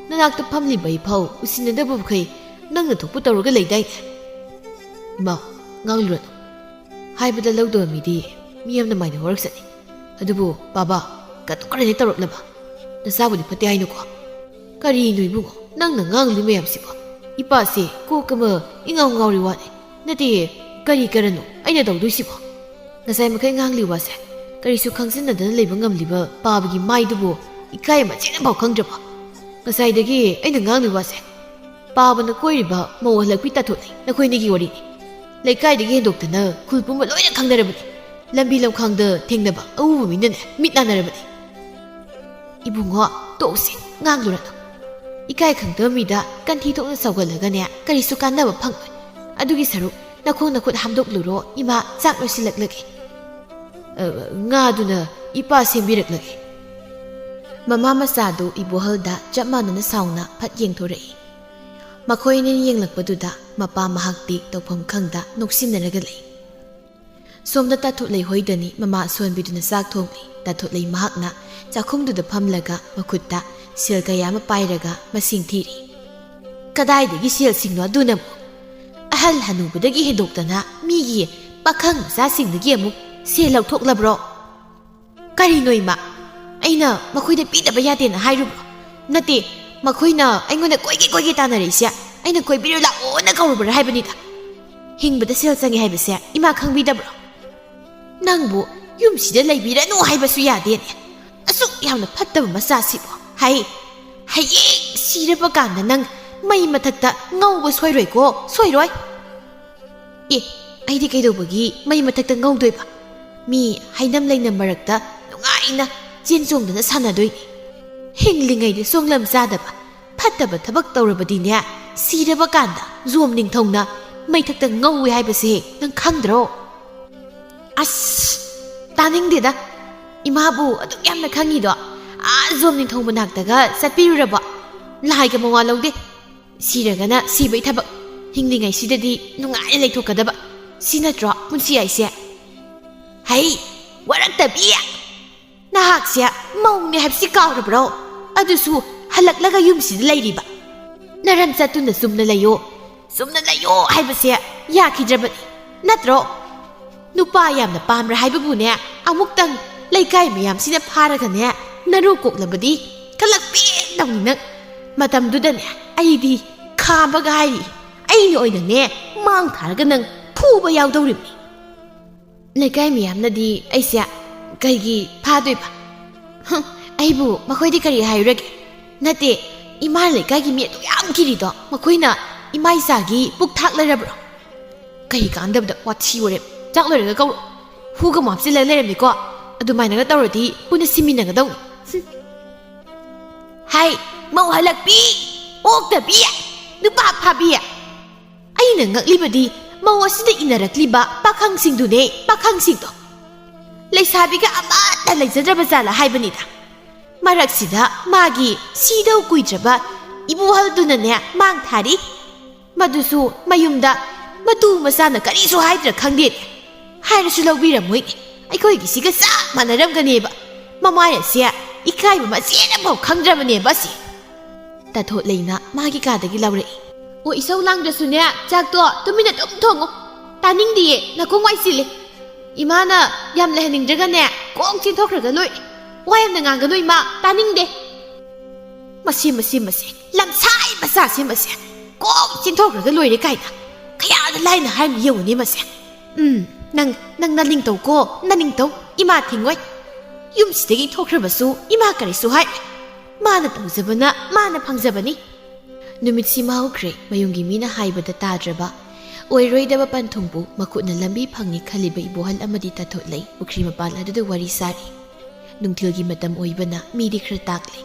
ꯅꯅꯥꯛꯇ ꯐꯝꯂꯤꯕ ꯑꯩꯐꯥꯎ ꯎꯁꯤꯟꯅꯗꯕ ꯃꯈꯩ ꯅꯪꯅ ꯊꯣꯛꯄ ꯇꯧꯔꯒ ꯂꯩꯗꯥꯏꯅꯦ? ꯏꯃꯥ, ꯉꯥꯡꯂꯨꯔꯅꯨ꯫ ꯍꯥꯏꯕꯗ ꯂꯧꯗꯕ ꯃꯤꯗꯤ ꯃꯤ ꯑꯃꯅ ꯃꯥꯏꯅ ꯍꯧꯔꯛꯆꯅꯤ꯫ ꯑꯗꯨꯕꯨ ꯕꯥꯕꯥ, ꯀꯇꯨ ꯀꯔꯟꯗꯤ ꯇꯧꯔꯛꯅꯕ꯫ ꯅꯆꯥꯕꯨꯗꯤ ꯐꯠꯇꯦ ꯍꯥꯏꯅꯨꯀꯣ꯫ ꯀꯔꯤꯅꯣ ꯏꯕꯨꯡꯉꯣ, ꯅꯪꯅ ꯉꯥꯡꯂꯤ ꯃꯌꯥꯝꯁꯤꯕꯣ? ꯏꯄꯥꯁꯦ ꯀꯣꯛ ꯑꯃ ꯏꯉꯥꯎ ꯉꯥꯎꯔꯤ ꯋꯥꯅꯤ꯫ ꯅꯠꯇꯦ, ꯀꯔꯤ ꯀꯔꯟꯅꯣ ꯑꯩꯅ ꯇꯧꯗꯣꯏꯁꯤꯕꯣ? ꯉꯁꯥꯏ ꯃꯈꯩ ꯉꯥꯡꯂꯤ ꯋꯥꯁꯦ ꯀꯔꯤꯁꯨ ꯈꯪꯖꯤꯟꯅꯗꯅ ꯂꯩꯕ ꯉꯝꯂꯤꯕ ꯄꯥꯕꯒꯤ ꯃꯥꯏꯗꯨꯕꯨ ꯏꯀꯥꯏ ꯑꯃ ꯆꯦꯠꯅꯐꯥꯎ ꯈꯪꯗ꯭ꯔꯕꯣ? ꯉꯁꯥꯏꯗꯒꯤ ꯑꯩꯅ ꯉꯥꯡꯂꯤ ꯋꯥꯁꯦ ꯄꯥꯕꯅ ꯀꯣꯏꯔꯤꯕ ꯃꯧ ꯍꯜꯂꯛꯄꯤ ꯇꯥꯊꯣꯛꯅꯩ ꯅꯈꯣꯏꯅꯤꯒꯤ ꯋꯥꯔꯤꯅꯤ꯫ ꯂꯩꯀꯥꯏꯗꯒꯤ ꯍꯦꯟꯗꯣꯛꯇꯅ ꯈꯨꯜ ꯄꯨꯝꯕ ꯂꯣꯏꯅ ꯈꯪꯅꯔꯕꯅꯤ꯫ ꯂꯝꯕꯤ ꯂꯝꯈꯥꯡꯗ ꯊꯦꯡꯅꯕ ꯑꯎꯕ ꯃꯤꯅꯅꯦ ꯃꯤꯠ ꯅꯥꯟꯅꯔꯕꯅꯤ꯫ ꯏꯕꯨꯡꯉꯣ, ꯇꯣꯛꯎꯁꯤ, ꯉꯥꯡꯂꯨꯔꯅꯨ꯫ ꯏꯀꯥꯏ ꯈꯪꯗꯕ ꯃꯤꯗ ꯀꯟꯊꯤ ꯊꯣꯛꯅ ꯁꯧꯒꯠꯂꯒꯅꯦ ꯀꯔꯤꯁꯨ ꯀꯥꯟꯅꯕ ꯐꯪꯂꯣꯏ꯫ ꯑꯗꯨꯒꯤ ꯁꯔꯨꯛ ꯅꯈꯣꯡ ꯅꯈꯨꯠ ꯍꯥꯝꯗꯣꯛꯂꯨꯔꯣ, ꯏꯃꯥ ꯆꯥꯛ ꯂꯣꯏꯁꯤꯜꯂꯛꯂꯒꯦ꯫ ꯑ, ꯉꯥꯗꯨꯅ ꯏꯄꯥ ꯁꯦꯝꯕꯤꯔꯛꯂꯒꯦ꯫ ꯃꯃꯥ ꯃꯆꯥꯗꯨ ꯏꯕꯣꯍꯜꯗ ꯆꯞ ꯃꯥꯟꯅꯅ ꯁꯥꯎꯅ ꯐꯠ ꯌꯦꯡꯊꯣꯔꯛꯏ꯫ ꯃꯈꯣꯏ ꯑꯅꯤꯅ ꯌꯦꯡꯂꯛꯄꯗꯨꯗ ꯃꯄꯥ ꯃꯍꯥꯛꯇꯤ ꯇꯧꯐꯝ ꯈꯪꯗ ꯅꯣꯛꯁꯤꯟꯅꯔꯒ ꯂꯩ꯫ ꯁꯣꯝꯗ ꯇꯥꯊꯣꯠꯂꯩ ꯍꯣꯏꯗꯅꯤ ꯃꯃꯥ ꯑꯁꯣꯟꯕꯤꯗꯨꯅ ꯆꯥꯛ ꯊꯣꯡꯂꯤ꯫ ꯇꯥꯊꯣꯠꯂꯩ ꯃꯍꯥꯛꯅ ꯆꯥꯛꯈꯨꯝꯗꯨꯗ ꯐꯝꯂꯒ ꯃꯈꯨꯠꯇ ꯁꯦꯜ ꯀꯌꯥ ꯑꯃ ꯄꯥꯏꯔꯒ ꯃꯁꯤꯡ ꯊꯤꯔꯤ꯫ "ꯀꯗꯥꯏꯗꯒꯤ ꯁꯦꯜꯁꯤꯡꯅꯣ ꯑꯗꯨꯅꯕꯨ? ꯑꯍꯜ ꯍꯅꯨꯕꯗꯒꯤ ꯍꯦꯟꯗꯣꯛꯇꯅ ꯃꯤꯒꯤ ꯄꯥꯈꯪ ꯃꯆꯥꯁꯤꯡꯗꯒꯤ ꯑꯃꯨꯛ ꯁꯦꯜ ꯂꯧꯊꯣꯛꯂꯕ꯭ꯔꯣ?" "ꯀꯔꯤꯅꯣ ꯏꯃꯥ? ꯑꯩꯅ ꯃꯈꯣꯏꯗ ꯄꯤꯗꯕ ꯌꯥꯗꯦꯅ ꯍꯥꯏꯔꯨꯕ꯭ꯔꯣ? ꯅꯠꯇꯦ, ꯃꯈꯣꯏꯅ ꯑꯩꯉꯣꯟꯗ ꯀꯣꯏꯒꯦ ꯀꯣꯏꯒꯦ ꯇꯥꯟꯅꯔꯛꯏꯁꯦ ꯑꯩꯅ ꯀꯣꯏꯕꯤꯔꯨ ꯂꯥꯛꯑꯣꯅ ꯀꯧꯔꯨꯕ꯭ꯔꯥ ꯍꯥꯏꯕꯅꯤꯗ꯫ ꯍꯤꯡꯕꯗ ꯁꯦꯜ ꯆꯪꯉꯦ ꯍꯥꯏꯕꯁꯦ ꯏꯃꯥ ꯈꯪꯕꯤꯗꯕ꯭ꯔꯣ?" "ꯅꯪꯕꯨ ꯌꯨꯝꯁꯤꯗ ꯂꯩꯕꯤꯔꯅꯨ ꯍꯥꯏꯕꯁꯨ ꯌꯥꯗꯦꯅꯦ꯫ ꯑꯁꯨꯛ ꯌꯥꯝꯅ ꯐꯠꯇꯕ ꯃꯆꯥꯁꯤꯕꯨ꯫ ꯍꯥꯏ, ꯍꯌꯦꯡ ꯁꯤꯔꯕ ꯀꯥꯟꯗ ꯅꯪ ꯃꯩ ꯃꯊꯛꯇ ꯉꯧꯕ ꯁꯣꯏꯔꯣꯏꯀꯣ, ꯁꯣꯏꯔꯣꯏ꯫" "ꯑꯦ, ꯑꯩꯗꯤ ꯀꯩꯗꯧꯕꯒꯤ ꯃꯩ ꯃꯊꯛꯇ ꯉꯧꯗꯣꯏꯕ? ꯃꯤ ꯍꯩꯅꯝ ꯂꯩꯅꯝ ꯃꯔꯛꯇ ꯅꯨꯡꯉꯥꯏꯅ ꯆꯦꯟ ꯆꯣꯡꯗꯅ ꯁꯥꯟꯅꯗꯣꯏꯅꯤ꯫ ꯍꯤꯡꯂꯤꯉꯩꯗ ꯁꯣꯡꯂꯝ ꯆꯥꯗꯕ ꯐꯠꯇꯕ ꯊꯕꯛ ꯇꯧꯔꯕꯗꯤꯅꯦ, ꯁꯤꯔꯕ ꯀꯥꯟꯗ ꯖꯣꯝ ꯅꯤꯡꯊꯧꯅ ꯃꯩꯊꯛꯇ ꯉꯧꯏ ꯍꯥꯏꯕꯁꯦ ꯅꯪ ꯈꯪꯗ꯭ꯔꯣ?" ꯑꯁ, ꯇꯥꯅꯤꯡꯗꯦꯗ꯫ ꯏꯃꯥꯕꯨ ꯑꯗꯨꯛ ꯌꯥꯝꯅ ꯈꯪꯉꯤꯗꯣ, ꯑꯥ ꯖꯣꯝ ꯅꯤꯡꯊꯧ ꯃꯅꯥꯛꯇꯒ ꯆꯠꯄꯤꯔꯨꯔꯕꯣ? ꯂꯥꯏꯒ ꯃꯋꯥ ꯂꯧꯗꯦ꯫ ꯁꯤꯔꯒꯅ ꯁꯤꯕꯒꯤ ꯊꯕꯛ, ꯍꯤꯡꯂꯤꯉꯩꯁꯤꯗꯗꯤ ꯅꯨꯡꯉꯥꯏꯅ ꯂꯩꯊꯣꯛꯀꯗꯕ꯫ ꯁꯤ ꯅꯠꯇ꯭ꯔꯣ ꯄꯨꯟꯁꯤ ꯍꯥꯏꯁꯦ? ꯍꯩ, ꯋꯥꯔꯛꯇꯕꯤ! ꯅꯍꯥꯛꯁꯦ ꯃꯧꯅꯦ ꯍꯥꯏꯕꯁꯤ ꯀꯥꯎꯔꯕ꯭ꯔꯣ? ꯑꯗꯨꯁꯨ ꯍꯜꯂꯛꯂꯒ ꯌꯨꯝꯁꯤꯗ ꯂꯩꯔꯤꯕ꯫ ꯅꯔꯝ ꯆꯠꯇꯨꯅ ꯆꯨꯝꯅ ꯂꯩꯌꯣ, ꯆꯨꯝꯅ ꯂꯩꯌꯣ ꯍꯥꯏꯕꯁꯦ ꯌꯥꯈꯤꯗ꯭ꯔꯕꯅꯤ, ꯅꯠꯇ꯭ꯔꯣ? ꯅꯨꯄꯥ ꯌꯥꯝꯅ ꯄꯥꯝꯕ꯭ꯔꯥ ꯍꯥꯏꯕꯕꯨꯅꯦ, ꯑꯃꯨꯛꯇꯪ ꯂꯩꯀꯥꯏ ꯃꯌꯥꯝꯁꯤꯅ ꯐꯥꯔꯒꯅꯦ, ꯅꯔꯨ ꯀꯣꯛꯂꯕꯗꯤ ꯈꯂꯛꯄꯦꯟ ꯇꯧꯅꯤ ꯅꯪ꯫ ꯃꯇꯝꯗꯨꯗꯅꯦ ꯑꯩꯗꯤ ꯈꯥꯝꯕꯒ ꯍꯥꯏꯔꯤ, ꯑꯩꯅ ꯑꯣꯏꯅꯅꯦ ꯃꯥꯡ ꯊꯥꯔꯒ ꯅꯪ ꯐꯨꯕ ꯌꯥꯎꯗꯧꯔꯤꯕꯅꯤ꯫ ꯂꯩꯀꯥꯏ ꯃꯌꯥꯝꯅꯗꯤ ꯑꯩꯁꯦ ꯀꯩꯒꯤ ꯐꯥꯗꯣꯏꯕ? ꯍꯨꯝ, ꯑꯩꯕꯨ ꯃꯈꯣꯏꯗꯤ ꯀꯔꯤ ꯍꯥꯏꯔꯨꯔꯒꯦ? ꯅꯠꯇꯦ, ꯏꯃꯥ ꯂꯩꯀꯥꯏꯒꯤ ꯃꯤ ꯑꯗꯨ ꯌꯥꯝ ꯀꯤꯔꯤꯗꯣ, ꯃꯈꯣꯏꯅ ꯏꯃꯥ ꯏꯆꯥꯒꯤ ꯄꯨꯛ ꯊꯥꯛꯂꯔꯕ꯭ꯔꯣ? ꯀꯔꯤ ꯀꯥꯟꯗꯕꯗ ꯋꯥꯊꯤ ꯋꯥꯔꯦꯝ꯫ ꯆꯥꯛ ꯂꯣꯏꯔꯒ ꯀꯧꯔꯣ꯫ ꯍꯨꯒ ꯃꯣ ꯍꯥꯞꯆꯤꯜꯂꯒ ꯂꯩꯔꯝꯃꯤꯀꯣ꯫ ꯑꯗꯨꯃꯥꯏꯅꯒ ꯇꯧꯔꯗꯤ ꯄꯨꯟꯅ ꯁꯤꯃꯤꯟꯅꯒꯗꯧꯅꯤ꯫ ꯍꯨꯝ꯫ ꯍꯥꯏ, ꯃꯧ ꯍꯜꯂꯛꯄꯤ, ꯑꯣꯛꯇꯕꯤ, ꯅꯨꯄꯥ ꯐꯥꯕꯤ꯫ ꯑꯩꯅ ꯉꯛꯂꯤꯕꯗꯤ ꯃꯧ ꯑꯁꯤꯗ ꯏꯟꯅꯔꯛꯂꯤꯕ ꯄꯥꯈꯪꯁꯤꯡꯗꯨꯅꯦ, ꯄꯥꯈꯪꯁꯤꯡꯗꯣ꯫ ꯂꯩꯁꯥꯕꯤꯒ ꯑꯃꯠꯇ ꯂꯩꯖꯗ꯭ꯔꯕ ꯖꯥꯠꯂ ꯍꯥꯏꯕꯅꯤꯗ꯫ ꯃꯔꯛꯁꯤꯗ ꯃꯥꯒꯤ ꯁꯤꯗꯧ ꯀꯨꯏꯗ꯭ꯔꯕ ꯏꯕꯨꯍꯜꯗꯨꯅꯅꯦ ꯃꯥꯡ ꯊꯥꯔꯤ꯫ ꯃꯗꯨꯁꯨ ꯃꯌꯨꯝꯗ ꯃꯇꯨ ꯃꯆꯥꯅ ꯀꯔꯤꯁꯨ ꯍꯥꯏꯗ꯭ꯔꯥ ꯈꯪꯗꯦꯅꯦ꯫ ꯍꯥꯏꯔꯁꯨ ꯂꯧꯕꯤꯔꯝꯃꯣꯏꯅꯦ꯫ ꯑꯩꯈꯣꯏꯒꯤꯁꯤꯒ ꯆꯞ ꯃꯥꯟꯅꯔꯝꯒꯅꯦꯕ꯫ ꯃꯃꯥꯏ ꯑꯁꯦ ꯏꯀꯥꯏꯕ ꯃꯆꯦꯠ ꯑꯃꯐꯥꯎ ꯈꯪꯗ꯭ꯔꯕꯅꯦꯕ ꯑꯁꯤ꯫ ꯇꯥꯊꯣꯠ ꯂꯩꯅ ꯃꯥꯒꯤ ꯀꯥꯗꯒꯤ ꯂꯥꯎꯔꯛꯏ꯫ ꯑꯣ, ꯏꯁꯧ ꯂꯥꯡꯗ꯭ꯔꯁꯨꯅꯦ, ꯆꯥꯛꯇꯣ ꯇꯨꯃꯤꯟꯅ ꯑꯗꯨꯝ ꯊꯣꯡꯉꯨ꯫ ꯇꯥꯅꯤꯡꯗꯤꯌꯦ, ꯅꯀꯣꯡ ꯋꯥꯏ ꯆꯤꯜꯂꯤ꯫ ꯏꯃꯥꯅ ꯌꯥꯝ ꯂꯩꯍꯟꯅꯤꯡꯗ꯭ꯔꯒꯅꯦ, ꯀꯣꯛ ꯆꯦꯟꯊꯣꯛꯈ꯭ꯔꯒ ꯂꯣꯏꯔꯦ꯫ ꯋꯥ ꯌꯥꯝꯅ ꯉꯥꯡꯒꯅꯨ ꯏꯃꯥ, ꯇꯥꯅꯤꯡꯗꯦ꯫ ꯃꯁꯤ, ꯃꯁꯤ, ꯃꯁꯤ, ꯂꯝꯁꯥꯏ ꯃꯆꯥꯁꯤ ꯃꯁꯤ꯫ ꯀꯣꯛ ꯆꯦꯟꯊꯣꯛꯈ꯭ꯔꯒ ꯂꯣꯏꯔꯦ ꯀꯥꯏꯅ꯫ ꯀꯌꯥꯗ ꯂꯥꯏꯅ ꯍꯥꯏꯔꯤꯅꯣ ꯌꯦꯡꯉꯨꯅꯦ ꯃꯁꯦ꯫ ꯎꯝ, ꯅꯪ, ꯅꯪ ꯅꯅꯤꯡ ꯇꯧꯀꯣ, ꯅꯅꯤꯡ ꯇꯧ꯫ ꯏꯃꯥ ꯊꯤꯡꯉꯣꯏ꯫ ꯌꯨꯝꯁꯤꯗꯒꯤ ꯊꯣꯛꯈ꯭ꯔꯕꯁꯨ ꯏꯃꯥ ꯀꯔꯤꯁꯨ ꯍꯥꯏ꯫ ꯃꯥꯅ ꯇꯧꯖꯕꯅ ꯃꯥꯅ ꯐꯪꯖꯕꯅꯤ꯫ ꯅꯨꯃꯤꯠꯁꯤ ꯃꯥꯎꯈ꯭ꯔꯦ꯫ ꯃꯌꯨꯝꯒꯤ ꯃꯤꯅ ꯍꯥꯏꯕꯗ ꯇꯥꯗ꯭ꯔꯕ, ꯑꯣꯏꯔꯣꯏꯗꯕ ꯄꯟꯊꯨꯡꯕꯨ ꯃꯈꯨꯠꯅ ꯂꯝꯕꯤ ꯐꯪꯉꯤ ꯈꯜꯂꯤꯕ ꯏꯕꯣꯍꯜ ꯑꯃꯗꯤ ꯇꯥꯊꯣꯠꯂꯩ ꯄꯨꯈ꯭ꯔꯤ ꯃꯄꯥꯜ ꯑꯗꯨꯗ ꯋꯥꯔꯤ ꯁꯥꯔꯤ꯫ ꯅꯨꯡꯊꯤꯜꯒꯤ ꯃꯇꯝ ꯑꯣꯏꯕꯅ ꯃꯤꯗꯤ ꯈꯔ ꯇꯥꯛꯂꯤ꯫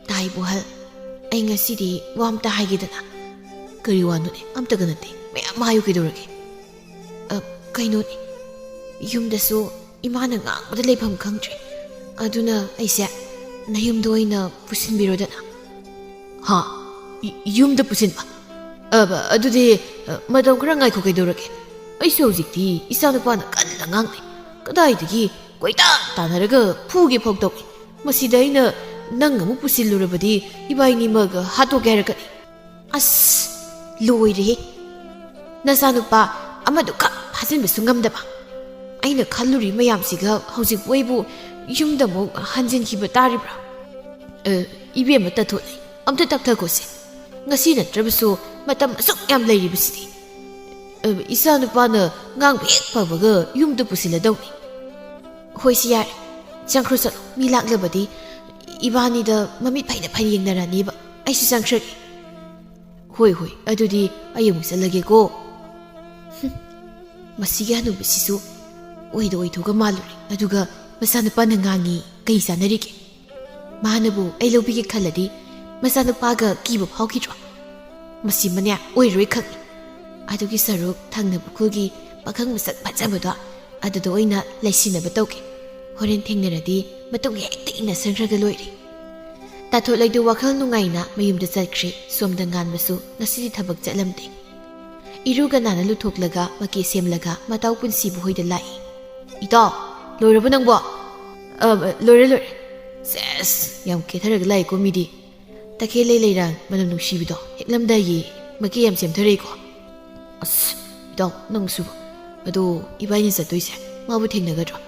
"ꯇꯥ ꯏꯕꯣꯍꯜ, ꯑꯩ ꯉꯁꯤꯗꯤ ꯋꯥ ꯑꯝꯇ ꯍꯥꯏꯒꯦꯗꯅ?" "ꯀꯔꯤ ꯋꯥꯅꯣꯅꯦ? ꯑꯝꯇꯒ ꯅꯠꯇꯦ, ꯃꯌꯥꯝ ꯍꯥꯏꯌꯨ, ꯀꯩꯗꯧꯔꯒꯦ?" "ꯑ, ꯀꯩꯅꯣꯅꯦ, ꯌꯨꯝꯗꯁꯨ ꯏꯃꯥꯅ ꯉꯥꯡꯕꯗ ꯂꯩꯐꯝ ꯈꯪꯗ꯭ꯔꯦ꯫ ꯑꯗꯨꯅ ꯑꯩꯁꯦ ꯅꯌꯨꯝꯗ ꯑꯣꯏꯅ ꯄꯨꯁꯤꯟꯕꯤꯔꯣꯗꯅ꯫ ꯍꯥ? ꯌꯨꯝꯗ ꯄꯨꯁꯤꯟꯕ? ꯑꯗꯨꯗꯤ ꯃꯇꯝ ꯈꯔ ꯉꯥꯏꯈꯣ, ꯀꯩꯗꯧꯔꯒꯦ? ꯑꯩꯁꯨ ꯍꯧꯖꯤꯛꯇꯤ ꯏꯆꯥꯅꯨꯄꯥꯅ ꯀꯟꯅ ꯉꯥꯡꯅꯩ꯫ ꯀꯗꯥꯏꯗꯒꯤ ꯀꯣꯏꯇꯥꯟ ꯇꯥꯟꯅꯔꯒ ꯐꯨꯒꯦ ꯐꯥꯎ ꯇꯧꯏ꯫ ꯃꯁꯤꯗ ꯑꯩꯅ ꯅꯪ ꯑꯃꯨꯛ ꯄꯨꯁꯤꯜꯂꯨꯔꯕꯗꯤ ꯏꯕꯥꯏꯅꯤꯃꯛ ꯍꯥꯠꯇꯣꯛꯀꯦ ꯍꯥꯏꯔꯛꯀꯅꯤ꯫ ꯑꯁ, ꯂꯣꯏꯔꯦꯍꯦ꯫ ꯅꯆꯥꯅꯨꯄꯥ ꯑꯃꯗꯨꯈꯛ ꯐꯥꯖꯤꯟꯕꯁꯨ ꯉꯝꯗꯕ꯫ ꯑꯩꯅ ꯈꯜꯂꯨꯔꯤ ꯃꯌꯥꯝꯁꯤꯒ ꯍꯧꯖꯤꯛꯄꯨ ꯑꯩꯕꯨ ꯌꯨꯝꯗ ꯑꯃꯨꯛ ꯍꯟꯖꯤꯟꯈꯤꯕ ꯇꯥꯔꯤꯕ꯭ꯔꯥ? ꯑ, ꯏꯕꯦꯝꯃ ꯇꯥꯊꯣꯠꯂꯦ, ꯑꯝꯇ ꯇꯞꯊꯈꯣꯁꯦ꯫ ꯉꯁꯤ ꯅꯠꯇ꯭ꯔꯕꯁꯨ ꯃꯇꯝ ꯑꯁꯨꯛ ꯌꯥꯝ ꯂꯩꯔꯤꯕꯁꯤꯗꯤ꯫ ꯑ, ꯏꯆꯥꯅꯨꯄꯥꯅ ꯉꯥꯡꯕ ꯍꯦꯛ ꯐꯕꯒ ꯌꯨꯝꯗ ꯄꯨꯁꯤꯜꯂꯗꯧꯅꯤ꯫ ꯍꯣꯏꯁꯤ ꯌꯥꯔꯦ, ꯆꯪꯈ꯭ꯔꯣ ꯆꯠꯂꯣ, ꯃꯤ ꯂꯥꯛꯂꯕꯗꯤ ꯏꯕꯥꯅꯤꯗ ꯃꯃꯤꯠ ꯐꯩꯅ ꯐꯩꯅ ꯌꯦꯡꯅꯔꯅꯤꯕ꯫ ꯑꯩꯁꯨ ꯆꯪꯈ꯭ꯔꯒꯦ꯫ ꯍꯣꯏ ꯍꯣꯏ, ꯑꯗꯨꯗꯤ ꯑꯩ ꯑꯃꯨꯛ ꯆꯠꯂꯒꯦꯀꯣ꯫ ꯍꯨꯝ, ꯃꯁꯤꯒꯤ ꯍꯅꯨꯕꯤꯁꯤꯁꯨ ꯑꯣꯏꯗ ꯑꯣꯏꯊꯣꯛꯑ ꯃꯥꯜꯂꯨꯔꯦ꯫ ꯑꯗꯨꯒ ꯃꯆꯥꯅꯨꯄꯥꯅ ꯉꯥꯡꯉꯤ, ꯀꯩ ꯆꯥꯟꯅꯔꯤꯒꯦ? ꯃꯥꯅꯕꯨ ꯑꯩ ꯂꯧꯕꯤꯒꯦ ꯈꯜꯂꯗꯤ ꯃꯆꯥꯅꯨꯄꯥꯒ ꯀꯤꯕ ꯐꯥꯎꯈꯤꯗ꯭ꯔꯣ? ꯃꯁꯤꯃꯅꯦ ꯑꯣꯏꯔꯣꯏ ꯈꯪꯉꯤ꯫ ꯑꯗꯨꯒꯤ ꯁꯔꯨꯛ ꯊꯪꯅꯕ ꯈꯨꯜꯒꯤ ꯄꯥꯈꯪ ꯃꯁꯛ ꯐꯖꯕꯗꯣ ꯑꯗꯨꯗ ꯑꯣꯏꯅ ꯂꯩꯁꯤꯟꯅꯕ ꯇꯧꯒꯦ꯫ ꯍꯣꯔꯦꯟ ꯊꯦꯡꯅꯔꯗꯤ ꯃꯇꯨꯡ ꯍꯦꯛꯇ ꯏꯟꯅ ꯆꯪꯈ꯭ꯔꯒ ꯂꯣꯏꯔꯦ꯫ ꯇꯥꯊꯣꯠꯂꯩꯗꯨ ꯋꯥꯈꯜ ꯅꯨꯡꯉꯥꯏꯅ ꯃꯌꯨꯝꯗ ꯆꯠꯈ꯭ꯔꯦ꯫ ꯁꯣꯝꯗ ꯉꯥꯟꯕꯁꯨ ꯉꯁꯤꯗꯤ ꯊꯕꯛ ꯆꯠꯂꯝꯗꯦ꯫ ꯏꯔꯨꯒ ꯅꯥꯟꯅ ꯂꯨꯊꯣꯛꯂꯒ ꯃꯀꯦ ꯁꯦꯝꯂꯒ ꯃꯇꯥꯎ ꯄꯨꯟꯁꯤꯕꯨ ꯍꯣꯏꯗ ꯂꯥꯛꯏ꯫ "ꯏꯇꯥꯎ, ꯂꯣꯏꯔꯕꯣ ꯅꯪꯕꯣ?" "ꯑ, ꯂꯣꯏꯔꯦ, ꯂꯣꯏꯔꯦ꯫" "ꯁꯦꯁ, ꯌꯥꯝ ꯀꯦꯊꯔꯒ ꯂꯥꯛꯏꯀꯣ ꯃꯤꯗꯤ꯫ ꯇꯈꯦꯜꯂꯩ ꯂꯩꯔꯥꯡ ꯃꯅꯝ ꯅꯨꯡꯁꯤꯕꯗꯣ ꯍꯦꯛꯂꯝꯗꯥꯏꯒꯤ ꯃꯀꯦ ꯌꯥꯝ ꯁꯦꯝꯊꯔꯛꯏꯀꯣ꯫" "ꯑꯁ, ꯏꯇꯥꯎ, ꯅꯪꯁꯨ꯫ ꯑꯗꯣ ꯏꯕꯥꯏꯅꯤ ꯆꯠꯇꯣꯏꯁꯦ ꯃꯥꯕꯨ ꯊꯦꯡꯅꯒꯗ꯭ꯔꯣ?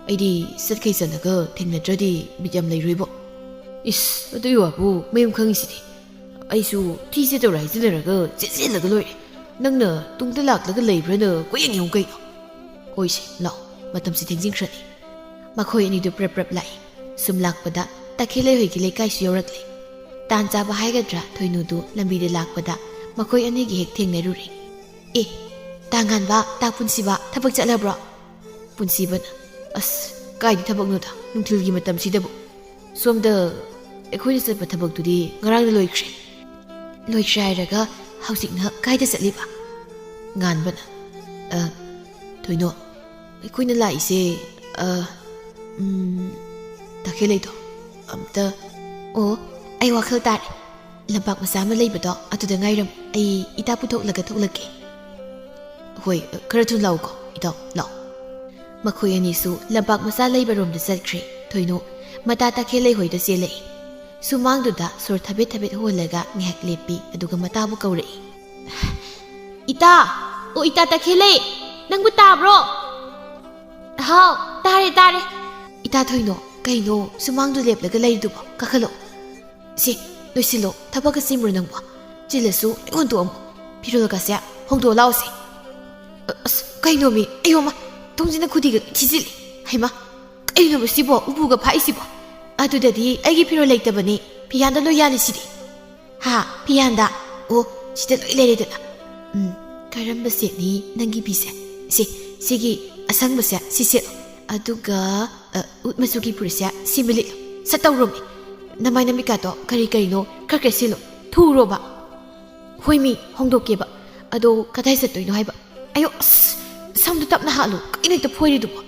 ꯑꯩꯗꯤ ꯆꯠꯈꯩ ꯆꯠꯂꯒ ꯊꯦꯡꯅꯗ꯭ꯔꯗꯤ ꯕꯤꯠ ꯌꯥꯝ ꯂꯩꯔꯣꯏꯕꯣ꯫" "ꯏꯁ, ꯑꯗꯨꯒꯤ ꯋꯥꯕꯨ ꯃꯌꯨꯝ ꯈꯪꯉꯤꯁꯤꯗꯤ꯫ ꯑꯩꯁꯨ ꯊꯤꯁꯦ ꯇꯧꯔ ꯍꯥꯏꯖꯤꯟꯅꯔꯒ ꯆꯦꯟꯁꯤꯜꯂꯒ ꯂꯣꯏꯔꯦ꯫ ꯅꯪꯅ ꯇꯨꯡꯗ ꯂꯥꯛꯂꯒ ꯂꯩꯕ꯭ꯔꯥꯅ ꯀꯣꯏꯌꯦꯡ ꯌꯦꯡꯉꯨ ꯀꯩꯅꯣ꯫" "ꯍꯣꯏꯁꯦ, ꯂꯥꯛꯑꯣ, ꯃꯇꯝꯁꯤ ꯊꯦꯡꯖꯤꯟꯈ꯭ꯔꯅꯤ꯫" ꯃꯈꯣꯏ ꯑꯅꯤꯗꯨ ꯄ꯭ꯔꯞ ꯄ꯭ꯔꯞ ꯂꯥꯛꯏ꯫ ꯁꯨꯝ ꯂꯥꯛꯄꯗ ꯇꯈꯦꯜꯂꯩꯍꯣꯏꯒꯤ ꯂꯩꯀꯥꯏꯁꯨ ꯌꯧꯔꯛꯂꯦ꯫ ꯇꯥꯟ ꯆꯥꯕ ꯍꯥꯏꯒꯗ꯭ꯔꯥ, ꯊꯣꯏꯅꯨꯗꯨ ꯂꯝꯕꯤꯗ ꯂꯥꯛꯄꯗ ꯃꯈꯣꯏ ꯑꯅꯤꯒꯤ ꯍꯦꯛ ꯊꯦꯡꯅꯔꯨꯔꯦ꯫ "ꯑꯦ, ꯇꯥ ꯉꯥꯟꯕ, ꯇꯥ ꯄꯨꯟꯁꯤꯕ, ꯊꯕꯛ ꯆꯠꯂꯕ꯭ꯔꯣ?" ꯄꯨꯟꯁꯤꯕꯅ, "ꯑꯁ, ꯀꯥꯏꯗꯤ ꯊꯕꯛꯅꯣꯗ, ꯅꯨꯡꯊꯤꯜꯒꯤ ꯃꯇꯝꯁꯤꯗꯕꯨ꯫ ꯁꯣꯝꯗ ꯑꯩꯈꯣꯏꯅ ꯆꯠꯄ ꯊꯕꯛꯇꯨꯗꯤ ꯉꯔꯥꯡꯅ ꯂꯣꯏꯈ꯭ꯔꯦ꯫" "ꯂꯣꯏꯈ꯭ꯔꯦ ꯍꯥꯏꯔꯒ ꯍꯧꯖꯤꯛꯅ ꯀꯥꯏꯗ ꯆꯠꯂꯤꯕ?" ꯉꯥꯟꯕꯅ, "ꯑ, ꯊꯣꯏꯅꯣ, ꯑꯩꯈꯣꯏꯅ ꯂꯥꯛꯏꯁꯦ, ꯑ, ꯎꯝ, ꯇꯈꯦꯜꯂꯩꯗꯣ ꯑꯝꯇ, ꯑꯣ, ꯑꯩ ꯋꯥꯈꯜ ꯇꯥꯔꯦ꯫ ꯂꯝꯄꯥꯛ ꯃꯆꯥ ꯑꯃ ꯂꯩꯕꯗꯣ ꯑꯗꯨꯗ ꯉꯥꯏꯔꯝ, ꯑꯩ ꯏꯇꯥ ꯄꯨꯊꯣꯛꯂꯒ ꯊꯣꯛꯂꯛꯀꯦ꯫ ꯍꯣꯏ, ꯈꯔ ꯊꯨꯅ ꯂꯥꯛꯎꯀꯣ, ꯏꯇꯥꯎ, ꯂꯥꯛꯑꯣ꯫ ꯃꯈꯣꯏ ꯑꯅꯤꯁꯨ ꯂꯝꯄꯥꯛ ꯃꯆꯥ ꯂꯩꯕꯔꯣꯝꯗ ꯆꯠꯈ꯭ꯔꯦ꯫ ꯊꯣꯏꯅꯨ ꯃꯇꯥ ꯇꯈꯦꯜꯂꯩ ꯍꯣꯏꯗ ꯆꯦꯜꯂꯛꯏ꯫ ꯁꯨꯃꯥꯡꯗꯨꯗ ꯁꯣꯔ ꯊꯕꯦꯠ ꯊꯕꯦꯠ ꯍꯣꯜꯂꯒ ꯉꯥꯏꯍꯥꯛ ꯂꯦꯞꯄꯤ, ꯑꯗꯨꯒ ꯃꯇꯥꯕꯨ ꯀꯧꯔꯛꯏ꯫ "ꯏꯇꯥ! ꯑꯣ, ꯏꯇꯥ ꯇꯈꯦꯜꯂꯩ! ꯅꯪꯕꯨ ꯇꯥꯕ꯭ꯔꯣ? ꯍꯥꯎ, ꯇꯥꯔꯦ, ꯇꯥꯔꯦ!" "ꯏꯇꯥ ꯊꯣꯏꯅꯣ, ꯀꯩꯅꯣ ꯁꯨꯃꯥꯡꯗꯨ ꯂꯦꯞꯂꯒ ꯂꯩꯔꯤꯗꯨꯕꯣ? ꯀꯥꯈꯠꯂꯛꯑꯣ꯫ ꯁꯦ, ꯂꯣꯏꯁꯤꯜꯂꯣ, ꯊꯕꯛꯀ ꯆꯤꯟꯕ꯭ꯔꯣ ꯅꯪꯕꯣ? ꯆꯤꯜꯂꯁꯨ ꯑꯩꯉꯣꯟꯗ ꯑꯃꯨꯛ ꯐꯤꯔꯣꯜꯒꯁꯦ ꯍꯣꯡꯗꯣꯛꯑ ꯂꯥꯛꯑꯣꯁꯦ꯫" "ꯑ-, ꯑꯁ, ꯀꯩꯅꯣꯃꯤ? ꯑꯌꯣꯃ, ꯊꯣꯡꯖꯤꯟꯅ ꯈꯨꯗꯤꯒ ꯊꯤꯖꯤꯜꯂꯤ꯫ ꯍꯩꯃꯥ, ꯀꯩꯅꯣꯕ ꯁꯤꯕꯣ? ꯎꯄꯨꯒ ꯐꯥꯛꯏꯁꯤꯕꯣ? ꯑꯗꯨꯗꯗꯤ ꯑꯩꯒꯤ ꯐꯤꯔꯣꯜ ꯂꯩꯇꯕꯅꯤ, ꯐꯤꯌꯥꯟꯗ ꯂꯣꯏ ꯌꯥꯜꯂꯤꯁꯤꯗꯤ꯫" "ꯍꯥ, ꯐꯤꯌꯥꯟꯗ? ꯑꯣ, ꯁꯤꯗ ꯂꯣꯏ ꯂꯩꯔꯦꯗꯅ꯫ ꯎꯝ, ꯀꯔꯝꯕ ꯁꯦꯠꯅꯤ ꯅꯪꯒꯤ ꯐꯤꯁꯦ? ꯁꯦ, ꯁꯤꯒꯤ ꯑꯁꯪꯕꯁꯦ, ꯁꯤ ꯁꯦꯠꯂꯣ꯫ ꯑꯗꯨꯒ, ꯑ, ꯎꯠ ꯃꯆꯨꯒꯤ ꯐꯨꯔꯤꯠꯁꯦ, ꯁꯤꯃ ꯂꯤꯠꯂꯣ꯫ ꯁꯠ ꯇꯧꯔꯣꯃꯤ꯫ ꯅꯃꯥꯏ ꯅꯃꯤꯠꯀꯥꯗꯣ ꯀꯔꯤ ꯀꯔꯤꯅꯣ ꯈꯔ ꯈꯔ ꯁꯤꯜꯂꯣ꯫ ꯊꯨꯔꯣꯕ꯫ ꯍꯣꯏꯃꯤ, ꯍꯣꯡꯗꯣꯛꯀꯦꯕ꯫ ꯑꯗꯣ ꯀꯗꯥꯏ ꯆꯠꯇꯣꯏꯅꯣ ꯍꯥꯏꯕ? ꯑꯌꯣ, ꯑꯁ, ꯁꯝꯗꯨ ꯇꯞꯅ ꯍꯥꯠꯂꯨ꯫ ꯀꯩꯅꯣ ꯍꯦꯛꯇ ꯐꯣꯏꯔꯤꯗꯨꯕꯣ?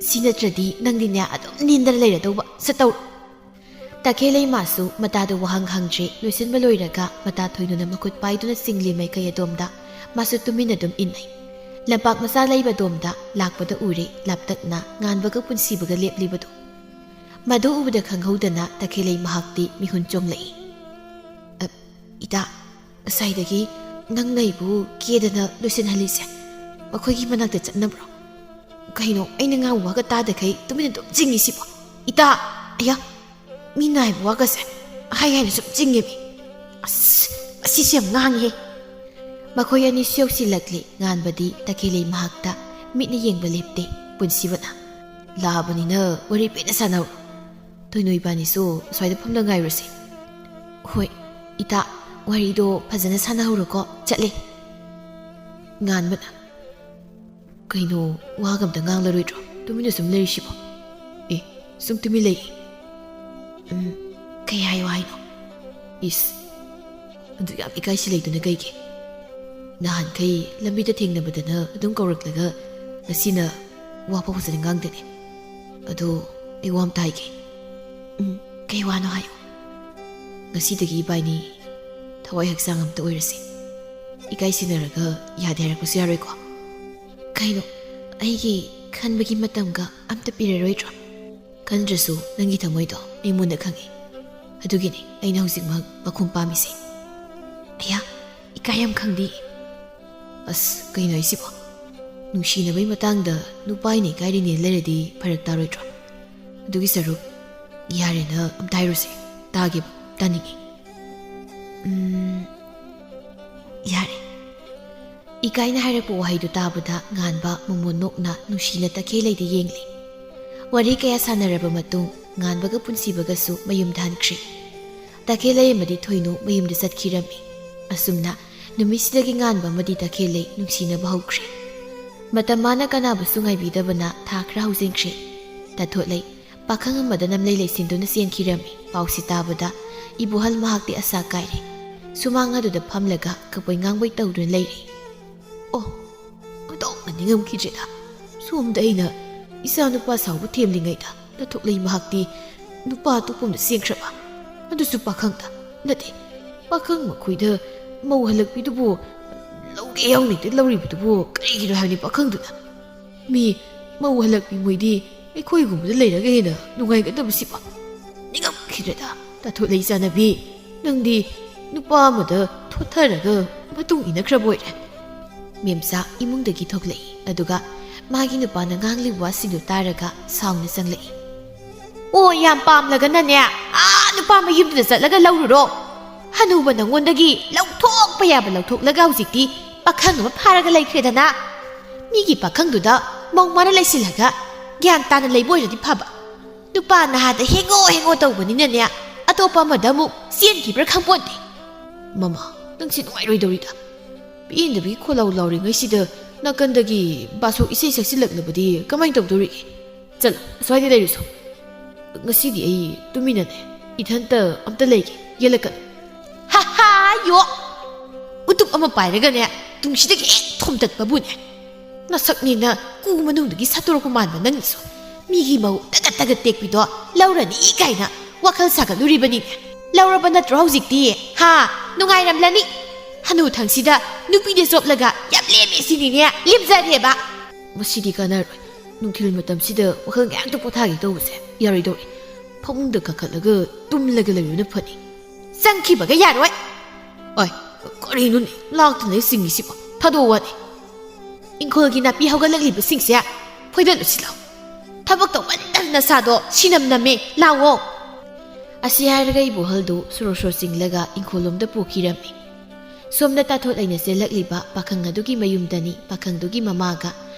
ꯁꯤ ꯅꯠꯇ꯭ꯔꯗꯤ ꯅꯪꯗꯤꯅꯦ ꯑꯗꯨꯝ ꯅꯦꯟꯗꯅ ꯂꯩꯔꯗꯧꯕ꯫ ꯁꯠ ꯇꯧꯔꯣ꯫" ꯇꯈꯦꯜꯂꯩ ꯃꯥꯁꯨ ꯃꯇꯥꯗ ꯋꯥꯍꯪ ꯍꯪꯗ꯭ꯔꯦ꯫ ꯂꯣꯏꯁꯤꯟꯕ ꯂꯣꯏꯔꯒ ꯃꯇꯥ ꯊꯣꯏꯅꯨꯅ ꯃꯈꯨꯠ ꯄꯥꯏꯗꯨꯅ ꯆꯤꯡꯂꯤ ꯃꯥꯏꯀꯩ ꯑꯗꯣꯝꯗ ꯃꯥꯁꯨ ꯇꯨꯃꯤꯟꯅ ꯑꯗꯨꯝ ꯏꯟꯅꯩ꯫ ꯂꯝꯄꯥꯛ ꯃꯆꯥ ꯂꯩꯕ ꯑꯗꯣꯝꯗ ꯂꯥꯛꯄꯗ ꯎꯔꯦ, ꯂꯥꯞꯇꯛꯅ ꯉꯥꯟꯕꯒ ꯄꯨꯟꯁꯤꯕꯒ ꯂꯦꯞꯂꯤꯕꯗꯨ꯫ ꯃꯗꯨ ꯎꯕꯗ ꯈꯪꯍꯧꯗꯅ ꯇꯈꯦꯜꯂꯩ ꯃꯍꯥꯛꯇꯤ ꯃꯤꯍꯨꯟ ꯆꯣꯡꯂꯛꯏ꯫ "ꯑ, ꯏꯇꯥ, ꯉꯁꯥꯏꯗꯒꯤ ꯅꯪꯅ ꯑꯩꯕꯨ ꯀꯦꯗꯅ ꯂꯣꯏꯁꯤꯟꯍꯜꯂꯤꯁꯦ ꯃꯈꯣꯏꯒꯤ ꯃꯅꯥꯛꯇ ꯆꯠꯅꯕ꯭ꯔꯣ? ꯀꯩꯅꯣ ꯑꯩꯅ ꯉꯥꯡꯕ ꯋꯥꯒ ꯇꯥꯗꯈꯩ ꯇꯨꯃꯤꯟꯅ ꯑꯗꯨꯝ ꯆꯤꯡꯉꯤꯁꯤꯕꯣ? ꯏꯇꯥ!" "ꯑꯌꯥ, ꯃꯤꯅ ꯍꯥꯏꯕ ꯋꯥꯒꯁꯦ ꯍꯥꯏ ꯍꯥꯏꯅ ꯁꯨꯝ ꯆꯤꯡꯉꯦꯃꯤ꯫ ꯑꯁ, ꯑꯁꯤꯁꯦ ꯌꯥꯝ ꯉꯥꯡꯉꯤꯍꯦ꯫" ꯃꯈꯣꯏ ꯑꯅꯤ ꯁꯤꯌꯧꯁꯤꯜꯂꯛꯂꯦ꯫ ꯉꯥꯟꯕꯗꯤ ꯇꯈꯦꯜꯂꯩ ꯃꯍꯥꯛꯇ ꯃꯤꯠꯅ ꯌꯦꯡꯕ ꯂꯦꯞꯇꯦ꯫ ꯄꯨꯟꯁꯤꯕꯅ, "ꯂꯥꯛꯑꯕꯅꯤꯅ ꯋꯥꯔꯤ ꯄꯦꯟꯅ ꯁꯥꯟꯅꯍꯧꯔꯣ꯫ ꯊꯣꯏꯅꯨ ꯏꯕꯥꯅꯤꯁꯨ ꯑꯁ꯭ꯋꯥꯏꯗ ꯐꯝꯅ ꯉꯥꯏꯔꯨꯁꯦ꯫" "ꯍꯣꯏ, ꯏꯇꯥ, ꯋꯥꯔꯤꯗꯣ ꯐꯖꯅ ꯁꯥꯟꯅꯍꯧꯔꯣꯀꯣ꯫ ꯆꯠꯂꯦ꯫" ꯉꯥꯟꯕꯅ, "ꯀꯩꯅꯣ, ꯋꯥꯒ ꯑꯝꯇ ꯉꯥꯡꯂꯔꯣꯏꯗ꯭ꯔꯣ? ꯇꯨꯃꯤꯟꯅ ꯁꯨꯝ ꯂꯩꯔꯤꯁꯤꯕꯣ?" "ꯑꯦ, ꯁꯨꯝ ꯇꯨꯃꯤꯟ ꯂꯩ꯫" "ꯎꯝ, ꯀꯩ ꯍꯥꯏꯌꯣ ꯍꯥꯏꯅꯣ?" "ꯏꯁ, ꯑꯗꯨ ꯌꯥꯝ ꯏꯀꯥꯏꯁꯤ ꯂꯩꯗꯨꯅ ꯀꯩꯒꯤ? ꯅꯍꯥꯟꯈꯩ ꯂꯝꯕꯤꯗ ꯊꯦꯡꯅꯕꯗꯅ ꯑꯗꯨꯝ ꯀꯧꯔꯛꯂꯒ ꯉꯁꯤꯅ ꯋꯥ ꯐꯥꯎ ꯐꯖꯅ ꯉꯥꯡꯗꯦꯅꯦ꯫ ꯑꯗꯣ ꯑꯩ ꯋꯥ ꯑꯝꯇ ꯍꯥꯏꯒꯦ꯫ ꯎꯝ, ꯀꯩ ꯋꯥꯅꯣ ꯍꯥꯏꯌꯨ꯫ ꯉꯁꯤꯗꯒꯤ ꯏꯕꯥꯏꯅꯤ ꯊꯋꯥꯏ ꯍꯛꯆꯥꯡ ꯑꯝꯇ ꯑꯣꯏꯔꯁꯦ꯫ ꯏꯀꯥꯏ ꯁꯤꯟꯅꯔꯒ ꯌꯥꯗꯦ ꯍꯥꯏꯔꯛꯄꯁꯨ ꯌꯥꯔꯣꯏꯀꯣ꯫ ꯀꯩꯅꯣ, ꯑꯩꯒꯤ ꯈꯟꯕꯒꯤ ꯃꯇꯝꯒ ꯑꯝꯇ ꯄꯤꯔꯔꯣꯏꯗ꯭ꯔꯣ? ꯈꯟꯗ꯭ꯔꯁꯨ ꯅꯪꯒꯤ ꯊꯃꯣꯏꯗꯣ ꯑꯩ ꯃꯨꯟꯅ ꯈꯪꯉꯤ꯫ ꯑꯗꯨꯒꯤꯅꯤ ꯑꯩꯅ ꯍꯧꯖꯤꯛꯃꯛ ꯃꯈꯨꯝ ꯄꯥꯝꯃꯤꯁꯦ꯫ ꯑꯌꯥ, ꯏꯀꯥꯏ ꯌꯥꯝ ꯈꯪꯗꯦ꯫ ꯑꯁ, ꯀꯩꯅꯣ ꯍꯥꯏꯁꯤꯕꯣ? ꯅꯨꯡꯁꯤꯅꯕꯩ ꯃꯇꯥꯡꯗ ꯅꯨꯄꯥ ꯑꯩꯅ ꯏꯀꯥꯏꯔꯤꯅꯦ ꯂꯩꯔꯗꯤ ꯐꯔꯛ ꯇꯥꯔꯣꯏꯗ꯭ꯔꯣ? ꯑꯗꯨꯒꯤ ꯁꯔꯨꯛ ꯌꯥꯔꯦꯅ ꯑꯝꯇ ꯍꯥꯏꯔꯨꯁꯦ꯫ ꯇꯥꯒꯦꯕ, ꯇꯥꯅꯤꯡꯉꯤ꯫ ꯎꯝ, ꯌꯥꯔꯦ꯫ ꯏꯀꯥꯏꯅ ꯍꯥꯏꯔꯛꯄ ꯋꯥꯍꯩꯗꯨ ꯇꯥꯕꯗ ꯉꯥꯟꯕ ꯃꯃꯣꯟ ꯅꯣꯛꯅ ꯅꯨꯡꯁꯤꯅ ꯇꯈꯦꯜꯂꯩꯗ ꯌꯦꯡꯂꯤ꯫ ꯋꯥꯔꯤ ꯀꯌꯥ ꯁꯥꯟꯅꯔꯕ ꯃꯇꯨꯡ ꯉꯥꯟꯕꯒ ꯄꯨꯟꯁꯤꯕꯒꯁꯨ ꯃꯌꯨꯝꯗ ꯍꯟꯈ꯭ꯔꯤ꯫ ꯇꯈꯦꯜꯂꯩ ꯑꯃꯗꯤ ꯊꯣꯏꯅꯨ ꯃꯌꯨꯝꯗ ꯆꯠꯈꯤꯔꯝꯃꯤ꯫ ꯑꯁꯨꯝꯅ ꯅꯨꯃꯤꯠꯁꯤꯗꯒꯤ ꯉꯥꯟꯕ ꯑꯃꯗꯤ ꯇꯈꯦꯜꯂꯩ ꯅꯨꯡꯁꯤꯅꯕ ꯍꯧꯈ꯭ꯔꯦ꯫ ꯃꯇꯝ ꯃꯥꯅ ꯀꯅꯥꯕꯨꯁꯨ ꯉꯥꯏꯕꯤꯗꯕꯅ ꯊꯥ ꯈꯔ ꯍꯧꯖꯤꯟꯈ꯭ꯔꯦ꯫ ꯇꯥꯊꯣꯠꯂꯩ ꯄꯥꯈꯪ ꯑꯃꯗ ꯅꯝꯂꯩ ꯂꯩꯁꯤꯟꯗꯨꯅ ꯆꯦꯟꯈꯤꯔꯝꯃꯤ꯫ ꯄꯥꯎꯁꯤ ꯇꯥꯕꯗ ꯏꯕꯣꯍꯜ ꯃꯍꯥꯛꯇꯤ ꯑꯁꯥ ꯀꯥꯏꯔꯦ꯫ ꯁꯨꯃꯥꯡ ꯑꯗꯨꯗ ꯐꯝꯂꯒ ꯀꯞꯄꯣꯏ ꯉꯥꯡꯕꯣꯏ ꯇꯧꯗꯨꯅ ꯂꯩꯔꯦ꯫ ꯑꯣ, ꯑꯣꯟꯊꯣꯛꯅ ꯅꯤꯡꯉꯝꯈꯤꯗ꯭ꯔꯦꯗ꯫ ꯁꯣꯝꯗ ꯑꯩꯅ ꯏꯆꯥ ꯅꯨꯄꯥ ꯁꯥꯎꯕ ꯊꯦꯝꯂꯤꯉꯩꯗ ꯇꯥꯊꯣꯛꯂꯩ ꯃꯍꯥꯛꯇꯤ ꯅꯨꯄꯥ ꯑꯇꯣꯞꯄ ꯑꯃꯗ ꯆꯦꯟꯈ꯭ꯔꯕ? ꯑꯗꯨꯁꯨ ꯄꯥꯈꯪꯗ꯫ ꯅꯠꯇꯦ, ꯄꯥꯈꯪ ꯃꯈꯣꯏꯗ ꯃꯧ ꯍꯜꯂꯛꯄꯤꯗꯨꯕꯨ ꯂꯧꯒꯦ ꯌꯥꯎꯅꯤꯡꯗ ꯂꯧꯔꯤꯕꯗꯨꯕꯨ ꯀꯔꯤꯒꯤꯅꯣ ꯍꯥꯏꯕꯅꯤ ꯄꯥꯈꯪꯗꯨꯅ? ꯃꯤ ꯃꯧ ꯍꯜꯂꯛꯄꯤ ꯃꯣꯏꯗꯤ ꯑꯩꯈꯣꯏꯒꯨꯝꯕꯗ ꯂꯩꯔꯒ ꯍꯦꯟꯅ ꯅꯨꯡꯉꯥꯏꯒꯗꯕꯁꯤꯕꯣ꯫ ꯅꯤꯡꯉꯝꯈꯤꯗ꯭ꯔꯦꯗ, ꯇꯥꯊꯣꯠꯂꯩ ꯆꯥꯟꯅꯕꯤ꯫ ꯅꯪꯗꯤ ꯅꯨꯄꯥ ꯑꯃꯗ ꯊꯣꯠꯊꯔꯒ ꯃꯇꯨꯡ ꯏꯟꯅꯈ꯭ꯔꯕ ꯑꯣꯏꯔꯦ꯫ ꯃꯦꯝꯆꯥ ꯏꯃꯨꯡꯗꯒꯤ ꯊꯣꯛꯂꯛꯏ, ꯑꯗꯨꯒ ꯃꯥꯒꯤ ꯅꯨꯄꯥꯅ ꯉꯥꯡꯂꯤꯕ ꯋꯥꯁꯤꯡꯗꯨ ꯇꯥꯔꯒ ꯁꯥꯎꯅ ꯆꯪꯂꯛꯏ꯫ ꯑꯣ, ꯌꯥꯝ ꯄꯥꯝꯂꯒꯅꯅꯦ, ꯑꯥ ꯅꯨꯄꯥ ꯃꯌꯨꯝꯗꯨꯗ ꯆꯠꯂꯒ ꯂꯧꯔꯨꯔꯣ꯫ ꯍꯅꯨꯕ ꯅꯪꯉꯣꯟꯗꯒꯤ ꯂꯧꯊꯣꯛꯄ ꯌꯥꯕ ꯂꯧꯊꯣꯛꯂꯒ ꯍꯧꯖꯤꯛꯇꯤ ꯄꯥꯈꯪ ꯑꯃ ꯐꯥꯔꯒ ꯂꯩꯈ꯭ꯔꯦꯗꯅ꯫ ꯃꯤꯒꯤ ꯄꯥꯈꯪꯗꯨꯗ ꯃꯧ ꯃꯥꯅ ꯂꯩꯁꯤꯜꯂꯒ ꯒ꯭ꯌꯥꯟ ꯇꯥꯅ ꯂꯩꯕ ꯑꯣꯏꯔꯗꯤ ꯐꯕ꯫ ꯅꯨꯄꯥ ꯅꯍꯥꯗ ꯍꯦꯡꯉꯣ ꯍꯦꯡꯉꯣ ꯇꯧꯕꯅꯤꯅꯅꯦ, ꯑꯇꯣꯞꯄ ꯑꯃꯗ ꯑꯃꯨꯛ ꯆꯦꯟꯈꯤꯕ꯭ꯔꯥ ꯈꯪꯄꯣꯟꯇꯦ꯫ ꯃꯃꯥ, ꯅꯪꯁꯦ ꯅꯨꯡꯉꯥꯏꯔꯣꯏꯗꯧꯔꯤꯗ꯫ ꯄꯦꯟꯗꯕꯒꯤ ꯈꯣꯜꯂꯥꯎ ꯂꯥꯎꯔꯤꯉꯩꯁꯤꯗ ꯅꯥꯀꯟꯗꯒꯤ ꯕꯥꯁꯣꯛ ꯏꯁꯩ ꯁꯛꯆꯤꯜꯂꯛꯂꯕꯗꯤ ꯀꯃꯥꯏꯅ ꯇꯧꯗꯧꯔꯤꯒꯦ? ꯆꯠꯂꯣ, ꯑꯁ꯭ꯋꯥꯏꯗ ꯂꯩꯔꯨꯁꯣ꯫ ꯉꯁꯤꯗꯤ ꯑꯩ ꯇꯨꯃꯤꯟꯅꯅꯦ, ꯏꯊꯟꯇ ꯑꯝꯇ ꯂꯩꯒꯦ, ꯌꯦꯠꯂꯛꯀꯅꯨ꯫ ꯍꯥ ꯍꯥ, ꯌꯣ! ꯎꯇꯨꯞ ꯑꯃ ꯄꯥꯏꯔꯒꯅꯦ, ꯇꯨꯡꯁꯤꯗꯒꯤ ꯍꯦꯛ ꯊꯣꯝꯇꯠꯄꯕꯨꯅꯦ꯫ ꯅꯁꯛꯅꯦꯅ ꯀꯨ ꯃꯅꯨꯡꯗꯒꯤ ꯁꯠꯇꯣꯔꯛꯄ ꯃꯥꯟꯕ ꯅꯪꯅꯁꯨ ꯃꯤꯒꯤ ꯃꯧ ꯇꯒꯠ ꯇꯒꯠ ꯇꯦꯛꯄꯤꯗꯣ ꯂꯧꯔꯅꯤ ꯀꯥꯏꯅ ꯋꯥꯈꯜ ꯁꯥꯒꯠꯂꯨꯔꯤꯕꯅꯤꯅꯦ꯫ ꯂꯧꯔꯕ ꯅꯠꯇ꯭ꯔꯣ ꯍꯧꯖꯤꯛꯇꯤ? ꯍꯥ? ꯅꯨꯡꯉꯥꯏꯔꯝꯂꯅꯤ꯫ ꯍꯅꯨꯊꯪꯁꯤꯗ ꯅꯨꯄꯤꯗ ꯆꯣꯞꯂꯒ ꯌꯥꯝ ꯂꯦꯝꯃꯦ ꯁꯤꯅꯤꯅꯦ꯫ ꯂꯦꯝꯖꯔꯦꯕ꯫ ꯃꯁꯤꯗꯤ ꯀꯥꯟꯅꯔꯣꯏ꯫ ꯅꯨꯡꯊꯤꯜ ꯃꯇꯝꯁꯤꯗ ꯋꯥꯈꯜ ꯉꯥꯏꯍꯥꯛꯇ ꯄꯣꯊꯥꯒꯦ ꯇꯧꯕꯁꯦ ꯌꯥꯔꯣꯏꯗꯧꯔꯤ꯫ ꯐꯃꯨꯡꯗ ꯀꯥꯈꯠꯂꯒ ꯇꯨꯝꯂꯒ ꯂꯩꯕꯅ ꯐꯅꯤ꯫ ꯆꯪꯈꯤꯕꯒ ꯌꯥꯔꯣꯏ꯫ ꯑꯣꯏ, ꯀꯔꯤꯅꯣꯅꯦ ꯂꯥꯛꯇꯅ ꯆꯤꯡꯉꯤꯁꯤꯕꯣ? ꯊꯥꯗꯣꯛꯑꯣꯅꯦ꯫ ꯏꯪꯈꯣꯜꯒꯤ ꯅꯥꯄꯤ ꯍꯧꯒꯠꯂꯛꯂꯤꯕꯁꯤꯡꯁꯦ ꯐꯣꯏꯗꯠꯂꯨꯁꯤ ꯂꯥꯎ꯫ ꯊꯕꯛ ꯇꯧꯃꯟꯗꯅ ꯅꯁꯥꯗꯣ ꯁꯤꯅꯝ ꯅꯝꯃꯦ꯫ ꯂꯥꯛꯑꯣ꯫ ꯑꯁꯤ ꯍꯥꯏꯔꯒ ꯏꯕꯣꯍꯜꯗꯨ ꯁꯣꯔꯣ ꯁꯣꯔꯣ ꯆꯤꯡꯂꯒ ꯏꯪꯈꯣꯜꯂꯣꯝꯗ ꯄꯨꯈꯤꯔꯝꯃꯤ꯫ ꯁꯣꯝꯗ ꯇꯥꯊꯣꯠ ꯂꯩꯅ ꯆꯦꯜꯂꯛꯂꯤꯕ ꯄꯥꯈꯪ ꯑꯗꯨꯒꯤ ꯃꯌꯨꯝꯗꯅꯤ ꯄꯥꯈꯪꯗꯨꯒꯤ ꯃꯃꯥꯒ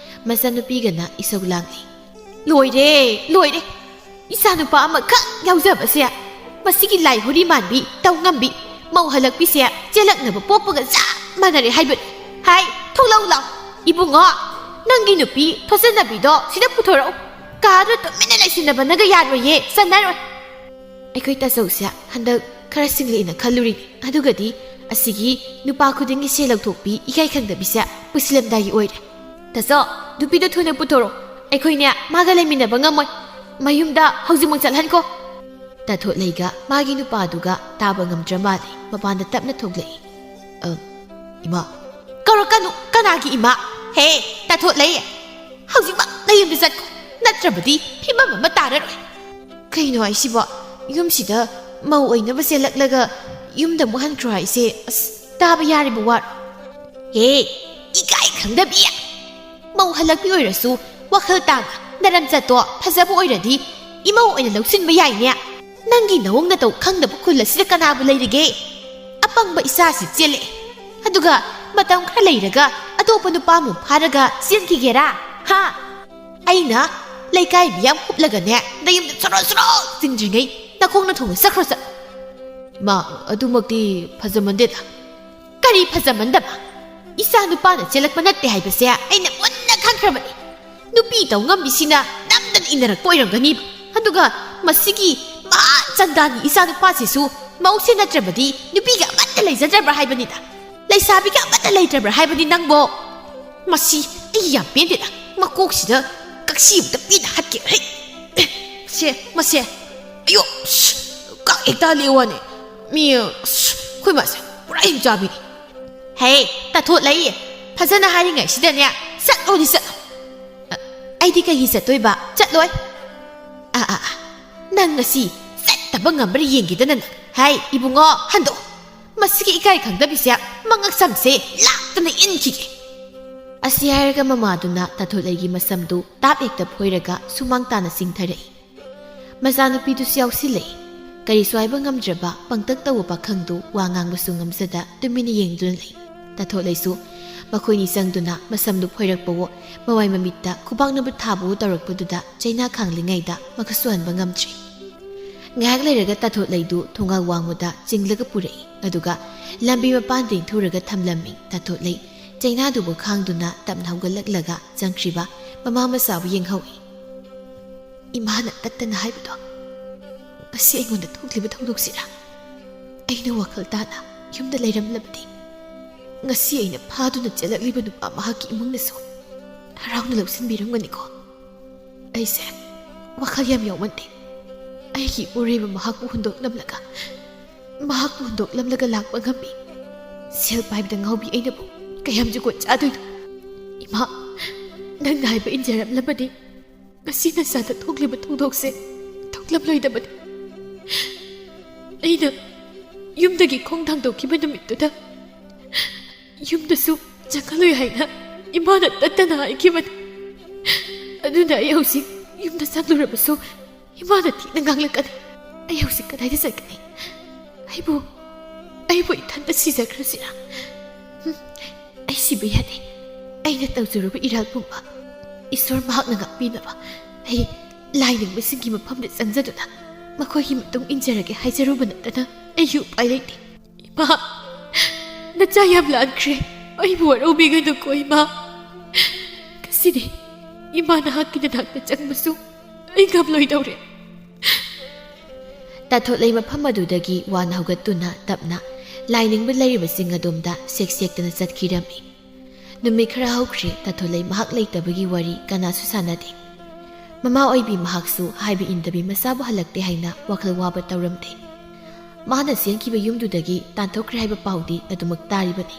ꯃꯆꯥꯅꯨꯄꯤꯒꯅ ꯏꯁꯧ ꯂꯥꯡꯂꯤ꯫ "ꯂꯣꯏꯔꯦ, ꯂꯣꯏꯔꯦ꯫ ꯏꯆꯥ ꯅꯨꯄꯥ ꯑꯃꯈꯛ ꯌꯥꯎꯖꯕꯁꯦ꯫ ꯃꯁꯤꯒꯤ ꯂꯥꯏ ꯍꯨꯔꯤ ꯃꯥꯟꯕꯤ, ꯇꯧ ꯉꯝꯕꯤ, ꯃꯧ ꯍꯜꯂꯛꯄꯤꯁꯦ ꯆꯦꯜꯂꯛꯅꯕ ꯄꯣꯛꯄꯒ ꯆꯞ ꯃꯥꯟꯅꯔꯦ ꯍꯥꯏꯕꯅꯤ꯫ ꯍꯥꯏ, ꯊꯣꯛꯂꯛꯎ ꯂꯥꯎ꯫ ꯏꯕꯨꯡꯉꯣ, ꯅꯪꯒꯤ ꯅꯨꯄꯤ ꯊꯣꯠꯆꯟꯅꯕꯤꯗꯣ ꯁꯤꯗ ꯄꯨꯊꯣꯔꯛꯎ꯫ ꯀꯥꯗ ꯇꯨꯃꯤꯟꯅ ꯂꯩꯁꯤꯟꯅꯕꯅꯒ ꯌꯥꯔꯣꯏꯌꯦ, ꯆꯟꯅꯔꯣꯏ꯫" ꯑꯩꯈꯣꯏ ꯇꯥꯆꯧꯁꯦ ꯍꯟꯗꯛ ꯈꯔ ꯁꯤꯡꯂꯛꯑꯦꯅ ꯈꯜꯂꯨꯔꯤꯅꯤ꯫ ꯑꯗꯨꯒꯗꯤ ꯑꯁꯤꯒꯤ ꯅꯨꯄꯥ ꯈꯨꯗꯤꯡꯒꯤ ꯁꯦꯜ ꯂꯧꯊꯣꯛꯄꯤ ꯏꯀꯥꯏ ꯈꯪꯗꯕꯤꯁꯦ ꯄꯨꯁꯤꯜꯂꯝꯗꯥꯏꯒꯤ ꯑꯣꯏꯔꯦ꯫ "ꯇꯥꯆꯧ, ꯅꯨꯄꯤꯗꯣ ꯊꯨꯅ ꯄꯨꯊꯣꯔꯛꯑꯣ꯫ ꯑꯩꯈꯣꯏꯅꯦ ꯃꯥꯒ ꯂꯩꯃꯤꯟꯅꯕ ꯉꯝꯃꯣꯏ꯫ ꯃꯌꯨꯝꯗ ꯍꯧꯖꯤꯛꯃꯛ ꯆꯠꯍꯟꯈꯣ꯫" ꯇꯥꯊꯣꯠꯂꯩꯒ ꯃꯥꯒꯤ ꯅꯨꯄꯥꯗꯨꯒ ꯇꯥꯕ ꯉꯝꯗ꯭ꯔ ꯃꯥꯜꯂꯦ꯫ ꯃꯄꯥꯟꯗ ꯇꯞꯅ ꯊꯣꯛꯂꯛꯏ꯫ "ꯑ, ꯏꯃꯥ꯫" "ꯀꯧꯔꯛꯀꯅꯨ꯫ ꯀꯅꯥꯒꯤ ꯏꯃꯥ? ꯍꯦ, ꯇꯥꯊꯣꯠꯂꯩ꯫ ꯍꯧꯖꯤꯛꯃꯛ ꯅꯌꯨꯝꯗ ꯆꯠꯈꯣ꯫ ꯅꯠꯇ꯭ꯔꯕꯗꯤ ꯐꯤꯕꯝ ꯑꯃ ꯇꯥꯔꯔꯣꯏ꯫" "ꯀꯩꯅꯣ ꯍꯥꯏꯁꯤꯕꯣ? ꯌꯨꯝꯁꯤꯗ ꯃꯧ ꯑꯣꯏꯅꯕ ꯆꯦꯜꯂꯛꯂꯒ ꯌꯨꯝꯗ ꯑꯃꯨꯛ ꯍꯟꯈ꯭ꯔꯣ ꯍꯥꯏꯁꯦ, ꯑꯁ, ꯇꯥꯕ ꯌꯥꯔꯤꯕ ꯋꯥꯔꯣ?" "ꯍꯦ, ꯏꯀꯥꯏ ꯈꯪꯗꯕꯤ! ꯃꯧ ꯍꯜꯂꯛꯄꯤ ꯑꯣꯏꯔꯁꯨ ꯋꯥꯈꯜ ꯇꯥꯅ ꯅꯔꯝꯆꯠꯇꯣ ꯐꯖꯕ ꯑꯣꯏꯔꯗꯤ ꯏꯃꯧ ꯑꯣꯏꯅ ꯂꯧꯁꯤꯟꯕ ꯌꯥꯏꯅꯦ꯫ ꯅꯪꯒꯤ ꯅꯑꯣꯡ ꯅꯇꯧ ꯈꯪꯗꯕ ꯈꯨꯜ ꯑꯁꯤꯗ ꯀꯅꯥꯕꯨ ꯂꯩꯔꯤꯒꯦ? ꯑꯄꯪꯕ ꯏꯆꯥꯁꯤ ꯆꯦꯜꯂꯛꯑꯦ꯫ ꯑꯗꯨꯒ ꯃꯇꯝ ꯈꯔ ꯂꯩꯔꯒ ꯑꯇꯣꯞꯄ ꯅꯨꯄꯥ ꯑꯃꯨꯛ ꯐꯥꯔꯒ ꯆꯦꯟꯈꯤꯒꯦꯔꯥ? ꯍꯥ? ꯑꯩꯅ ꯂꯩꯀꯥꯏ ꯃꯤꯌꯥꯝ ꯍꯨꯞꯂꯒꯅꯦ, ꯅꯌꯨꯝꯗ ꯁꯣꯔꯣ ꯁꯣꯔꯣ ꯆꯤꯡꯗ꯭ꯔꯤꯉꯩ ꯅꯈꯣꯡ ꯅꯊꯨꯡꯅ ꯆꯠꯈ꯭ꯔꯣ ꯆꯠ꯫" "ꯃꯥ, ꯑꯗꯨꯃꯛꯇꯤ ꯐꯖꯃꯟꯗꯦꯗ꯫" "ꯀꯔꯤ ꯐꯖꯃꯟꯗꯕ? ꯏꯆꯥ ꯅꯨꯄꯥꯅ ꯆꯦꯜꯂꯛꯄ ꯅꯠꯇꯦ ꯍꯥꯏꯕꯁꯦ ꯑꯩꯅ ꯃꯨꯟꯅ ꯈꯪꯈ꯭ꯔꯕꯅꯤ꯫ ꯅꯨꯄꯤ ꯇꯧ ꯉꯝꯕꯤꯁꯤꯅ ꯅꯝꯗꯅ ꯏꯟꯅꯔꯛꯄ ꯑꯣꯏꯔꯝꯒꯅꯤꯕ꯫ ꯑꯗꯨꯒ ꯃꯁꯤꯒꯤ ꯃꯍꯥ ꯆꯟꯗꯥꯟꯒꯤ ꯏꯆꯥ ꯅꯨꯄꯥꯁꯤꯁꯨ ꯃꯧꯁꯦ ꯅꯠꯇ꯭ꯔꯕꯗꯤ ꯅꯨꯄꯤꯒ ꯑꯃꯠꯇ ꯂꯩꯖꯗ꯭ꯔꯕ꯭ꯔꯥ ꯍꯥꯏꯕꯅꯤꯗ꯫ ꯂꯩꯁꯥꯕꯤꯒ ꯑꯃꯠꯇ ꯂꯩꯇ꯭ꯔꯕ꯭ꯔꯥ ꯍꯥꯏꯕꯅꯤ ꯅꯪꯕꯣ?" ꯃꯁꯤ ꯑꯩ ꯌꯥꯝ ꯄꯦꯟꯗꯦꯗ꯫ ꯃꯀꯣꯛꯁꯤꯗ ꯀꯛꯁꯤ ꯑꯃꯇ ꯄꯤꯅ ꯍꯥꯠꯀꯦ꯫ ꯍꯩ! ꯁꯦ, ꯃꯁꯦ꯫ ꯑꯌꯣ! ꯁ! ꯀꯥꯡ ꯍꯦꯛꯇ ꯍꯥꯠꯂꯛꯑꯦ ꯋꯥꯅꯦ꯫ ꯃꯤ, ꯑꯁ, ꯑꯩꯈꯣꯏ ꯃꯥꯁꯦ ꯄꯨꯔꯥ ꯍꯤꯡꯆꯥꯕꯤꯅꯤ꯫ ꯍꯦ, ꯇꯥꯊꯣꯠ ꯂꯩ꯫ ꯐꯖꯅ ꯍꯥꯏꯔꯤꯉꯩꯁꯤꯗꯅꯦ, ꯆꯠꯂꯣꯗꯤ ꯆꯠꯂꯣ꯫ ꯑ, ꯑꯩꯗꯤ ꯀꯩꯒꯤ ꯆꯠꯇꯣꯏꯕ? ꯆꯠꯂꯣꯏ꯫ ꯑꯥ, ꯑꯥ, ꯑꯥ꯫ ꯅꯪ ꯉꯁꯤ ꯆꯠꯇꯕ ꯉꯝꯕ꯭ꯔꯥ ꯌꯦꯡꯒꯦꯗꯅ ꯅꯪ꯫ ꯍꯥꯏ, ꯏꯕꯨꯡꯉꯣ, ꯍꯟꯗꯣꯛꯑꯣ꯫ ꯃꯁꯤꯒꯤ ꯏꯀꯥꯏ ꯈꯪꯗꯕꯤꯁꯦ ꯃꯉꯛꯁꯝꯁꯦ ꯂꯥꯛꯇꯅ ꯏꯟꯈꯤꯒꯦ꯫ ꯑꯁꯤ ꯍꯥꯏꯔꯒ ꯃꯃꯥꯗꯨꯅ ꯇꯥꯊꯣꯠꯂꯩꯒꯤ ꯃꯁꯝꯗꯨ ꯇꯥꯞ ꯍꯦꯛꯇ ꯐꯣꯏꯔꯒ ꯁꯨꯃꯥꯡ ꯇꯥꯅ ꯆꯤꯡꯊꯔꯛꯏ꯫ ꯃꯆꯥꯅꯨꯄꯤꯗꯨꯁꯨ ꯌꯥꯎꯁꯤꯜꯂꯛꯏ꯫ ꯀꯔꯤꯁꯨ ꯍꯥꯏꯕ ꯉꯝꯗ꯭ꯔꯕ ꯄꯪꯇꯛ ꯇꯧꯕ ꯄꯥꯈꯪꯗꯨ ꯋꯥ ꯉꯥꯡꯕꯁꯨ ꯉꯝꯖꯗ ꯇꯨꯃꯤꯟꯅ ꯌꯦꯡꯗꯨꯅ ꯂꯩ꯫ ꯇꯥꯊꯣꯠꯂꯩꯁꯨ ꯃꯈꯣꯏꯅꯤ ꯆꯪꯗꯨꯅ ꯃꯁꯝꯗꯨ ꯐꯣꯏꯔꯛꯄꯋꯣ, ꯃꯃꯥꯏ ꯃꯃꯤꯠꯇ ꯈꯨꯕꯥꯛꯅꯕꯨ ꯊꯥꯕꯋꯣ ꯇꯧꯔꯛꯄꯗꯨꯗ ꯆꯩꯅꯥ ꯈꯥꯡꯂꯤꯉꯩꯗ ꯃꯈꯨꯠ ꯁꯨꯍꯟꯕ ꯉꯝꯗ꯭ꯔꯤ꯫ ꯉꯥꯏꯍꯥꯛ ꯂꯩꯔꯒ ꯇꯥꯊꯣꯠꯂꯩꯗꯨ ꯊꯣꯡꯒꯥꯜ ꯋꯥꯡꯃꯗ ꯆꯤꯡꯂꯒ ꯄꯨꯔꯛꯏ, ꯑꯗꯨꯒ ꯂꯝꯕꯤ ꯃꯄꯥꯟꯗ ꯏꯟꯊꯨꯔꯒ ꯊꯝꯂꯝꯃꯤ꯫ ꯇꯥꯊꯣꯠꯂꯩ ꯆꯩꯅꯥꯗꯨꯕꯨ ꯈꯥꯡꯗꯨꯅ ꯇꯞꯅ ꯍꯧꯒꯠꯂꯛꯂꯒ ꯆꯪꯈ꯭ꯔꯤꯕ ꯃꯃꯥ ꯃꯆꯥꯕꯨ ꯌꯦꯡꯍꯧꯏ꯫ ꯏꯃꯥꯅ ꯇꯠꯇꯅ ꯍꯥꯏꯕꯗꯣ ꯉꯁꯤ ꯑꯩꯉꯣꯟꯗ ꯊꯣꯛꯂꯤꯕ ꯊꯧꯗꯣꯛꯁꯤꯔ? ꯑꯩꯅ ꯋꯥꯈꯜ ꯇꯥꯅ ꯌꯨꯝꯗ ꯂꯩꯔꯝꯂꯕꯗꯤ ꯉꯁꯤ ꯑꯩꯅ ꯐꯥꯗꯨꯅ ꯆꯦꯜꯂꯛꯂꯤꯕ ꯅꯨꯄꯥ ꯃꯍꯥꯛꯀꯤ ꯏꯃꯨꯡꯅꯁꯨ ꯍꯔꯥꯎꯅ ꯂꯧꯁꯤꯟꯕꯤꯔꯝꯒꯅꯤꯀꯣ꯫ ꯑꯩꯁꯦ ꯋꯥꯈꯜ ꯌꯥꯝ ꯌꯥꯎꯃꯟꯗꯦ꯫ ꯑꯩꯒꯤ ꯏꯄꯨꯔꯣꯏꯕ ꯃꯍꯥꯛꯄꯨ ꯍꯨꯟꯗꯣꯛꯂꯝꯂꯒ, ꯃꯍꯥꯛꯄꯨ ꯍꯨꯟꯗꯣꯛꯂꯝꯂꯒ ꯂꯥꯛꯄ ꯉꯝꯕꯤ ꯁꯦꯜ ꯄꯥꯏꯕꯗ ꯉꯥꯎꯕꯤ ꯑꯩꯅꯕꯨ ꯀꯌꯥꯝ ꯖꯨꯒꯣꯠ ꯆꯥꯗꯣꯏꯅꯣ? ꯏꯃꯥ, ꯅꯪꯅ ꯍꯥꯏꯕ ꯏꯟꯖꯔꯝꯂꯕꯗꯤ ꯉꯁꯤ ꯅꯆꯥꯗ ꯊꯣꯛꯂꯤꯕ ꯊꯧꯗꯣꯛꯁꯦ ꯊꯣꯛꯂꯝꯂꯣꯏꯗꯕꯅꯤ꯫ ꯑꯩꯅ ꯌꯨꯝꯗꯒꯤ ꯈꯣꯡ ꯊꯥꯡꯗꯣꯛꯈꯤꯕ ꯅꯨꯃꯤꯠꯇꯨꯗ ꯌꯨꯝꯗꯁꯨ ꯆꯪꯍꯜꯂꯣꯏ ꯍꯥꯏꯅ ꯏꯃꯥꯅ ꯇꯠꯇꯅ ꯍꯥꯏꯈꯤꯕꯅꯤ꯫ ꯑꯗꯨꯅ ꯑꯩ ꯍꯧꯖꯤꯛ ꯌꯨꯝꯗ ꯆꯪꯂꯨꯔꯕꯁꯨ ꯏꯃꯥꯅ ꯊꯤꯅ ꯉꯥꯡꯂꯛꯀꯅꯤ꯫ ꯑꯩ ꯍꯧꯖꯤꯛ ꯀꯗꯥꯏꯗ ꯆꯠꯀꯅꯤ? ꯑꯩꯕꯨ, ꯑꯩꯕꯨ ꯏꯊꯟꯇ ꯁꯤꯖꯈ꯭ꯔꯁꯤꯔꯥ? ꯍꯨꯝ, ꯑꯩ ꯁꯤꯕ ꯌꯥꯗꯦ꯫ ꯑꯩꯅ ꯇꯧꯖꯔꯨꯕ ꯏꯔꯥꯜ ꯄꯨꯝꯕ ꯏꯁꯣꯔ ꯃꯍꯥꯛꯅ ꯉꯥꯛꯄꯤꯅꯕ ꯑꯩ ꯂꯥꯏꯅꯤꯡꯕꯁꯤꯡꯒꯤ ꯃꯐꯝꯗ ꯆꯪꯖꯗꯨꯅ ꯃꯈꯣꯏꯒꯤ ꯃꯇꯨꯡ ꯏꯟꯖꯔꯒꯦ ꯍꯥꯏꯖꯔꯨꯕ ꯅꯠꯇꯅ ꯑꯩꯒꯤ ꯎꯄꯥꯏ ꯂꯩꯇꯦ꯫ ꯏꯃꯥ, ꯅꯆꯥ ꯌꯥꯝ ꯂꯥꯟꯈ꯭ꯔꯦ꯫ ꯑꯩꯕꯨ ꯋꯥꯔꯧꯕꯤꯒꯅꯨꯀꯣ, ꯏꯃꯥ꯫ ꯉꯁꯤꯗꯤ ꯏꯃꯥ ꯅꯍꯥꯛꯀꯤ ꯅꯅꯥꯛꯇ ꯆꯪꯕꯁꯨ ꯑꯩ ꯉꯝꯂꯣꯏꯗꯧꯔꯦ꯫ ꯇꯥꯊꯣꯠꯂꯩ ꯃꯐꯝ ꯑꯗꯨꯗꯒꯤ ꯋꯥꯅ ꯍꯧꯒꯠꯇꯨꯅ ꯇꯞꯅ ꯂꯥꯏꯅꯤꯡꯕ ꯂꯩꯔꯤꯕꯁꯤꯡ ꯑꯗꯣꯝꯗ ꯁꯦꯛ ꯁꯦꯛꯇꯅ ꯆꯠꯈꯤꯔꯝꯃꯤ꯫ ꯅꯨꯃꯤꯠ ꯈꯔ ꯍꯧꯈ꯭ꯔꯦ, ꯇꯥꯊꯣꯂꯩ ꯃꯍꯥꯛ ꯂꯩꯇꯕꯒꯤ ꯋꯥꯔꯤ ꯀꯅꯥꯁꯨ ꯁꯥꯟꯅꯗꯦ꯫ ꯃꯃꯥ ꯑꯣꯏꯕꯤ ꯃꯍꯥꯛꯁꯨ ꯍꯥꯏꯕ ꯏꯟꯗꯕꯤ ꯃꯆꯥꯕꯨ ꯍꯜꯂꯛꯇꯦ ꯍꯥꯏꯅ ꯋꯥꯈꯜ ꯋꯥꯕ ꯇꯧꯔꯝꯗꯦ꯫ ꯃꯍꯥꯛꯅ ꯆꯦꯟꯈꯤꯕ ꯌꯨꯝꯗꯨꯗꯒꯤ ꯇꯥꯟꯊꯣꯛꯈ꯭ꯔꯦ ꯍꯥꯏꯕ ꯄꯥꯎꯗꯤ ꯑꯗꯨꯃꯛ ꯇꯥꯔꯤꯕꯅꯤ꯫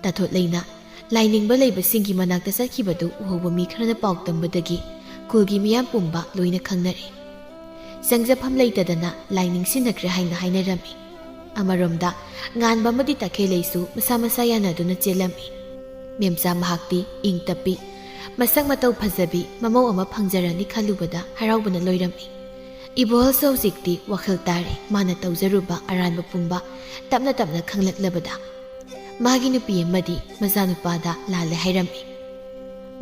ꯇꯥꯊꯣꯂꯩꯅ ꯂꯥꯏꯅꯤꯡꯕ ꯂꯩꯕꯁꯤꯡꯒꯤ ꯃꯅꯥꯛꯇ ꯆꯠꯈꯤꯕꯗꯨ ꯎꯍꯧꯕ ꯃꯤ ꯈꯔꯅ ꯄꯥꯎ ꯇꯝꯕꯗꯒꯤ ꯈꯨꯜꯒꯤ ꯃꯤꯌꯥꯝ ꯄꯨꯝꯕ ꯂꯣꯏꯅ ꯈꯪꯅꯔꯦ꯫ ꯆꯪꯖꯐꯝ ꯂꯩꯇꯗꯅ ꯂꯥꯏ ꯅꯤꯡꯁꯤꯟꯅꯈ꯭ꯔꯦ ꯍꯥꯏꯅ ꯍꯥꯏꯅꯔꯝꯃꯤ꯫ ꯑꯃꯔꯣꯝꯗ ꯉꯥꯟꯕ ꯑꯃꯗꯤ ꯇꯈꯦꯜꯂꯩꯁꯨ ꯃꯁꯥ ꯃꯁꯥ ꯌꯥꯅꯗꯨꯅ ꯆꯦꯜꯂꯝꯃꯤ꯫ ꯃꯦꯝꯆꯥ ꯃꯍꯥꯛꯇꯤ ꯏꯪ ꯇꯞꯄꯤ, ꯃꯁꯛ ꯃꯇꯧ ꯐꯖꯕꯤ, ꯃꯃꯧ ꯑꯃ ꯐꯪꯖꯔꯅꯤ ꯈꯜꯂꯨꯕꯗ ꯍꯔꯥꯎꯕꯅ ꯂꯣꯏꯔꯝꯃꯤ꯫ ꯏꯕꯣꯍꯜꯁꯨ ꯍꯧꯖꯤꯛꯇꯤ ꯋꯥꯈꯜ ꯇꯥꯔꯦ, ꯃꯥꯅ ꯇꯧꯖꯔꯨꯕ ꯑꯔꯥꯟꯕ ꯄꯨꯝꯕ ꯇꯞꯅ ꯇꯞꯅ ꯈꯪꯂꯛꯂꯕꯗ꯫ ꯃꯥꯒꯤ ꯅꯨꯄꯤ ꯑꯃꯗꯤ ꯃꯆꯥꯅꯨꯄꯥꯗ ꯂꯥꯜꯂꯦ ꯍꯥꯏꯔꯝꯃꯤ꯫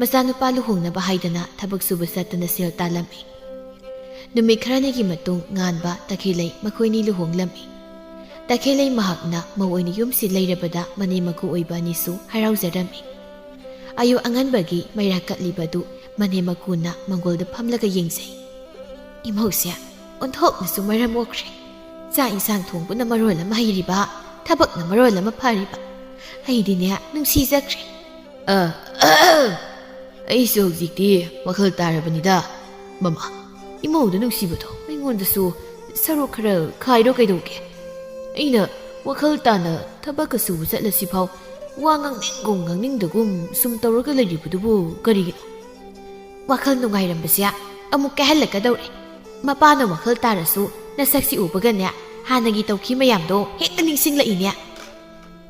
ꯃꯆꯥꯅꯨꯄꯥ ꯂꯨꯍꯣꯡꯅꯕ ꯍꯥꯏꯗꯅ ꯊꯕꯛ ꯁꯨꯕ ꯆꯠꯇꯅ ꯁꯦꯜ ꯇꯥꯜꯂꯝꯃꯤ꯫ ꯅꯨꯃꯤꯠ ꯈꯔꯅꯤꯒꯤ ꯃꯇꯨꯡ ꯉꯥꯟꯕ ꯇꯈꯦꯜꯂꯩ ꯃꯈꯣꯏꯅꯤ ꯂꯨꯍꯣꯡꯂꯝꯃꯤ꯫ ꯇꯈꯦꯜꯂꯩ ꯃꯍꯥꯛꯅ ꯃꯧ ꯑꯣꯏꯅ ꯌꯨꯝꯁꯤ ꯂꯩꯔꯕꯗ ꯃꯅꯦꯝ ꯃꯀꯨ ꯑꯣꯏꯕ ꯑꯅꯤꯁꯨ ꯍꯔꯥꯎꯖꯔꯝꯃꯤ꯫ ꯑꯌꯨꯛ ꯑꯉꯟꯕꯒꯤ ꯃꯩꯔꯥ ꯀꯠꯂꯤꯕꯗꯨ ꯃꯅꯦꯝ ꯃꯀꯨꯅ ꯃꯪꯒꯣꯜꯗ ꯐꯝꯂꯒ ꯌꯦꯡꯖꯩ꯫ "ꯏꯃꯧꯁꯦ ꯑꯣꯟꯊꯣꯛꯅꯁꯨ ꯃꯔꯝ ꯑꯣꯛꯈ꯭ꯔꯦ꯫ ꯆꯥꯛ ꯏꯟꯁꯥꯡ ꯊꯣꯡꯕꯅ ꯃꯔꯣꯜ ꯑꯃ ꯍꯩꯔꯤꯕ, ꯊꯕꯛꯅ ꯃꯔꯣꯜ ꯑꯃ ꯐꯔꯤꯕ꯫ ꯑꯩꯗꯤꯅꯦ ꯅꯨꯡꯁꯤꯖꯈ꯭ꯔꯦ꯫" "ꯑ, ꯑꯩꯁꯨ ꯍꯧꯖꯤꯛꯇꯤ ꯋꯥꯈꯜ ꯇꯥꯔꯕꯅꯤꯗ, ꯃꯃꯥ꯫ ꯏꯃꯧꯗ ꯅꯨꯡꯁꯤꯕꯗꯣ ꯑꯩꯉꯣꯟꯗꯁꯨ ꯁꯔꯨꯛ ꯈꯔ ꯈꯥꯏꯔꯣ ꯀꯩꯗꯧꯒꯦ? ꯑꯩꯅ ꯋꯥꯈꯜ ꯇꯥꯅ ꯊꯕꯛꯀ ꯁꯨꯕ ꯆꯠꯂꯁꯤꯐꯥꯎ ꯋꯥ ꯉꯥꯡꯅꯤꯡꯒꯨꯝ ꯉꯥꯡꯅꯤꯡꯗꯒꯨꯝ ꯁꯨꯝ ꯇꯧꯔꯒ ꯂꯩꯔꯤꯕꯗꯨꯕꯨ ꯀꯔꯤꯒꯤꯅꯣ?" "ꯋꯥꯈꯜ ꯅꯨꯡꯉꯥꯏꯔꯝꯕꯁꯦ ꯑꯃꯨꯛ ꯀꯥꯏꯍꯜꯂꯛꯀꯗꯧꯔꯦ꯫ ꯃꯄꯥꯅ ꯋꯥꯈꯜ ꯇꯥꯔꯁꯨ ꯅꯁꯛꯁꯤ ꯎꯕꯒꯅꯦ ꯍꯥꯟꯅꯒꯤ ꯇꯧꯈꯤ ꯃꯌꯥꯝꯗꯣ ꯍꯦꯛꯇ ꯅꯤꯡꯁꯤꯡꯂꯛꯏꯅꯦ꯫"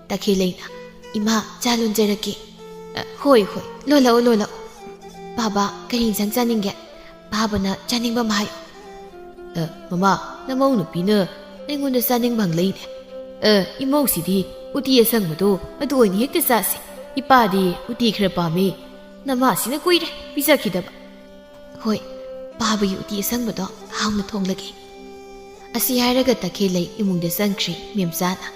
ꯇꯈꯦꯜꯂꯩꯅ, "ꯏꯃꯥ, ꯆꯥ ꯂꯣꯟꯖꯔꯛꯀꯦ꯫" "ꯑ, ꯍꯣꯏ, ꯍꯣꯏ, ꯂꯣꯜꯂꯛꯑꯣ, ꯂꯣꯜꯂꯛꯑꯣ꯫ ꯄꯥꯕ, ꯀꯔꯤ ꯏꯟꯁꯥꯡ ꯆꯥꯅꯤꯡꯒꯦ? ꯄꯥꯕꯅ ꯆꯥꯅꯤꯡꯕ ꯑꯃ ꯍꯥꯏꯌꯨ꯫" "ꯑ, ꯃꯃꯥ, ꯅꯃꯧ ꯅꯨꯄꯤꯅ ꯑꯩꯉꯣꯟꯗ ꯆꯥꯅꯤꯡꯕ ꯍꯪꯂꯛꯏꯅꯦ꯫ ꯑ, ꯏꯃꯧꯁꯤꯗꯤ ꯎꯇꯤ ꯑꯁꯪꯕꯗꯣ ꯑꯗꯨ ꯑꯣꯏꯅ ꯍꯦꯛꯇ ꯆꯥꯁꯤ꯫ ꯏꯄꯥꯗꯤ ꯎꯇꯤ ꯈꯔ ꯄꯥꯝꯃꯤ꯫ ꯅꯃꯥꯁꯤꯅ ꯀꯨꯏꯔꯦ ꯄꯤꯖꯈꯤꯗꯕ꯫" "ꯍꯣꯏ, ꯄꯥꯕꯒꯤ ꯎꯇꯤ ꯑꯁꯪꯕꯗꯣ ꯍꯥꯎꯅ ꯊꯣꯡꯂꯒꯦ꯫" ꯑꯁꯤ ꯍꯥꯏꯔꯒ ꯇꯈꯦꯜꯂꯩ ꯏꯃꯨꯡꯗ ꯆꯪꯈ꯭ꯔꯤ꯫ ꯃꯦꯝꯆꯥꯅ,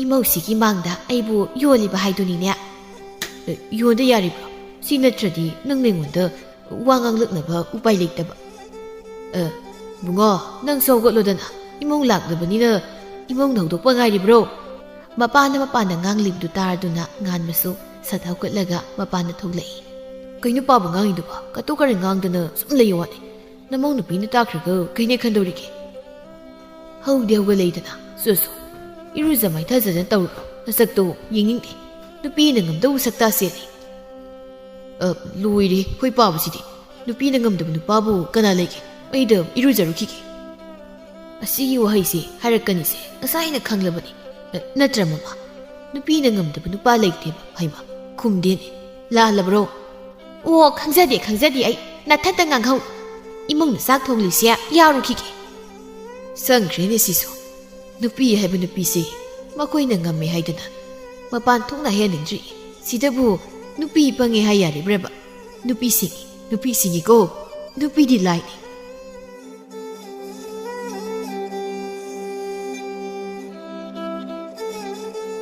"ꯏꯃꯧꯁꯤꯒꯤ ꯃꯥꯡꯗ ꯑꯩꯕꯨ ꯌꯣꯜꯂꯤꯕ ꯍꯥꯏꯗꯨꯅꯤꯅꯦ꯫" "ꯑꯦ, ꯌꯣꯟꯗ ꯌꯥꯔꯤꯕ꯭ꯔꯣ? ꯁꯤ ꯅꯠꯇ꯭ꯔꯗꯤ ꯅꯪꯅ ꯑꯩꯉꯣꯟꯗ ꯋꯥ ꯉꯥꯡꯂꯛꯅꯕ ꯎꯄꯥꯏ ꯂꯩꯇꯕ꯫" "ꯑꯦ, ꯏꯕꯨꯡꯉꯣ, ꯅꯪꯁꯨ ꯍꯧꯒꯠꯂꯣꯗꯅ꯫ ꯏꯃꯧ ꯂꯥꯛꯂꯕꯅꯤꯅ ꯏꯃꯧꯅ ꯍꯧꯗꯣꯛꯄ ꯉꯥꯏꯔꯤꯕ꯭ꯔꯣ?" ꯃꯄꯥꯅ ꯃꯄꯥꯅ ꯉꯥꯡꯂꯤꯕꯗꯨ ꯇꯥꯔꯗꯨꯅ ꯉꯥꯟꯕꯁꯨ ꯁꯠ ꯍꯧꯒꯠꯂꯒ ꯃꯄꯥꯟꯗ ꯊꯣꯛꯂꯛꯏ꯫ "ꯀꯩꯅꯣ ꯄꯥꯕ ꯉꯥꯡꯉꯤꯗꯨꯕꯣ? ꯀꯇꯨ ꯀꯔꯟ ꯉꯥꯡꯗꯅ ꯁꯨꯝ ꯂꯩꯌꯣ ꯋꯥꯅꯤ꯫ ꯅꯃꯧ ꯅꯨꯄꯤꯅ ꯇꯥꯈ꯭ꯔꯒ ꯀꯩꯅꯦ ꯈꯟꯗꯧꯔꯤꯒꯦ?" ꯍꯧꯗꯤ ꯍꯧꯒꯠꯂꯛꯏꯗꯅ, "ꯆꯣ ꯆꯣ, ꯏꯔꯨꯖ ꯃꯥꯏꯊꯖꯗꯅ ꯇꯧꯔꯨꯔꯣ꯫ ꯅꯁꯛꯇꯣ ꯌꯦꯡꯅꯤꯡꯗꯦ꯫ ꯅꯨꯄꯤꯅ ꯉꯝꯗꯧꯕ ꯁꯛꯇꯥ ꯆꯦꯜꯂꯤ꯫ ꯑ, ꯂꯣꯏꯔꯦ, ꯑꯩꯈꯣꯏ ꯄꯥꯕꯁꯤꯗꯤ꯫ ꯅꯨꯄꯤꯅ ꯉꯝꯗꯕ ꯅꯨꯄꯥꯕꯨ ꯀꯅꯥ ꯂꯩꯒꯦ? ꯑꯩꯗ ꯏꯔꯨꯖꯔꯨꯈꯤꯒꯦ꯫" ꯑꯁꯤꯒꯤ ꯋꯥꯍꯩꯁꯦ ꯍꯥꯏꯔꯛꯀꯅꯤꯁꯦ ꯉꯁꯥꯏꯅ ꯈꯪꯂꯕꯅꯤ꯫ ꯑ, ꯅꯠꯇ꯭ꯔ ꯃꯃꯥ? ꯅꯨꯄꯤꯅ ꯉꯝꯗꯕ ꯅꯨꯄꯥ ꯂꯩꯇꯦꯕ, ꯍꯩꯃꯥ, ꯈꯨꯝꯗꯦꯅꯦ꯫ ꯂꯥꯜꯂꯕ꯭ꯔꯣ? "ꯑꯣ, ꯈꯪꯖꯗꯦ, ꯈꯪꯖꯗꯦ ꯑꯩ꯫ ꯅꯊꯟꯇ ꯉꯥꯡꯍꯧ꯫ ꯏꯃꯨꯡꯗ ꯆꯥꯛ ꯊꯣꯡꯂꯤꯁꯦ ꯌꯥꯔꯨꯈꯤꯒꯦ꯫" ꯆꯪꯈ꯭ꯔꯦꯅꯦ ꯁꯤꯁꯨ꯫ ꯅꯨꯄꯤ ꯍꯥꯏꯕ ꯅꯨꯄꯤꯁꯦ ꯃꯈꯣꯏꯅ ꯉꯝꯃꯦ ꯍꯥꯏꯗꯅ ꯃꯄꯥꯟ ꯊꯣꯛꯅ ꯍꯥꯏꯍꯟꯅꯤꯡꯗ꯭ꯔꯤ꯫ ꯁꯤꯗꯕꯨ ꯅꯨꯄꯤ ꯄꯪꯉꯦ ꯍꯥꯏ ꯌꯥꯔꯤꯕ꯭ꯔꯕ? ꯅꯨꯄꯤꯁꯤꯡ, ꯅꯨꯄꯤꯁꯤꯡꯒꯤꯀꯣ, ꯅꯨꯄꯤꯗꯤ ꯂꯥꯏꯅꯤ꯫